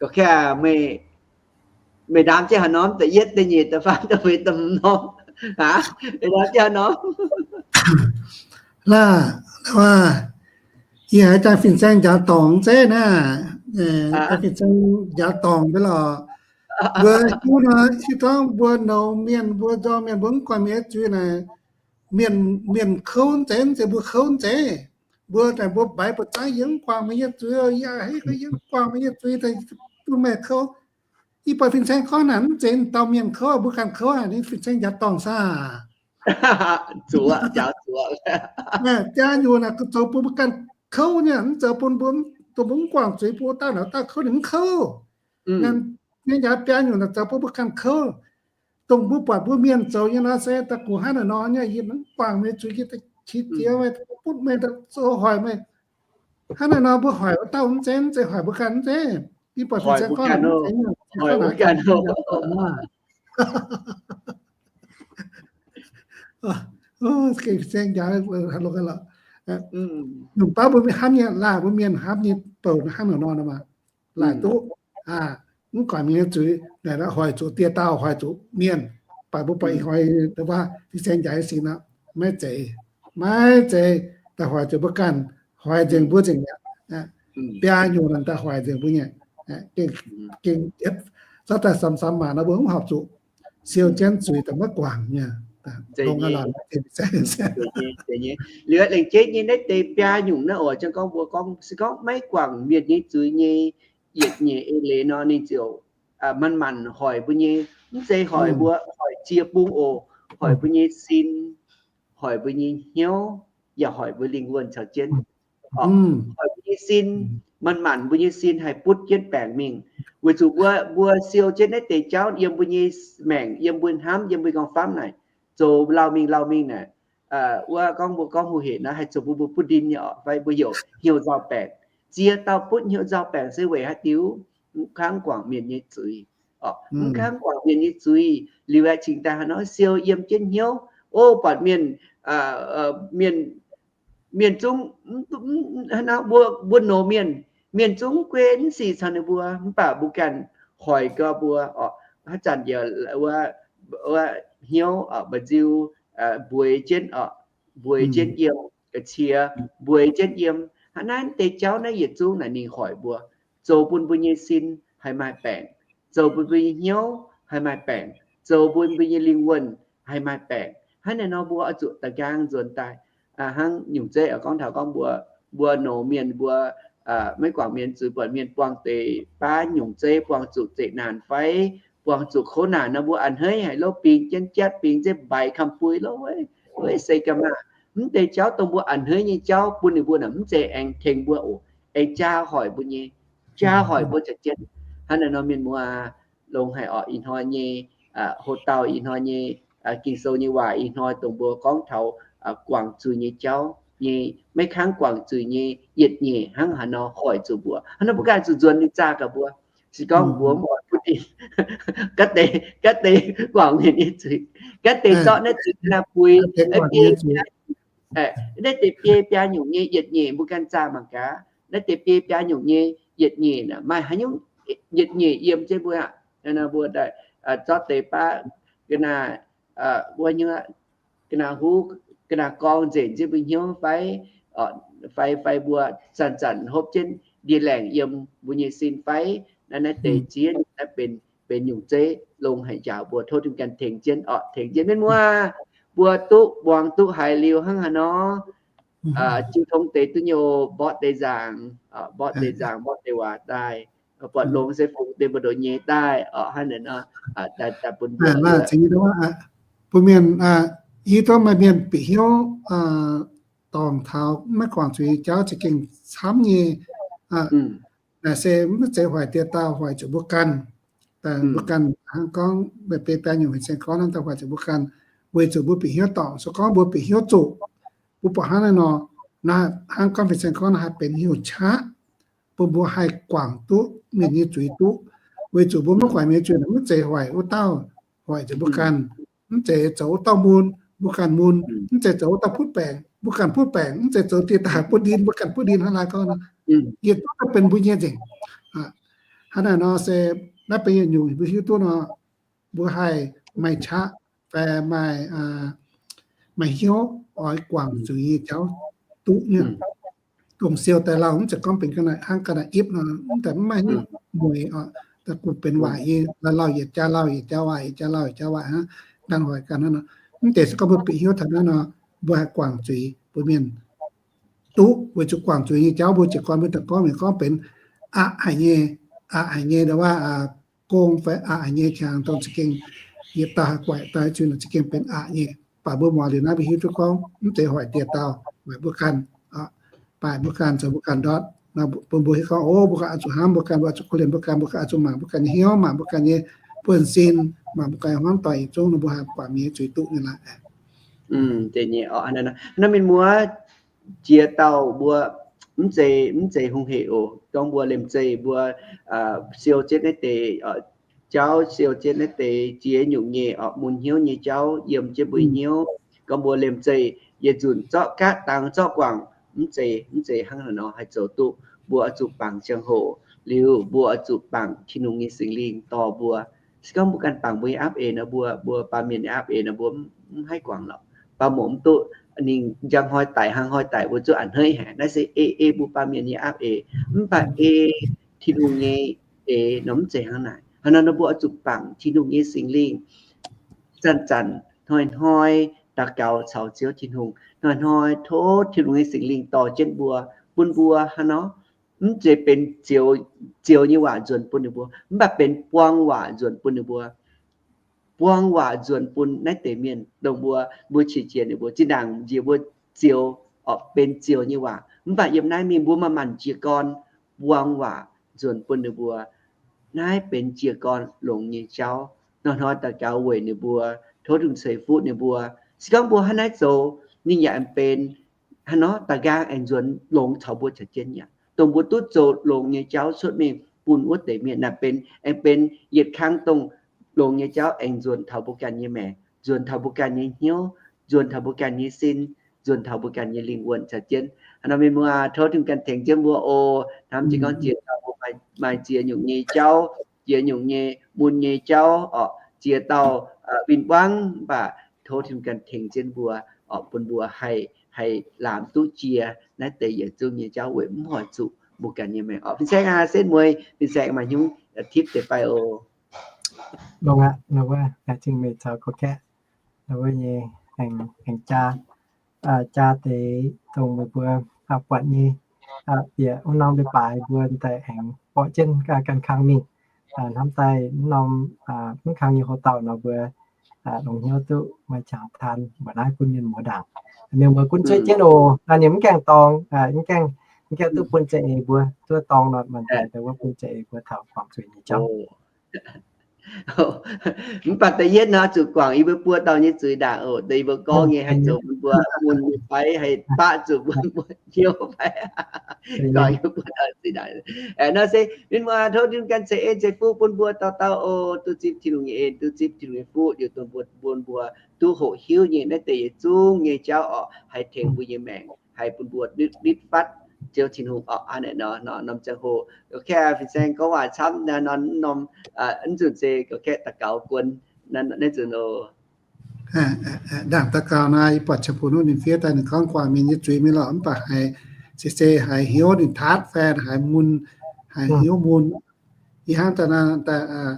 Gorqv-kaeqv, meih ndaam jienv haaix norm? Da'yietv, da'nyeic, da'faam, da'feix, da'hmz norm. Aav, meih ndaam jienv haaix norm? Laav, yie haiz jang fin-saeng njaaux dorngc zeiv naaiv, jang fin-saeng njaaux dorngc mv lorqc. Mbuo hiuv nor, se gorngv mbuo nouz mienh, mbuo nzorng mienh, mbuo mv guangc mienh nyei zuiz naaic, mienh, mienh kouv zeiz, zeiz mbuo kouv zeiz. Mbuo naaic mbuo mbaix buoz-zaangv, yie mv guangc meih nyei zuiz, yie a'hneiv, yie mv guangc meih nyei zuiz, bun meih kouv. Yie buatc fin-saeng gorngv naaic mv zeiz dauh mienh kouv, mbuo ganh kouv aqv. Ninh fin-saeng njaaux dorngc saah? Zuoqc, njaaux zuoqc. Biaa nyungc naaic zoux bun mbuo ganh kouv nyei, mv zoux bun mbuo, dongh mbuo mv guangc zuiz bun wuov dauh naaic, wuov dauh kouv ninh mv kouv. Naaic ninh njaaux biaa nyungc naaic zoux bun mbuo ganh kouv. Dongh mbuo buatc mbuo mienh zoux nyei nor se da'gux hnangv naaic nor nyei, yie mv guangc meih zuiz, yie da'qiex jiez meih, butv meih, zoux hoic meih. Hnangv naaic nor mbuo hoic wuov dauh mv zeiz, mv zeiz hoic mbuo ganh mv zeiz. Yie buatc fin-saeng gorngv naaic mv zeiz, gengh fin-saeng njaaux longx lorqc. Nyungc baav mbuo mienh hnamv nyei, laaic mbuo mienh hnamv nyei bouc hnangv naaic nor, laaic duqv mv guangc mienh nyei zuiz, naaic hoic zuqc dieh dauh, hoic zuqc mienh, baac mbuo buatc ih hnoi fin-saeng njaaux nyei sic nor, maiv zeiz, maiv zeiz daaih hoic zuqc mbuo ganh, hoic nzengc mbuo nzengc mi'aqv. Biaa nyungc naaic daaih hoic nzengc mbuo nyei, gengh, gengh zorqv daaih samx-samx maac nor mbuo mv horpc zuqc siou jienv zuiz daaih maiv guangc nyei. Liuz lengc jeiv nyei naaiv deix biaa nyungc naaiv oc, gorngv mbuo gorngv se gorngv maiv guangc mienh nyei zuiz nyei yietc nyeic eix leiz nor, ninh ziouc manc-manc hoic mbuo nyei, mv zeiz hoic mbuo, hoic ziex bung oc, hoic mbuo nyei sin, hoic mbuo nyei hnyouv, yaac hoic mbuo lingh wuonh caux jienv. Hoic mbuo nyei sin, manc-manc mbuo nyei sin haih butv jienv baengc mingh, weic zuqc mbuo, mbuo siou jienv naaiv deix jauv yiem mbuo nyei maengc, yiem mbuo hnamv, yiem mbuo nyei gorngv-famv naaic, zoux lauh mingh lauh mingh naaic, wuov gorngv mbuo gorngv hoc hec naaiv haih zoux bun mbuo butv ndin nyei oc, fai mbuo heuc hnyouv nzauh baengc. Ziex dauh butv hnyouv nzauh baengc se weic haaix diuc? Mv kangv guangc mienh nyei zuiz. Mv kangv guangc mienh nyei zuiz liuz aeqv, cingx daaih haaix nor siou yiem jienv hnyouv, o, buatc mienh, mienh, mienh zungv, mbuo, mbuo nouz mienh, mienh zungv mv guei mv sic caux ninh mbuo, mv baac mbuo ganh hoic gau mbuo oc. Haaix zanc yaac wuov, wuov hnyouv mba'nziu, mbueiz jienv oc, mbueiz jienv yiem, ga'qiex mbueiz jienv yiem. Hnangv naaiv deix jauv naaiv yietc zungv naaic ninh hoic mbuo, zoux bun mbuo nyei sin haih maaih baengc, zoux bun mbuo nyei hnyouv haih maaih baengc, zoux bun mbuo nyei lingh wuonh haih maaih baengc. Hnangv naaiv nor mbuo oix zuqc da'nqaang nzuonx daaih. Hnangv nyungc zeiv gorngv taux gorngv mbuo, mbuo nouz mienh, mbuo maiv guangc mienh zuiz, buatc mienh buangh deix baav nyungc zeiv, buangh zuqc zeqc naanc fai buangh zuqc kouv naanc nor, mbuo a'hneiv haic lov, bingx jienv jatv, bingx jienv mbaix kamx-bui lov, se ga'maah. Mv deix jauv dongh mbuo a'hneiv nyei jauv bun ninh mbuo naaic mv zeiz aengx tengx mbuo oc, aengx jaa hoic mbuo nyei, jaa hoic mbuo caux jienv. Hnangv naaiv nor mienh muoz, longx haic oc. Ih hnoi nyei hoc-dauh, ih hnoi nyei Ging-Sou nyei waac, ih hnoi dongh mbuo gorngv taux guangc zuiz nyei jauv nyei, maiv kangv guangc zuiz nyei yietc nyeic hnangv haaix nor hoic zuqc mbuo. Hnangv naaiv mbuo ganh zuqc nzuonx ninh zaah gaax mbuo. Se gorngv mbuo mv oix butv ndin, gaatv deix, gaatv deix guangc mienh nyei zuiz, gaatv deix zorqv naaiv zuiz naaiv buix, naaiv deix biei biaa nyungc nyei yietc nyeic mbuo ganh zaah mangc gaax. Naaiv deix biei biaa nyungc nyei yietc nyeic maaih haaix nyungc yietc nyeic yiem jienv mbuo aqv? Mbuo daaih zorqv deix baav ga'naaiv, wuov, ga'naaiv huv, ga'naaiv gorngv nzengc jienv mbuo hnyouv fai, fai, fai mbuo zanc-zanc hopv jienv ndie-laengc yiem mbuo nyei sin fai? Naaiv, naaiv deix ziex nyungc naaiv benx, benx nyungc zeiv longx haic njaaux mbuo. Tov Tin-Hungh ganh tengx jienv oc, tengx jienv mienh muoz. Mbuo duqv muangx duqv haiz liuz hnangv haaix nor, jiu tong deix duqv nyei, mborqv deix nzaangc, mborqv deix nzaangc, mborqv deix waac daaih, buatc longx se fungx deix mbu'ndongx nyei daaih oc. Hnangv naaic nor, daaih, daaih bun mbuo, bun mienh, hiuv duqv maaih mienh bieqc hnyouv dorngc taux maiv guangc zuiz nyei jauv za'gengh camv nyei. Naaic se maiv zeiz hoic dieh dauh, hoic zuqc mbuo ganh. Mbuo ganh hnangv gorngv meih biei biaa nyungc fin-saeng gorngv hnangv daaih hoic zuqc mbuo ganh, weic zuqc mbuo bieqc hnyouv dorngc. Se gorngv mbuo bieqc hnyouv zuqc, mbuo buatc hnangv naaiv nor, naaiv hnangv gorngv fin-saeng gorngv naaiv haih benx hnyouv qaqv bun mbuo haih guangc duqv mienh nyei zuiz duqv. Weic zuqc mbuo maiv guangc mienh nyei zuiz naaic maiv zeiz hoic wuov dauh, hoic zuqc mbuo ganh. Mv zeiz zoux wuov dauh mun, mbuo ganh mun. Mv zeiz zoux wuov dauh butv baengc, mbuo ganh butv baengc. Mv zeiz zoux dieh dauh butv ndin, mbuo ganh butv ndin. Hnangv naaiv gorngv nor, yietc zungv benx mbuo nyei nzengc. Hnangv naaic nor se naaiv benx yietc nyungc mbuo hiuv duqv nor, mbuo haih maaih qaqv fai maaih, maaih hnyouv oix guangc zuiz nyei jauv duqv nyei. Dongh siou daaih lauh mv zeiz gorngv benx ga'naaiv hnangv ga'naaiv ipv nor, mv daaih mv maaih nyungc mueiz oc. da'gux benx waaic nyei, lauh lauh yietc jauv lauh yietc jauv waaic, yietc jauv lauh yietc jauv waaic hnangv. Dangh hoic ganh hnangv nor. Mv deix se gorngv mbuo bieqc hnyouv taux naaiv nor, mbuo haih guangc zuiz bun mienh duqv. Weic zuqc guangc zuiz nyei jauv mbuo jiez gorn mbuo daaih gorngv mienh gorngv benx aqc haic nyei, aqc haic nyei ndau waac, gong fai aqc haic nyei qangx dongh za'gengh yietc dauh haih guaix dauh zuiz nor za'gengh benx aqc nyei. Baac mbuo muangx liuz naaiv mbuo hiuv duqv gorngv mv zeiz hoic dieh dauh, hoic mbuo ganh, baac mbuo ganh zoux mbuo ganh ndortv. Bun mbuo hiuv gorngv, o, mbuo ganh oix zuqc hnamv mbuo ganh, mbuo oix zuqc korv-lienh mbuo ganh, mbuo ganh oix zuqc mangc mbuo ganh nyei hnyouv, mangc mbuo ganh nyei buonv-sin, mangc mbuo ganh nyei hmuangv doic yietc zungv nor mbuo haih guangc mienh zuiz duqv nyei laaix. Naaiv mienh muoz, jiex dauh mbuo mv zeiz, mv zeiz hungh hec oc. Gorngv mbuo liemh zeih mbuo siou jienv naaiv deix jauv, siou jienv naaiv deix ziex nyungc nyei orqc, mun hnyouv nyei jauv, yiem jienv mbuo hnyouv. Gorngv mbuo liemh zeih yietc nzunc zorqv gaatv dangx zorqv guangc, mv zeiz, mv zeiz hnangv haaix nor haih zoux duqv. Mbuo oix zuqc bangc ziangh hoc, liuz mbuo oix zuqc bangc Tin-Hungh nyei Singx Lingh dorh mbuo. Se gorngv mbuo ganh bangc mbuo nyei aapv eix nor, mbuo, mbuo baamh mienh nyei aapv eix nor, mbuo mv haih guangc lorqc. Baamh mouc mv duqv, ninh njang hnoi daic, hnangv hnoi daic, mbuo zuqc a'hneiv haic. Naaiv se ei, ei mbuo baamh mienh nyei aapv eix. Mv baac ei Tin-Hungh nyei eix nor mv zeiz hnangv naaic. Hnangv naaic nor mbuo oix zuqc bangc Tin-Hungh nyei Singx Lingh zanc-zanc, hnoi-hnoi daux gaux caux Ziouv Tin-Hungh, hnoi-hnoi tov Tin-Hungh nyei Singx Lingh dorh jienv mbuo, bun mbuo hnangv nor, mv zeiz benx zioux, zioux nyei waac nzuonx bun ninh mbuo, mv baac benx buang waac nzuonx bun ninh mbuo. Buang waac nzuonx bun naaiv deix mienh, dongh mbuo, mbuo qiex jiez ninh mbuo. Zinh ndaangc njiec mbuo zioux, orqc, benx zioux nyei waac, mv baac yiem naaiv mingh mbuo manc-manc jiez gorn buang waac nzuonx bun ninh mbuo. Naaiv benx jiez gorn longx nyei jauv. Hnoi-hnoi daux gaux weic ninh mbuo, tov Tin-Hungh ceix fuqv ninh mbuo. Se gorngv mbuo hnangv naaiv zoux, ninh yaac aengx benx hnangv nor da'nqaang aengx nzuonx longx caux mbuo caux jienv aqv. Dongh mbuo duqv zoux longx nyei jauv cuotv mingh bun wuov deix mienh naaic benx, aengx benx yietc kang dongh longx nyei jauv aengx nzuonx taux mbuo ganh nyei maengc, nzuonx taux mbuo ganh nyei hnyouv, nzuonx taux mbuo ganh nyei sin, nzuonx taux mbuo ganh nyei lingh wuonh caux jienv. Hnangv nor mienh muoz, tov Tin-Hungh ganh tengx jienv mbuo oc. Hnamv jienv gorngv jiex dauh mbuo maaih, maaih ziex nyungc nyei jauv, ziex nyungc nyei mun nyei jauv orqc, ziex dauh win-wangv, mv baac tov Tin-Hungh ganh tengx jienv mbuo orqc, bun mbuo haih, haih laamz duqv jiex naaiv deix yietc zungv nyei jauv weic mv hoic zuqc mbuo ganh nyei maengc orqc. Fin-saeng aac, setv mueiz fin-saeng maaih hnyouv tipv deix fai oc. Longx aqv, wuov zingh meih caux gorqv-kaeqv wuov nyei aengx jaa, jaa deix dongh meih mbuo buatc nyei bieqc wuov norm leiz-baaix mbuo daaih aengx borqv jienv gan kang mingh. Hnamv daaih wuov norm mv kang nyei houx-dauh nor mbuo longx hnyouv duqv maaih qangx taan mbuoqc naaiv bun mienh muoz ndaangc. Mienh muoz gunv zueiv jienv oc. Ninh mv gaengh dorngx, mv gaengh, mv gaengh duqv bun za'eix mbuo, duqv dorngx nor manc-manc daaih wuov bun za'eix mbuo taux guangc zuiz nyei jauv. Mv baac da'yietv nor zuqc guangc yie mbuo buo dauh nyei zuiz ndaangc oc. Deix yie mbuo gorngv nyei haih zoux bun mbuo mun nyei fai, haih baqv zuqc mbuo mbuo hnyouv fai. Guangc yie mbuo buo dauh zuiz ndaangc. Nor se mienh muoz, tov Tin-Hungh ganh ceix en ceix fuqv bun mbuo dauh dauh oc. Duqv zipv Tin-Hungh nyei en, duqv zipv Tin-Hungh nyei fuqv, liuz dongh mbuo, bun mbuo duqv hoqc hiuv nyei naaiv deix yietc zungv nyei jauv orqc, haih tengx mbuo nyei maengc, haih bun mbuo nitv, nitv fatv Ziouv Tin-Hungh orqc. Hnangv naaic nor, norm ziangh hoc, ok, fin-saeng gorngv waac camv nor, norm, mv nzunc se gorqv-kaeqv daux gaux guon naaiv nzunc oc. Ndaangc daux gaux naaiv, yie buatc qiex bun wuov ninh fiev daaih ninh gorngv guangc mienh nyei zuiz mingh lorqc, mv baac haiz se, se haiz hnyouv ninh taatv fai haiz mun, haiz hnyouv mun. Ih hnangv daaih naaiv daaih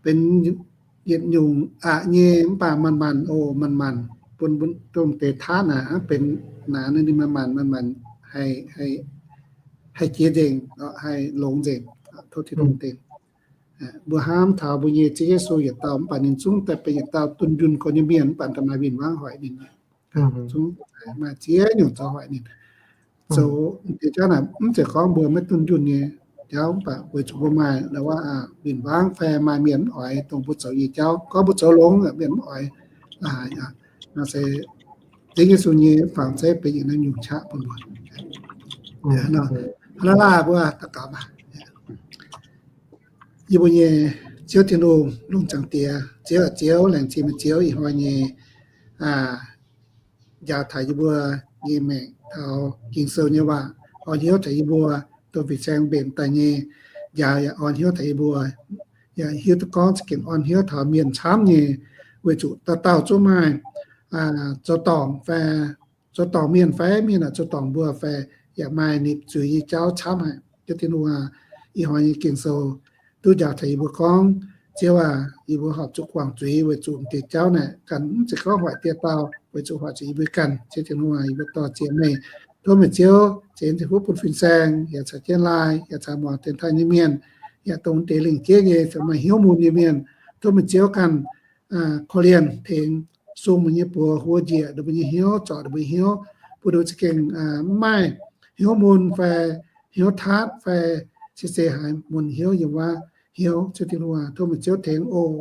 benx yietc nyungc aqc nyei mv baac manc-manc oc, manc-manc bun, bun dongh deix taatv naaic hnangv benx naaic ninh manc-manc, manc-manc haih, haih jiex nzengc, haih longx nzengc. Tov Tin-Hungh dengh. Mbuo hnamv taux mbuo nyei Ziouv Yesu yietc dauh mv baac ninh zungv daaih benx yietc dauh dunh yunh gorx nyei mienh mv baac da'maaih win-wangv hoic ninh. Zungv maaih ziex nyungc zoux hoic ninh. Zoux deix jauv naaic mv zeiz gorngv mbuo maiv dunh yunh nyei jauv mv baac weic zuqc mbuo maaih win-wangv fai maaih mienh mv oix dongh mbuo zoux nyei jauv. Gorngv mbuo zoux longx mienh mv oix. Nor se Ziouv Yesu nyei fangx zeiv benx yietc naaiv nyungc qaqv bun mbuo. Hnangv naaic mbuo daux gaux baac. Yie mbuo nyei Ziouv Tin-Hungh, lungh zaangc Diex, Ziouv aac Ziouv, laengz zingh meih Ziouv ih hnoi nyei njaaux taux yie mbuo nyei maengc taux Ging-Sou nyei waac, orn hnyouv taux yie mbuo dongh fin-saeng mbenc daaih nyei njaaux yaac orn hnyouv taux yie mbuo, yaac hiuv duqv gorngv za'gengh orn hnyouv taux mienh camv nyei, weic zuqc dauh dauh zungv maaih zoux dorngc fai, zoux dorngc mienh fai mienh aah zoux dorngc mbuo fai, yaac maaih nipc zuiz nyei jauv camv haic. Ziouv Tin-Hungh aac, ih hnoi nyei Ging-Sou duqv njaaux taux yie mbuo gorngv, Ziouv aac, yie mbuo horpc zuqc guangc zuiz weic zuqc deix jauv naaic ganh mv zeiz gorngv hoic dieh dauh, weic zuqc hoic zuqc yie mbuo ganh. Ziouv Tin-Hungh, yie mbuo dor-ziec meih. Tov meih Ziouv ceix fuqv bun fin-saeng yaac caux jienv laai yaac caux muangx dienx taaih nyei mienh, yaac dongh deix lingc jeiv nyei caux maaih hnyouv mun nyei mienh. Tov meih Ziouv ganh korv-lienh tengx sung mbuo nyei buoz, huo njiec ninh mbuo nyei hnyouv, zorc ninh mbuo nyei hnyouv, bun ninh mbuo za'gengh mv maaih hnyouv mun fai hnyouv taatv fai se se haaix mun hnyouv yiem wuov hnyouv. Ziouv Tin-Hungh, tov meih Ziouv tengx oc.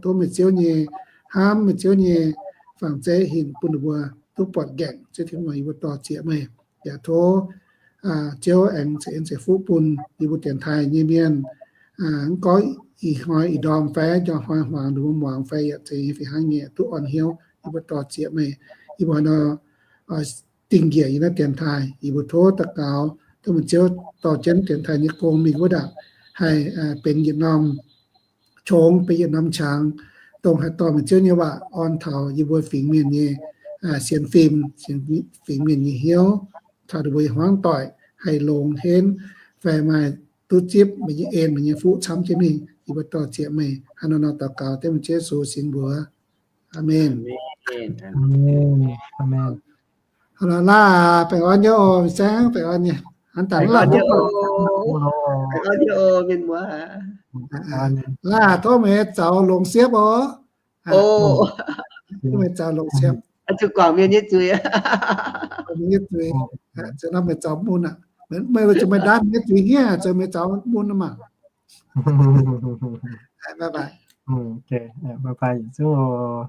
Tov meih Ziouv nyei hnamv, meih Ziouv nyei fangx zeiv hinc bun ninh mbuo duqv buatc nqaengc. Ziouv Tin-Hungh, yie mbuo dor-ziec meih. Yaac tov Ziouv aengx ceix en ceix fuqv bun yie mbuo dienx taaih nyei mienh, mv gorngv ih hnoi ih ndorm fai njang hnoi hmuangx ninh mbuo muangx fai yaac zeiz nyei fih hnangv nyei duqv orn hnyouv. Yie mbuo dor-ziec meih. Yie mbuo nor dingh njiec yiem naaiv dienx taaih, yie mbuo tov daux gaux tov meih Ziouv dorh jienv dienx taaih nyei gong mingh wuov ndaangc haih benx yietc norm qongx, benx yietc norm qangx, dongh haih dorh meih Ziouv nyei waac orn taux yie mbuo fingx mienh nyei sienx fim, fingx mienh nyei hnyouv, taux ninh mbuo nyei hmuangv doic haih longx henv fai maaih duqv zipv meih nyei en, meih nyei fuqv camv jienv mingh. Yie mbuo dor-ziec meih. Hnangv nor nor daux gaux dengv meih Ziouv Yesu singx mbuox. Aamen. Aamen. Aamen. Laaih, baengh orn nyei oc, saengv baengh orn nyei. Hnangv dangh laaih, laaih tov meih zaux longx siepv oc. Tov meih zaux longx siepv. Zuqc guangc mienh nyei zuiz. Mienh nyei zuiz. Zuqc nor meih zaux mun aqv. Meih zuqc meih ndaam nyei zuiz hniev, zuqc meih zaux mun maah. Bye bye. Bye bye yietc zungv oc.